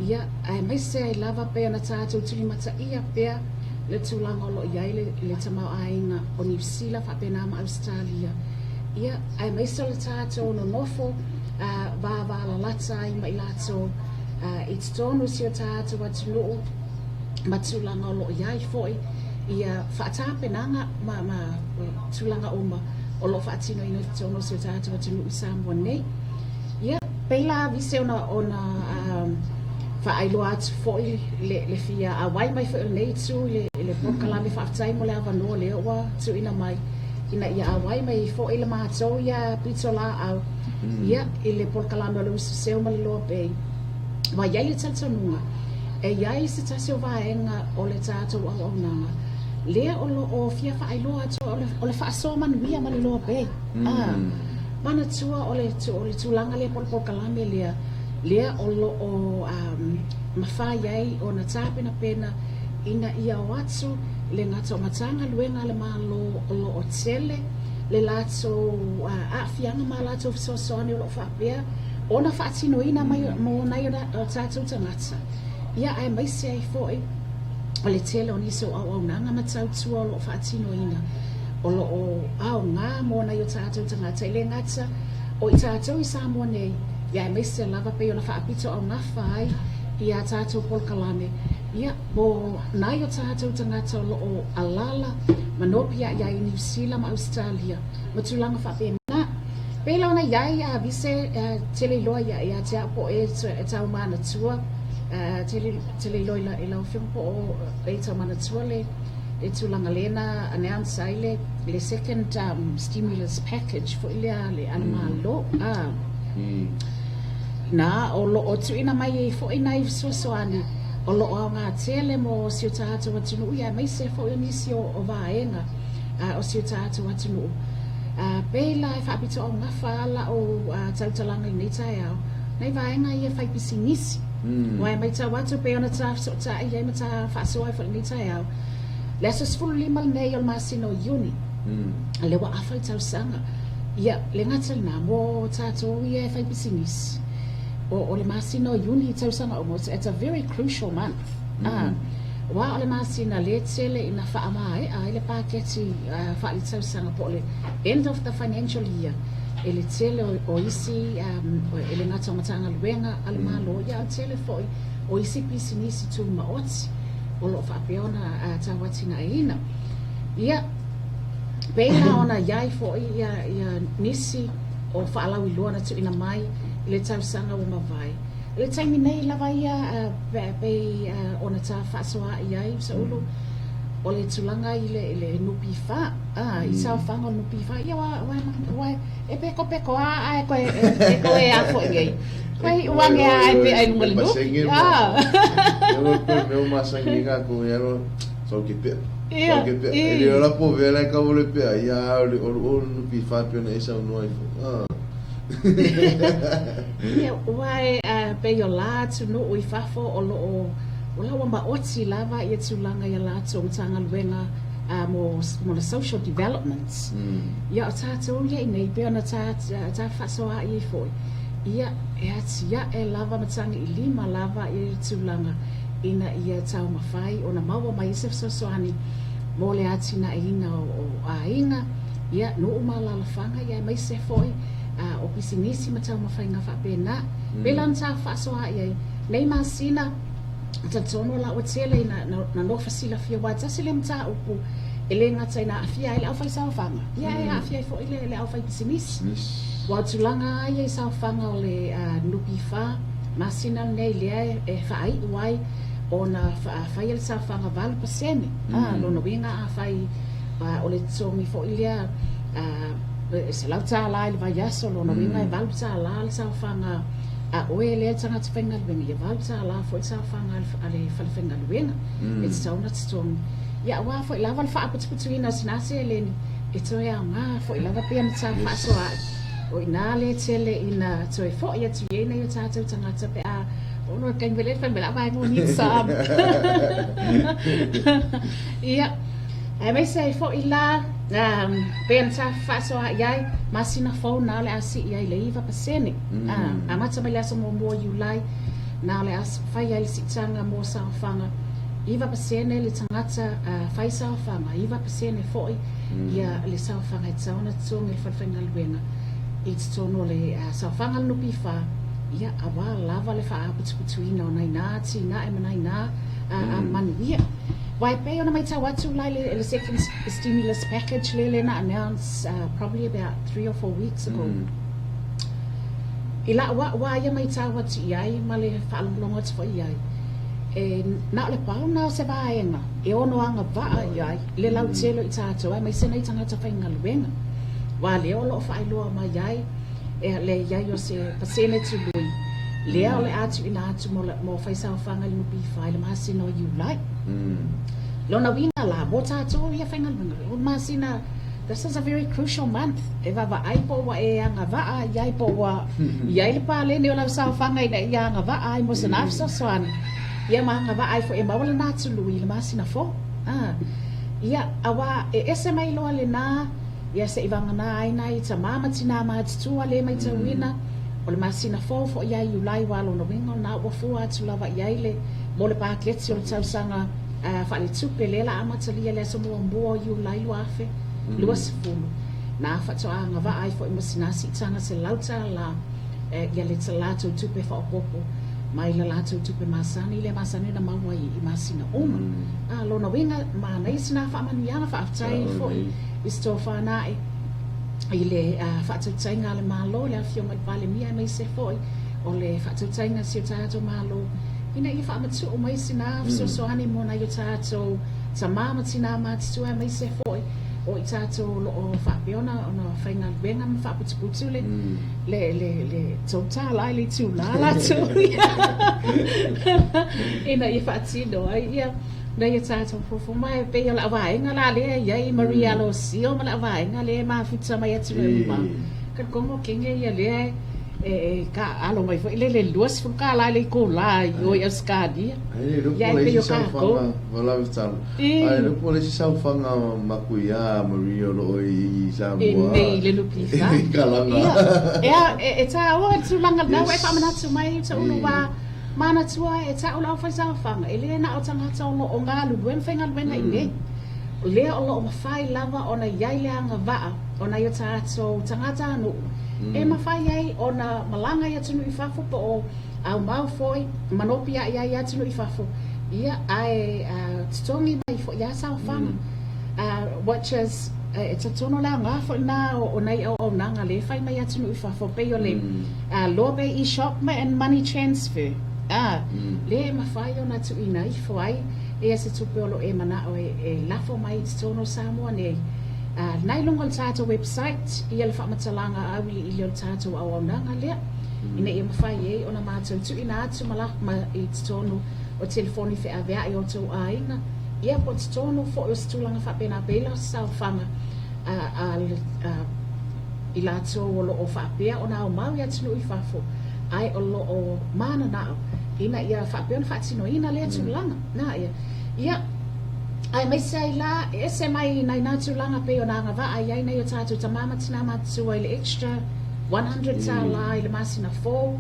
Ia, aemaise ai lava pei ona tatou tulimataia pea le tulaga o lo o i ai le, le tamaoaiga o Niu Sila faapena ma Ausetalia. Ia, aemaise o le tatou nonofo vavalalata ai ma i latou i totonu o si o tatou atunuu ma tulaga o lo o i ai foi ia faatapenaga ma, ma tulaga uma o lo o faatinoina i totonu o si o tatou atunuu i Samoa nei. Ia, pei la avise ona, ona faailoa atu foi le, le fia auai mai foi o lenei itu i le, i le polokalame faafetai mo le avanoa lea ua tuuina mai ina ia auai mai ai foi le matou ia pitolaau ia i le polokalame o le Uso Seu ma le Loa Bay. Ua i ai le talitonuga e i ai se tasi o vaega o le tatou auaunaga lea o lo o fia faailoa atu o le, o le faasoa manuia ma le Loa Bay. Manatua o le, o le tulaga lea po o le polokalame lea, lea o lo o mafai ai ona tapenapena ina ia o atu le gata o Matagaluega a le Malo o lo o tele le latou aafiaga ma latou fesoasoani o lo o faapea ona faatinoina mai mo nai o tatou tagata, ia aemaise ai foi o le tele o nisi o auaunaga ma tautua o lo o faatinoina o lo o aoga mo nai o tatou tagata e le gata o i tatou i Samoa nei, ia aemaise lava pei ona faapito augafa ai ia tatou polokalame, ia mo nai o tatou tagata o lo o alala ma nopiai ai i Niu Sila ma Ausetalia ma tulaga faapena. Pei la ona i ai a vise tele iloa ia ia te au po o e tau manatua tele tele iloa i lau afioga po o e tau manatua le le tulaga lea na announce ai le le second stimulus package foi lea a le a le Malo a na o lo o tuuina mai ai foi nai fesoasoani o lo o aoga tele mo si o tatou atunuu ia aemaise foi o nisi o, o vaega o si o tatou atunuu. Pei la e faapitoaugafa a la'u tautalaga i lenei taeao, nai vaega ia fai pisinisi. Aua e maitau atu pei ona ta fesootai ai ma ta faasoa ai foi i lenei taeao, le aso 15 lenei o le masina o Iuni, lea ua afa le tausaga. Ia, le gata lena, mo tatou ia e fai pisinisi, o le masina o Iuni i tausaga uma, it's a very crucial month. Aua o le masina lea tele ina faamaea ai le paketi faaletausaga po o le end of the financial year e le tele o isi e le gata o Matagaluega a le Malo ia a o le tele foi o isi pisinisi tumaoti o lo o faapea ona tauatinaeina. Ia, pei la ona i ai foi ia nisi o faalauiloa na tuuina mai i le tausaga ua mavae. I le taimi nei lava ia pei ona ta faasoaai ai Saulu o le tulaga i le, le NPF, i saofaga o le NPF, ia ua e pekopeko a ae koe e koe a foi nei. Koe i uange a e pe ai lunga le nupi.
Ia mea o masangi ka ko ia ro sau ke pea. Sau ke pea. E le ora po vela ka mo le pea ia o le o NPF pe na esa no ai.
Ia, ua e pei o la atunuu i fafo o lo o o la ua maoti lava ia tulaga i a latou Matagaluega mo mo le social development. Ia o tatou ia i nei pei ona ta ta faasoaai ai foi, ia e atiae lava ma tagiilima lava ia le tulaga ina ia taumafai ona maua mai ai se fesoasoani mo le atinaeina o aiga, ia nuu ma alalafaga ia aemaise foi o pisinisi ma taumafaiga faapena. Pei la ona ta faasoaai ai nei masina, talitonu la ua tele ina na nofo silafia aua e tasi lea mataupu e le gata ina aafia ai le aufaisaofaga, ia e aafia ai foi le aufaipisinisi. Aua o tulaga lava ia i saofaga o le NPF masina lenei lea e faaiu ai ona faia le saofaga 8%. Lona uiga afai o le totogi foi lea e $100 i le vaiaso, lona uiga e $8 le saofaga a oe lea le tagata faigaluega, ia $8 foi le saofaga a le fale faigaluega e tatau ona totogi. Ia aua foi lava le faaputuputuina o sina seleni e toe aoga foi lava pei ona ta faasoaai. O i ina lea tele ina toe foi atu i ai nai o tatou tagata pe a ono e taimi lea fai mai la vaega ua need some. Ia, aemaise ai foi la pei ona sa faasoaai ai, masina fou na o le a sii ai i le 9%. Amata mai le aso muamua o Iulai. na o le a fai ai le siitaga mo saofaga 9% le tagata fai saofaga, 9% foi ia le saofaga e tatau ona totogi e le falefaigaluega i totonu o le saofaga a le NPF, ia auā lava le faaputuputuina o nai nā atinae ma nai nā manuia. Aua e pei ona matau atu la i le second stimulus package lea lea na announce probably about 3 or 4 weeks ago, i la'u a'u a ia matau atu i ai ma le faalogologo atu foi i ai, e na o le pau na o se vaega e ono agavaa i ai le lautele o i tatou aemaise nai tagata faigaluega, aua lea o loo faailoa mai ai e le i ai o se pasene tului lea o le a tuuina atu mo faisaofaga i le NPF i le masina o Iulai. Lona uiga la mo tatou ia faigaluega o le masina, this is a very crucial month, e vaavaai po ua e agavaa i ai, po ua i ai le paleni o lau saofaga ina ia agavaa ai mo sena fesoasoani, ia ma agavaa ai foi e maua lena tului i le masina fou. Ia, auā e ese mai loa lenā, ia seʻi vagana ai nai tamā ma tinā matutua lē maitauina o le masina fou foi ia Iulai, uā lona uiga o lena ua fua atu lava i ai le mo le paketi o le tausaga faaletupe lea la amatalia i le aso muamua o Iulai 2020, na faatoa agavaa ai foi mo sina siitaga $100 ia le latou tupe faaopoopo mai le latou tupe masani lea masani ona maua i masina uma. A lona uiga manaia sina faamanuiaga. Faafetai foi i se tofa ae i le faatautaiga a le Malo, le Afioga i le Palemia, aemaise foi o le faatautaiga a si o tatou Malo ina ia faamatuu mai sina fesoasoani mo nai o tatou tamā ma tinā matutua, aemaise foi o i tatou o loo faapea ona faigaluega ma faaputuputu le $3 i le itulā latou ina ia faatino ai ia nai o tatou fuafua. Ma e pei o lau vaega la lea e i ai Maria Alosio ma lau vaega lea e mafuta mai atu e uma talitonu kenge ia lea e ka alo mai foi le $20 i le itulā i o i Ausetalia.
Ia e pei o tatou Ai le po le isi saofaga makuia Maria o loo i Samoa.
I le NPF.
Kalana.
Ia, e tāua le tulaga lena ua e faamanatu mai Taulu ua manatua e ta'u lau faisaofaga e lē na o tagata o loo galulue ma faigaluega i nei, lea o loo mafai lava ona i ai le agavaa o nai o tatou tagatanuu e mafai ai ona malaga i atunuu i fafo po o aumau foi ma nopiai ai i atunuu i fafo, ia ae totogi mai foi ia saofaga, which is e talitonu le aoga foi lena o nai auaunaga lea e fai mai atunuu i fafo pei o le Lobe e-shop and money transfer, lea e mafai ona tuuina ifo ai ia se tupe o loo e manao e lafo mai i totonu o Samoa nei. Na i luga o le tatou website ia le faamatalaga auiliili o le tatou auaunaga lea ina ia mafai ai ona matou tuuina atu ma i totonu o telefoni feaveai o outou aiga, ia po o totonu foi o se tulaga faapena pei la o se saofaga a i latou o loo faapea ona aumau i atunuu i fafo ae o loo mananao ina ia faapea ona faatinoina lea tulaga na ia aemaise ai la e ese mai nai nā tulaga pei ona agavaa i ai nai o tatou tamā ma tinā matutua i le extra $100 i le masina fou,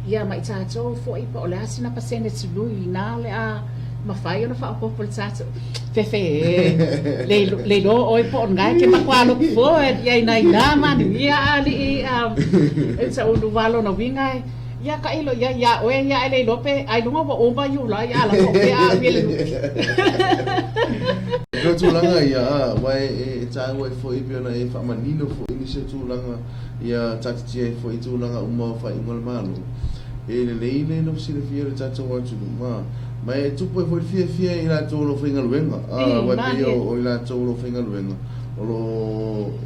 ia ma i tatou foi po o le a sina pasene tului na o le a mafai ona faaopoopo i le tatou fefe e le iloa ʻoe po o lena e ke makuā look forward i ai nai nā manuia alii e taulu ua lona uiga e ia taʻilo i ai iā ʻoe ia ae le iloa pe ailoga ua uma Iulai a lako pea au i le lupi.
O tulaga ia, aua e tāua ai foi pei ona e faamanino foi nisi o tulaga ia taatitia ai foi tulaga uma o faaiuga a le Malo. E lelei le lou silafia i le tatou atunuu ma e tupu ai foi le fiafia i latou o lo o faigaluega, aua e pei o i latou o lo o faigaluega o lo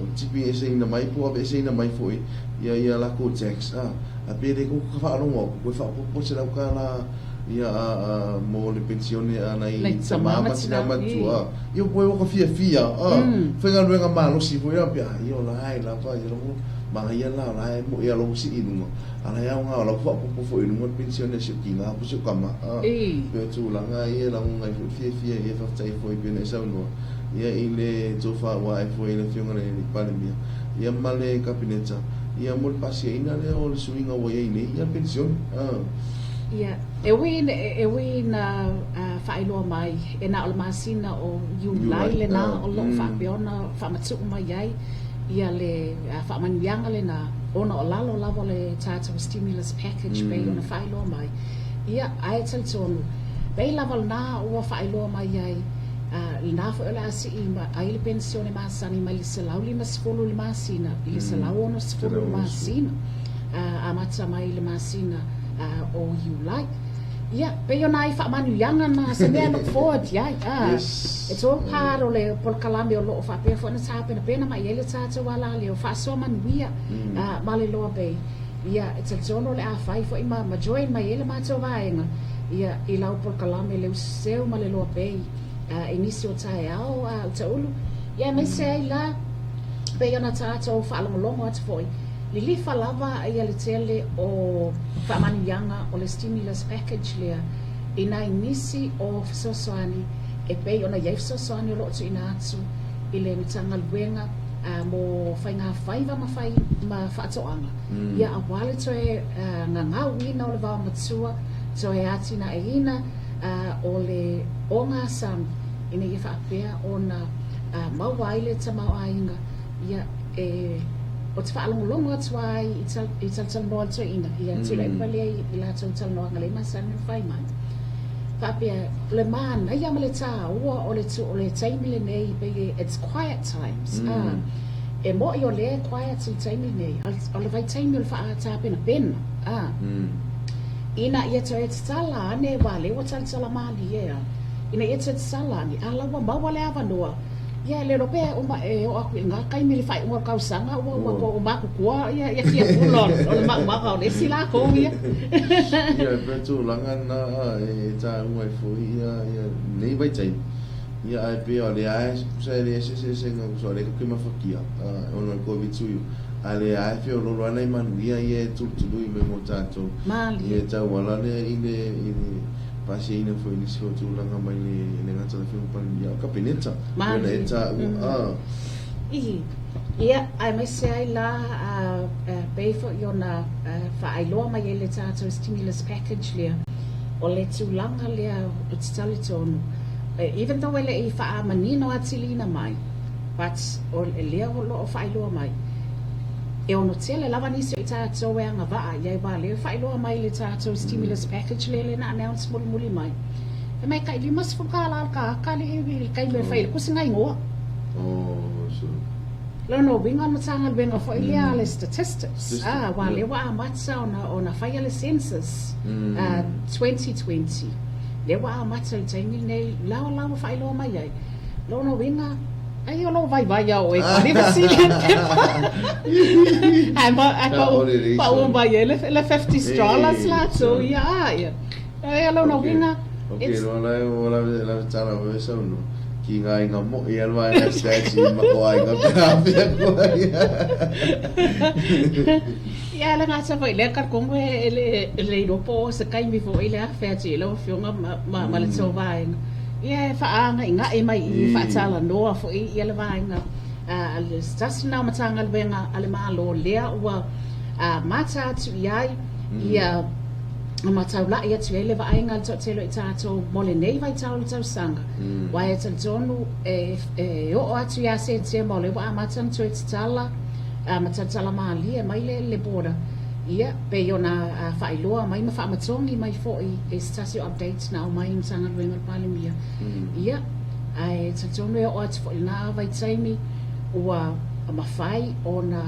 o tipi eseina mai po o aveeseina mai foi ia lakou tax, a pe le koko ka faalogo atu koe faaopoopo $100 ia mo le penisione a nai tamā ma tinā matutua, ia ua ka fiafia faigaluega malosi foi la pe ia o la e lava ia logo manaia la o la e moʻi a lou sii i luga a la e aoga o la ua faaopoopo foi i luga le penisione a si ou tinā po o si ou tama pei o tulaga ia e lagona ai foi le fiafia ia faafetai foi pei ona e saunoa ia i le tofa ua ae foi i le Afioga i le Palemia ia ma le Kapeneta ia mo le pasiaina lea o le suiga ua i ai nei ia penisione.
Ia, e ui e ui ina faailoa mai e na o le masina o Iulai lena o lo o faapea ona faamatuu mai ai ia le faamanuiaga lena ona o lalo lava o le tatou stimulus package pei ona faailoa mai. Ia, ae talitonu, pei lava lena ua faailoa mai ai lena foi o le a sii ai le penisione masani mai le $150 i le masina i le $160 i le masina, amata mai i le masina o Iulai. Ia, pei o nai faamanuiaga na se mea e look forward i ai. It's all part o le polokalame o lo o faapea foi ona tapenapena mai ai le tatou alaleo faasoa manuia ma le Loa Bay. Ia, e talitonu o le a fai foi ma ma join mai ai le matou vaega ia i lau polokalame le useu ma le Loa Bay i nisi o taeao a Utaulu. Ia, aemaise ai la pei ona tatou faalogologo atu foi Lilifa lava ia le tele o faamanuiaga o le stimulus package lea i nai nisi o fesoasoani e pei ona i ai fesoasoani o lo o tuuina atu i le Matagaluega mo Faiga Faiva ma fai ma Faatoaga, ia aua le toe gagauina o le vaomatua, toe atinaeina o le ogasami ina ia faapea ona maua ai le tamaoaiga ia e ou te faalogologo atu ai i tal, i talatalanoa a le toeaina, ia tulai mai lea i latou talanoaga lea e masani ona fai mai. Faapea, o le manaia ma le tāua o le, o le taimi lenei, pei e, it's quiet times. Ah, e mo'i o lea e quiet i le taimi lenei, o le vaitaimi o le faatapenapena. Ah, ina ia toe tatala ane, aua o lea ua talatala mālie a, ina ia toe tatala ane, a la ua maua le avanoa, Ia e le iloa pe uma e oo atu i lena taimi i le faaiuga o le tausaga ua ua ua matutua ia ia tiapula o le maumaga o le isi latou ia.
Ia e pei o tulaga na e taua ai foi ia ia lenei vaitaimi. Ia ae pei o lea lava e tusa e leai se eseesega tusa o lea tatou te mafatia ona o le Koviti a o lea lava e feoloolo lava nai manuia ia e tulutului mai mo tatou.
Malie.
Ia e tauala lea i le i le Pasiaina foi i nisi o tulaga mai le gata o le Afioga Palemia, o Kapeneta, pei ona e taua.
A. I, ia, aemaise ai la, pei foi ona faailoa mai ai le tatou stimulus package lea, o le tulaga lea ou te talitonu, even though e le i faamanino atiliina mai, but o lea o lo o faailoa mai, e ono tele lava nisi o i tatou e agavaa i ai aua o lea e faailoa mai le tatou stimulus package lea lea na announce mulimuli mai, fai mai e tai $50 le tagata alii i le taimi e fai ai le tusiga igoa. Lona uiga o le Matagaluega foi lea a le Statistics, aua o lea ua amata ona faia le census 2020, lea ua amata i le taimi lenei, la la ua faailoa mai ai. Lona uiga, ai o lou vaivai a oe kali fesili a le pepa. Ae ma ae pau pau mai ai le le $50 latou ia a ia. Ai o lona uiga
Okay, loa la o la la tala o e saunoa. Ki ngā inga mo i alwa e statue ma ko ai ngā pea pea ko ai.
Ia le gata foi lea ka kongo e le le iloa po o se taimi foi le afe atu i lau afioga ma ma ma le tou vaega. Ia e faaagaiga'i mai i i faatalanoa foi ia le vaega a le se tasi lena o Matagaluega a le Malo lea ua mata atu i ai ia ma taula'i atu i ai le vaaiga a le toatele o i tatou mo lenei vaitau o le tausaga. Aua e talitonu e e oo atu ia Setema o lea ua amata ona toe tatala ma talatala malie mai le le border, ia, pei ona faailoa mai ma faamatogi mai foi e se tasi o updates na aumai i Matagaluega a le Palemia. Ia, ae talitonu e oo atu foi i lena vaitaimi ua mafai ona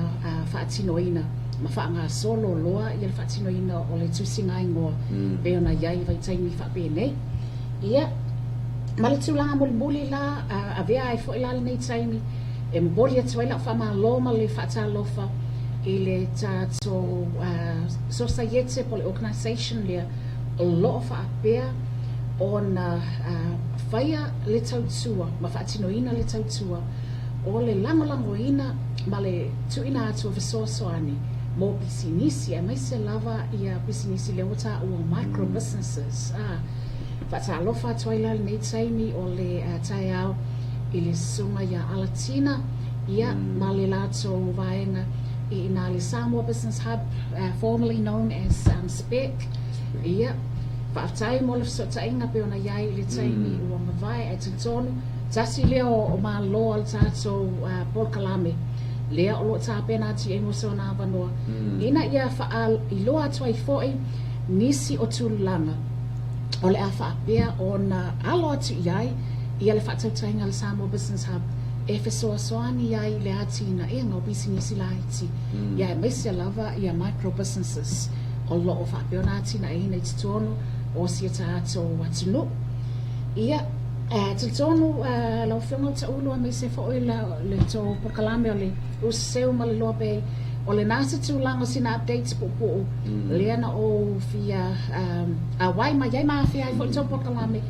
faatinoina ma faagasolo loa ia le faatinoina o le tusiga igoa pei ona i ai i vaitaimi faapenei. Ia, ma le tulaga mulimuli la, avea ai foi la lenei taimi E momoli atu ai lau faamalo ma le faatalofa i le tatou sosaiete po o le organisation lea o lo o faapea ona faia le tautua ma faatinoina le tautua o le lagolagoina ma le tuuina atu o fesoasoani mo pisinisi aemaise lava ia pisinisi lea ua taua o micro businesses. Faatalofa atu ai la lenei taimi o le taeao i le susuga ia Alatina ia ma le latou vaega i ina le Samoa Business Hub, formerly known as SPEC. Ia, faafetai mo le fesootaiga pei ona i ai i le taimi ua mavae, ae talitonu tasi lea o malo a le tatou polokalame lea o lo o tapena atu i ai mo sona avanoa ina ia faailoa atu ai foi nisi o tulaga o le a faapea ona alo atu i ai ia le faatautaiga a le Samoa Business Hub e fesoasoani ai i le atinaega o pisinisi laiti ia aemaise lava ia micro businesses o lo o faapea ona atinaeina i totonu o si o tatou atunuu. Ia, talitonu lau Afioga Taulu aemaise foi le tou polokalame o le Usiseu ma le Loa Bay, o lena se tulaga o sina updates puupuu lea na ou fia auai mai ai ma afea ai foi le tou polokalame.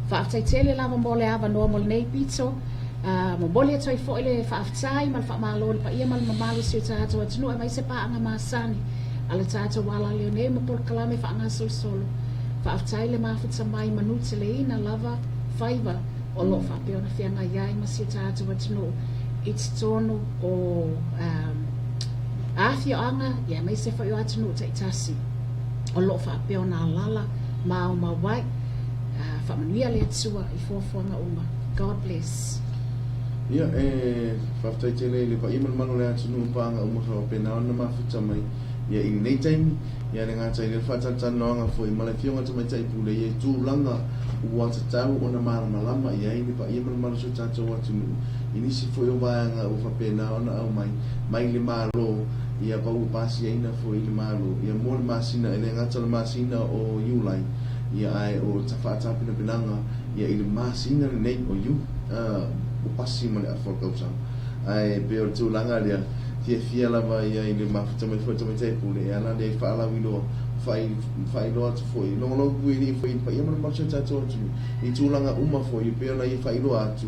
Faafetai tele lava mo le avanoa mo lenei pito. Momoli atu ai foi le faafetai ma le faamalo i le paia ma le mamalu o si o tatou atunuu aemaise paaga masani a le tatou alaleo nei ma polokalame faagasolosolo. Faafetai le mafuta mai manuteleina lava faiva o lo o faapea ona feagai ai ma si o tatou atunuu i totonu o afioaga aemaise foi o atunuu taitasi o lo o faapea ona alaala ma aumau ai. Faamanuia le Atua i fuafuaga uma. God bless.
Ia, e faafetai tele i le paia ma le mamalu o le atunuu ma paaga uma faapena ona mafuta mai ia i lenei taimi. Ia le gata i lea faatalatalanoaga foi ma le Afioga i le Tamaitai Pule i tulaga ua tatau ona malamalama i ai le paia ma le mamalu o si o tatou atunuu i nisi foi o vaega ua faapena ona aumai mai le Malo ia pa ua pasiaina foi i le Malo ia mo le masina e le gata o le masina o Iulai ia ae o faatapenapenaga ia i le masina lenei o Iuni ua pasi ma le afa o le tausaga. Ae pei o le tulaga lea, fiafia lava ia i le mafuta mai foi o le tamaitai pule e ala lea i faalauiloa, faailoa atu foi, logologo i foi i le paia ma le mamalu o si o tatou atunuu i tulaga uma foi e pei ona ia faailoa atu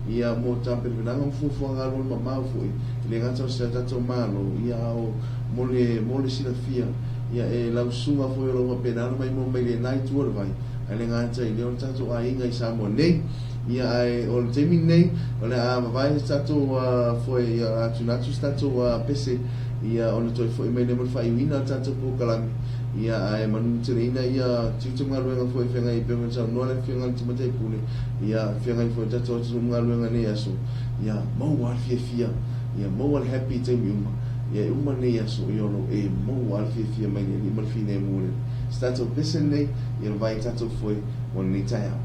ia mo tapenapenaga ma fuafuaga alualumamao foi, e le gata o si o tatou Malo, ia a o mo le mo le silafia ia e lau susuga foi o lo o faapena ona maimoa mai lena itu o le vai, ae le gata i lea o le tatou aiga i Samoa nei. Ia ae o le taimi lenei, o le a vavae se tatou foe ia o le a tuuina atu se tatou pese ia ona toe foi mai lea mo le faaiuina o le tatou polokalame. Ia ae manuteleina ia tiute ma galuega foi e feagai ai pei ona saunoa le Afioga i le Tamaitai Pule, ia feagai foi le tatou atunuu ma galuega i lenei aso. Ia maua lava le fiafia, ia maua le happy i taimi uma. Ia e uma lenei aso, ia o lo o e maua lava le fiafia mai le Alii ma le filemu o le Alii. Se tatou pese lenei, ia vavae i tatou foe mo lenei taeao.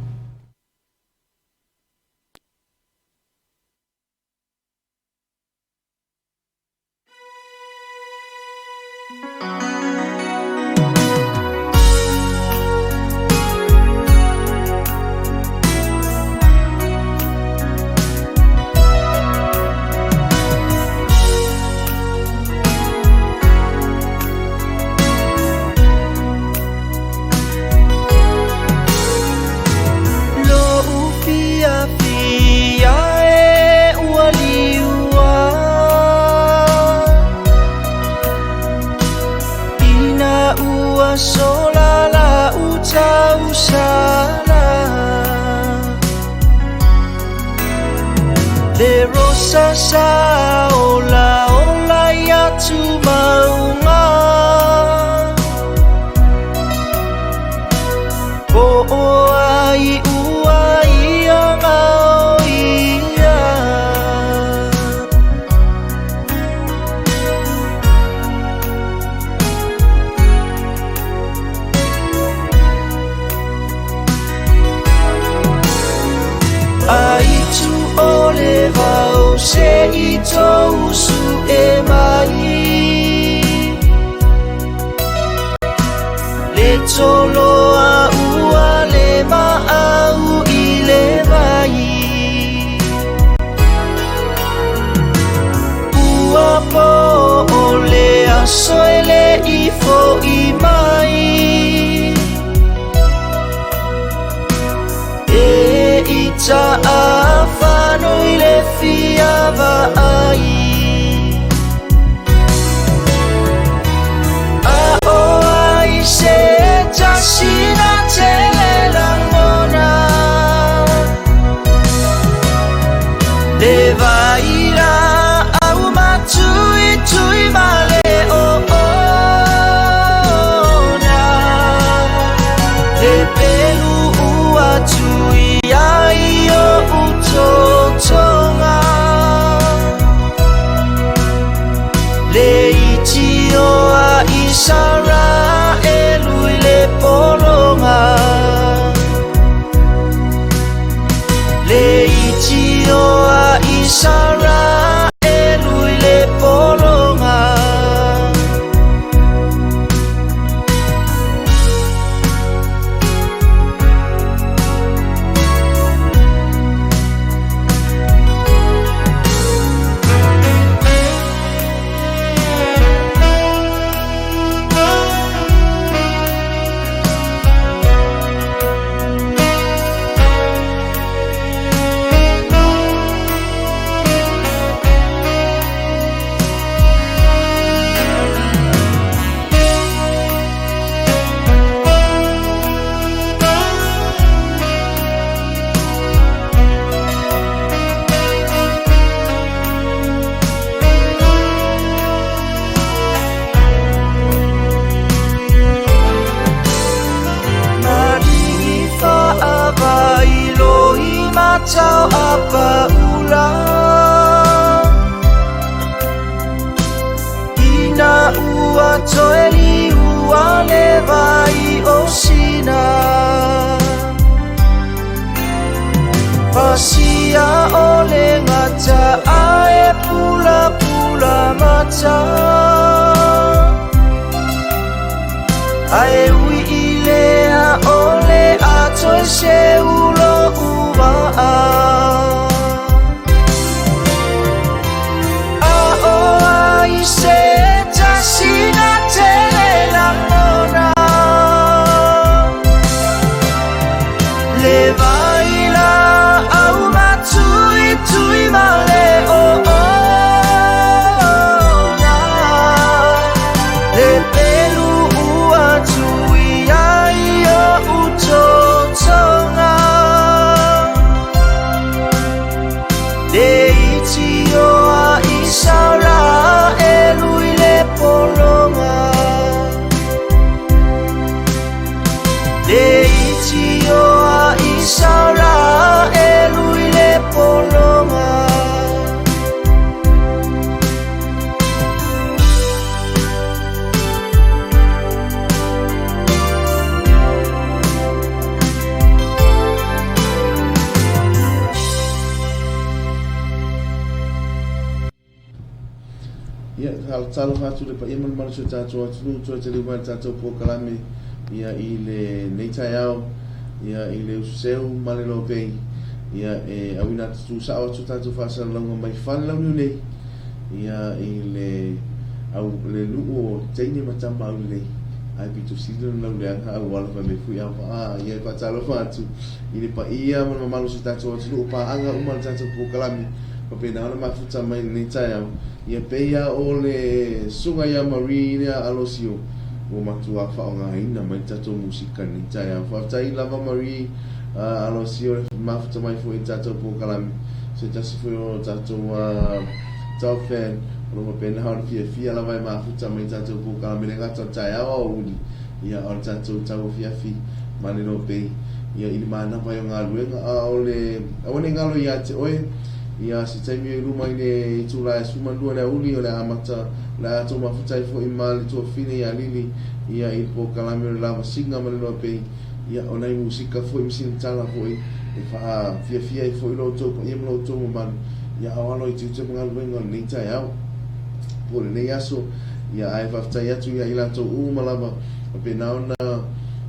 Lou fiafia e ua liua Ina ua sola lau tausala Le rosa sa ola ola ia tumauga Po o ai ua ia ngao ia. Ai tu o le vao se i tou su e mai Le toloa ua le maau i le vai Ua po o le aso e le i fo'i mai E ita afano i le fia vaai A o ai se tasi na tele lagona Le vai la au matuitui ma le oona. pologa. Le itio a Isaraelu i le pologa. Matau apa ula Ina ua toe liua le vai o sina Pasia o le ngata ae pula pula mata Ae ui i lea o le atoe se ulo umaa A o ai se tasina tele langona Le vai la au matui tui ma le o ona Le pelu ua tui ai o utotonga Le iti o a Isaraelu i le pologa Le iti o a Isaraelu i le pologa.
Ia, talofa atu le paia ma le mamalu o si o tatou atunuu, toe taliu mai le tatou polokalame ia i lenei taeao ia i le ususeu ma le lopei ia e auina atu tuusao atu tatou faasalalauga mai Falelauniu nei ia i le au le nuu o teine ma tama aulelei ae pito sili ona lauleaga auala fai mai foi a ia e faatalofa atu i le paia ma le mamalu o si o tatou atunuu paaga uma le tatou polokalame faapena ona mafuta mai lenei taeao ia pei a o le susuga ia Marie lea Alosio ua matua faaaogaina mai le tatou musika i lenei taeao. Faafetai lava Marie Alosio le mafuta mai foi i le tatou polokalame se tasi foi o tatou top fan o lo o faapena ona fiafia lava e mafuta mai i le tatou polokalame le gata o le taeao aoauli ia o le tatou tauafiafi ma le lopei ia i le manava ai o galuega a o le aua ne i galo ia te oe ia se taimi o i luma i le itula e 12 le aoauli o le a amata o le a tou mafuta ai foi ma le tuafafine ia Lili ia i le polokalame o le lavasiga ma le lopei ia o nai musika foi ma sina tala foi e faafiafia ai foi lo outou paia ma lo outou mamalu ia a o alo i tiute ma galuega o lenei taeao po o lenei aso ia ae faafetai atu ia i latou uma lava faapena ona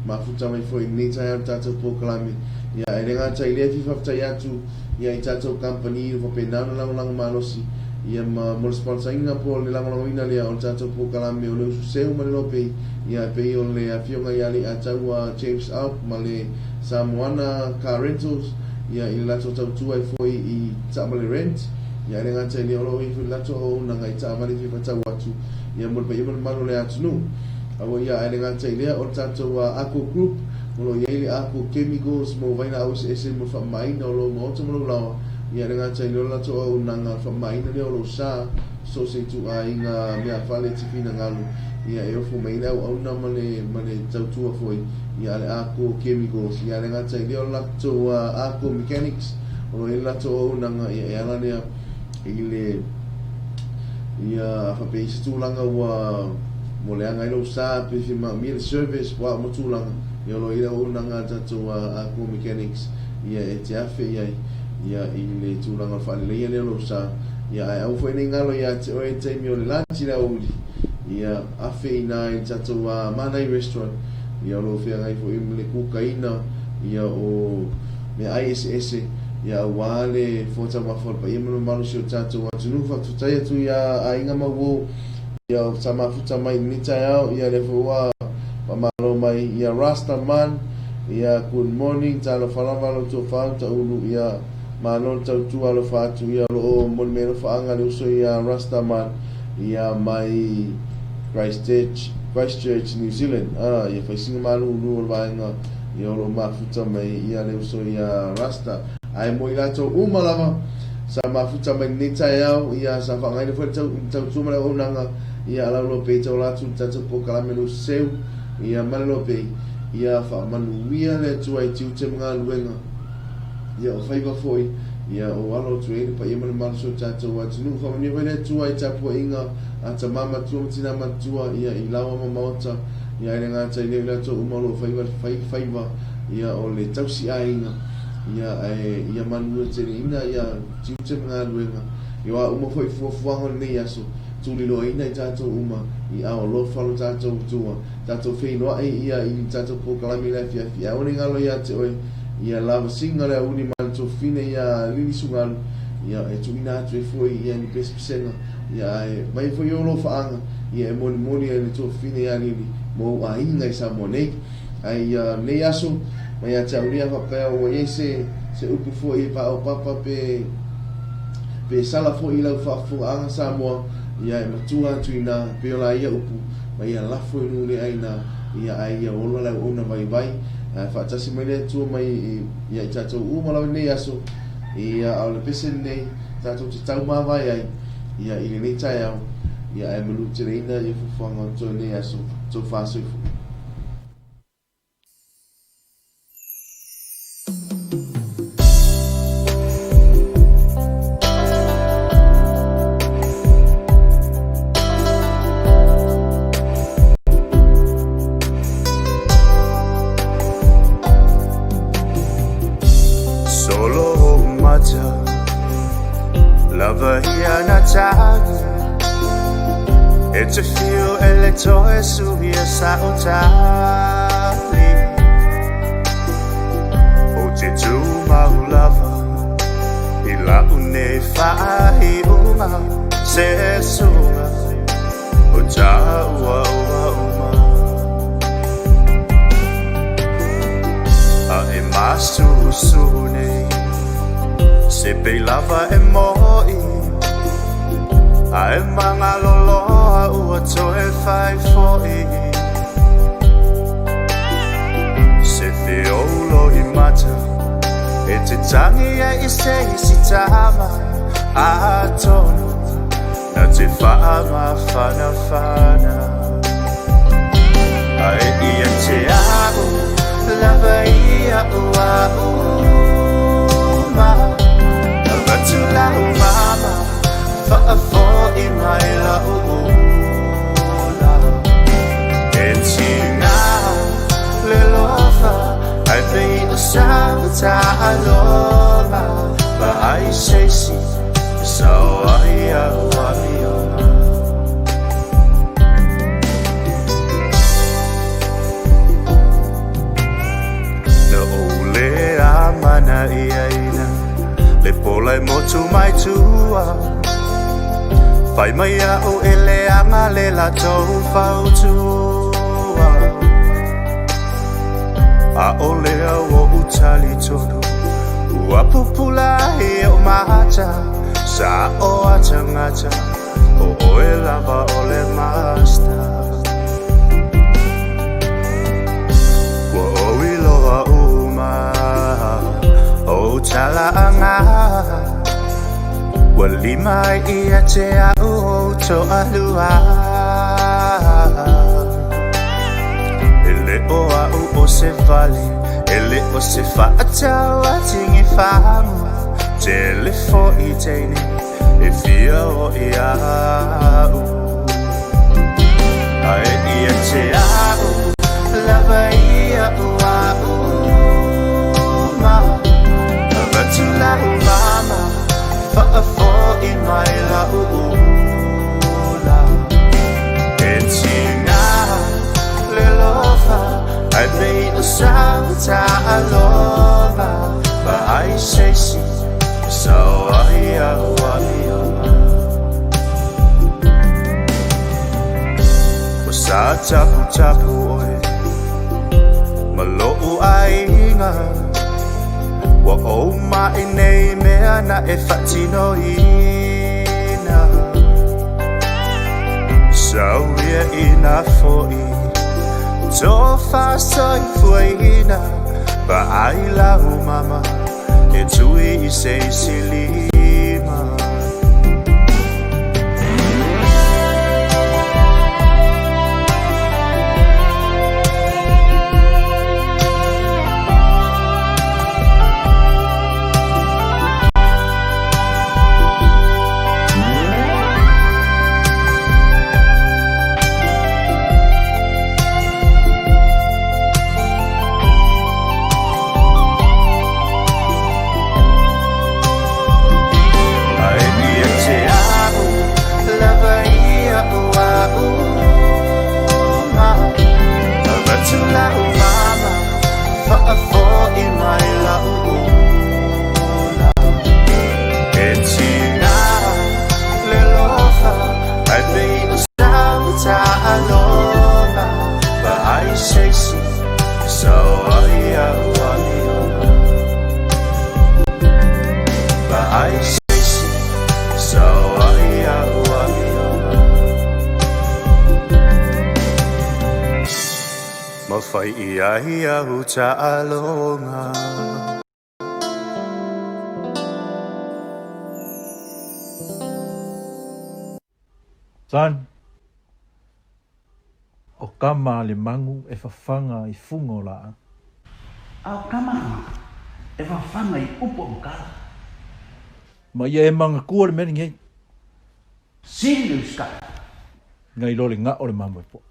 mafuta mai foi i lenei taeao le tatou polokalame ia e le gata i lea fia faafetai atu ia i tatou kamupani ua faapena ona lagolago malosi ia ma mo le sponsor ina po o le lagolagoina lea o le tatou polokalame o le usu seu ma le lopei ia e pei o le afioga ia Leiataua James Alp ma le Samoana Car Rentals ia i le latou tautua ai foi i taavale rent ia e le gata i lea o lo o i ai foi le latou auaunaga i taavale e fia faatau atu ia mo le paia ma le mamalu o le atunuu. Aua ia ae le gata i lea o le tatou Aqua Group o lo o i ai le Aqua Chemicals mo vailaau eseese mo le faamamaina o lou maota ma lou laoa ia e le gata i lea o le latou auaunaga faamamaina lea o lou sa so o se ituaiga meafale e te finagalo ia e ofo mai ai le auauna ma le ma le tautua foi ia a le Aqua Chemicals ia e le gata i lea o le latou Aqua Mechanics o lo o i ai le latou auaunaga ia e ala lea i le ia faapea i se tulaga ua mo le aga ai lou sa pe fia maomia le service po o a uma tulaga, ia o lo o i ai le auaunaga a le tatou Aqua Mechanics ia e te afe i ai ia i le tulaga o le faaleleia lea o lou sa. Ia ae aua foi ne i galo ia te oe i le taimi o le lanchi i le aoauli, ia afe i ina i le tatou Manai Restaurant, ia o lo o feagai foi ma le kukaina ia o meaai eseese ia aua le fofoga taumafa o le paia ma le mamalu o si o tatou atunuu. Faafetai atu i aiga ma uo ia o sa mafuta mai i lenei taeao, ia lea foi ua faamalo mai ia Rasta Man, ia good morning, talofa lava lo outou faautaulu, ia malo le tautua alofa atu, ia o lo o momoli mai alofaaga le uso ia Rasta Man ia mai Christchurch, Christchurch New Zealand, ah ia faisiga malulu o le vaega ia o lo o mafuta mai ia le uso ia Rasta. Ae mo i latou uma lava sa mafuta mai lenei taeao, ia sa faaaogaina foi le tau, tautua ma le auaunaga, ia alauloa pea i taula atu i le tatou polokalame lo seu, ia ma le loa pea, ia faamanuia le Atua i tiute ma galuega, ia o faiva foi, ia o alo atu ai le paia ma le malosi o le tatou atunuu. Faamanuia foi le Atua i tapuaiga a tama matua ma tina matua, ia i laoa ma maota, ia ae le gata i lea o i latou uma o lo o faiva fai faiva, ia o le tausi aiga. Ia, ae ia manuateleina ia tiute ma galuega, i o a uma foi fuafuaga o lenei aso, tuliloaina i tatou uma i ao alofa lo tatou Atua, tatou feiloai ia i le tatou polokalame i le afiafi, ae aua ne i galo ia te oe, ia lavasiga le auli ma le tofine ia Lili Sugalu, ia e tuuina atu ai foi ia ni pesepesega, ia ae mai foi ou alofaaga, ia e molimoli ai le tofine ia Lili mo ou aiga i Samoa nei. Ae ia lenei aso, mai ia te au nei a faapea ua i ai se, se upu foi e paopapa pe, pe sala foi i lau faafofogaaga Samoa, ia e matua atu inā, pei o la ia upu, ma ia lafo i nuu lea inā, ia ae ia ola le auauna vaivai, ae faatasi mai le Atua mai ia i tatou uma lava i lenei aso, ia a o le pese lenei tatou te taumavae ai, ia i lenei taeao, ia ae manuteleina ia fuafuaga o totoe i lenei aso, tou faasoifua.
Solo ou mata lava ia na tagi E te whiu e le toe suia sa o tali O te tūmau lava I lau nei whaiunga Se sunga O tāua ua uma A e masusu nei Se pei lava e moi A e magaloloa ua toe fai fo'i Se feoulo i mata E te tangi ai i se isi tama Atonu na te faamafanafana Ae ia te au lava ia ua uma Avatu lau mama faafo'i mai lau ula E tiga le alofa ae pei o sau taaloga Vaai se isi e sao ai au amioga. Na ou le amanaia le pola e motu mai tua Fai mai a'u e leaga le latou fautua ʻAʻole au oʻu talitonu Ua pupula ai oʻu mata Sa o a tagata ʻO ʻoe lava o le master Ua ʻoi loa uma ou talaaga Ua lima ai ia te a'u ou toalua E le o a'u o se vale E le o se faatau a tigifagu Tele fo'i teine e fia o ia'u. Ae Fa'afo'i mai la'u ula. E tigā le alofa ae pei o sau ta'alofa Vaai se isi e sao ai a'u amioga. Ua sa taputapu ʻoe ma lo'u aiga Ua ou ma'i nei mea na e fa'atinoina Sau ia ina fo'i To fa'asoifuaina Vaai lau mama E tui i se isi lima. Ae ia te a'u lava ia o a'u ma Avatu la'u mama Fa'afo'i mai la'u ula. E tigā le alofa Ae pei o sau ta'alofa Vaai se isi e sao ai a'u amioga Vaai se isi e sao ai a'u amioga Ma fai i ai au ta'aloga.
Son, o kama a le magu e fafaga i fuga o laau.
A o kama e fafaga i upu o makala.
Ma ia e magatua le mea lenei.
Sili le usitai.
Nai lo le gao o le mamoe poa.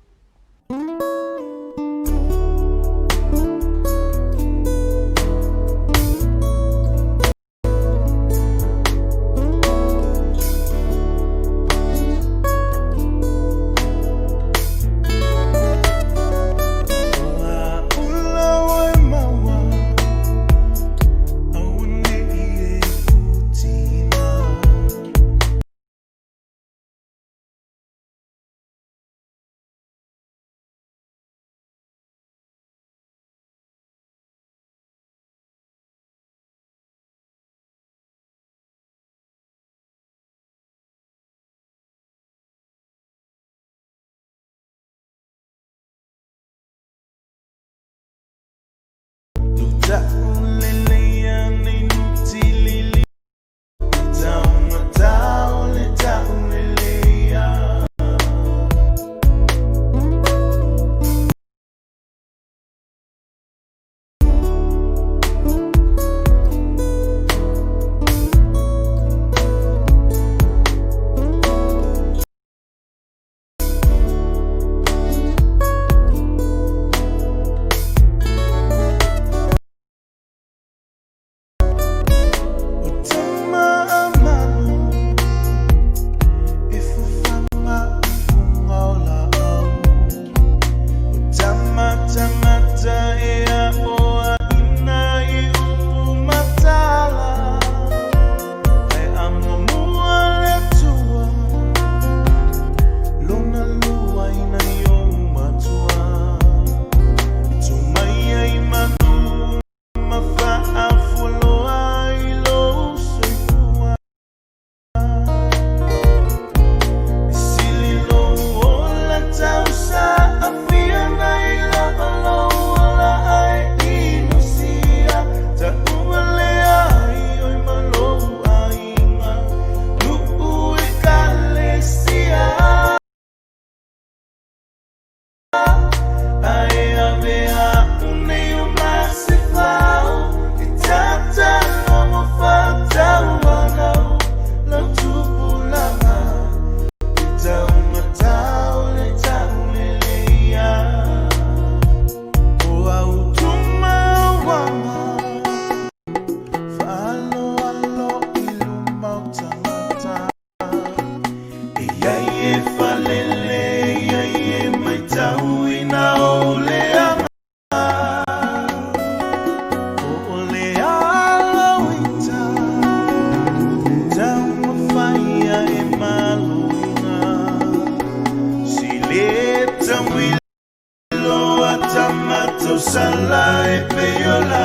Sala e pe o la.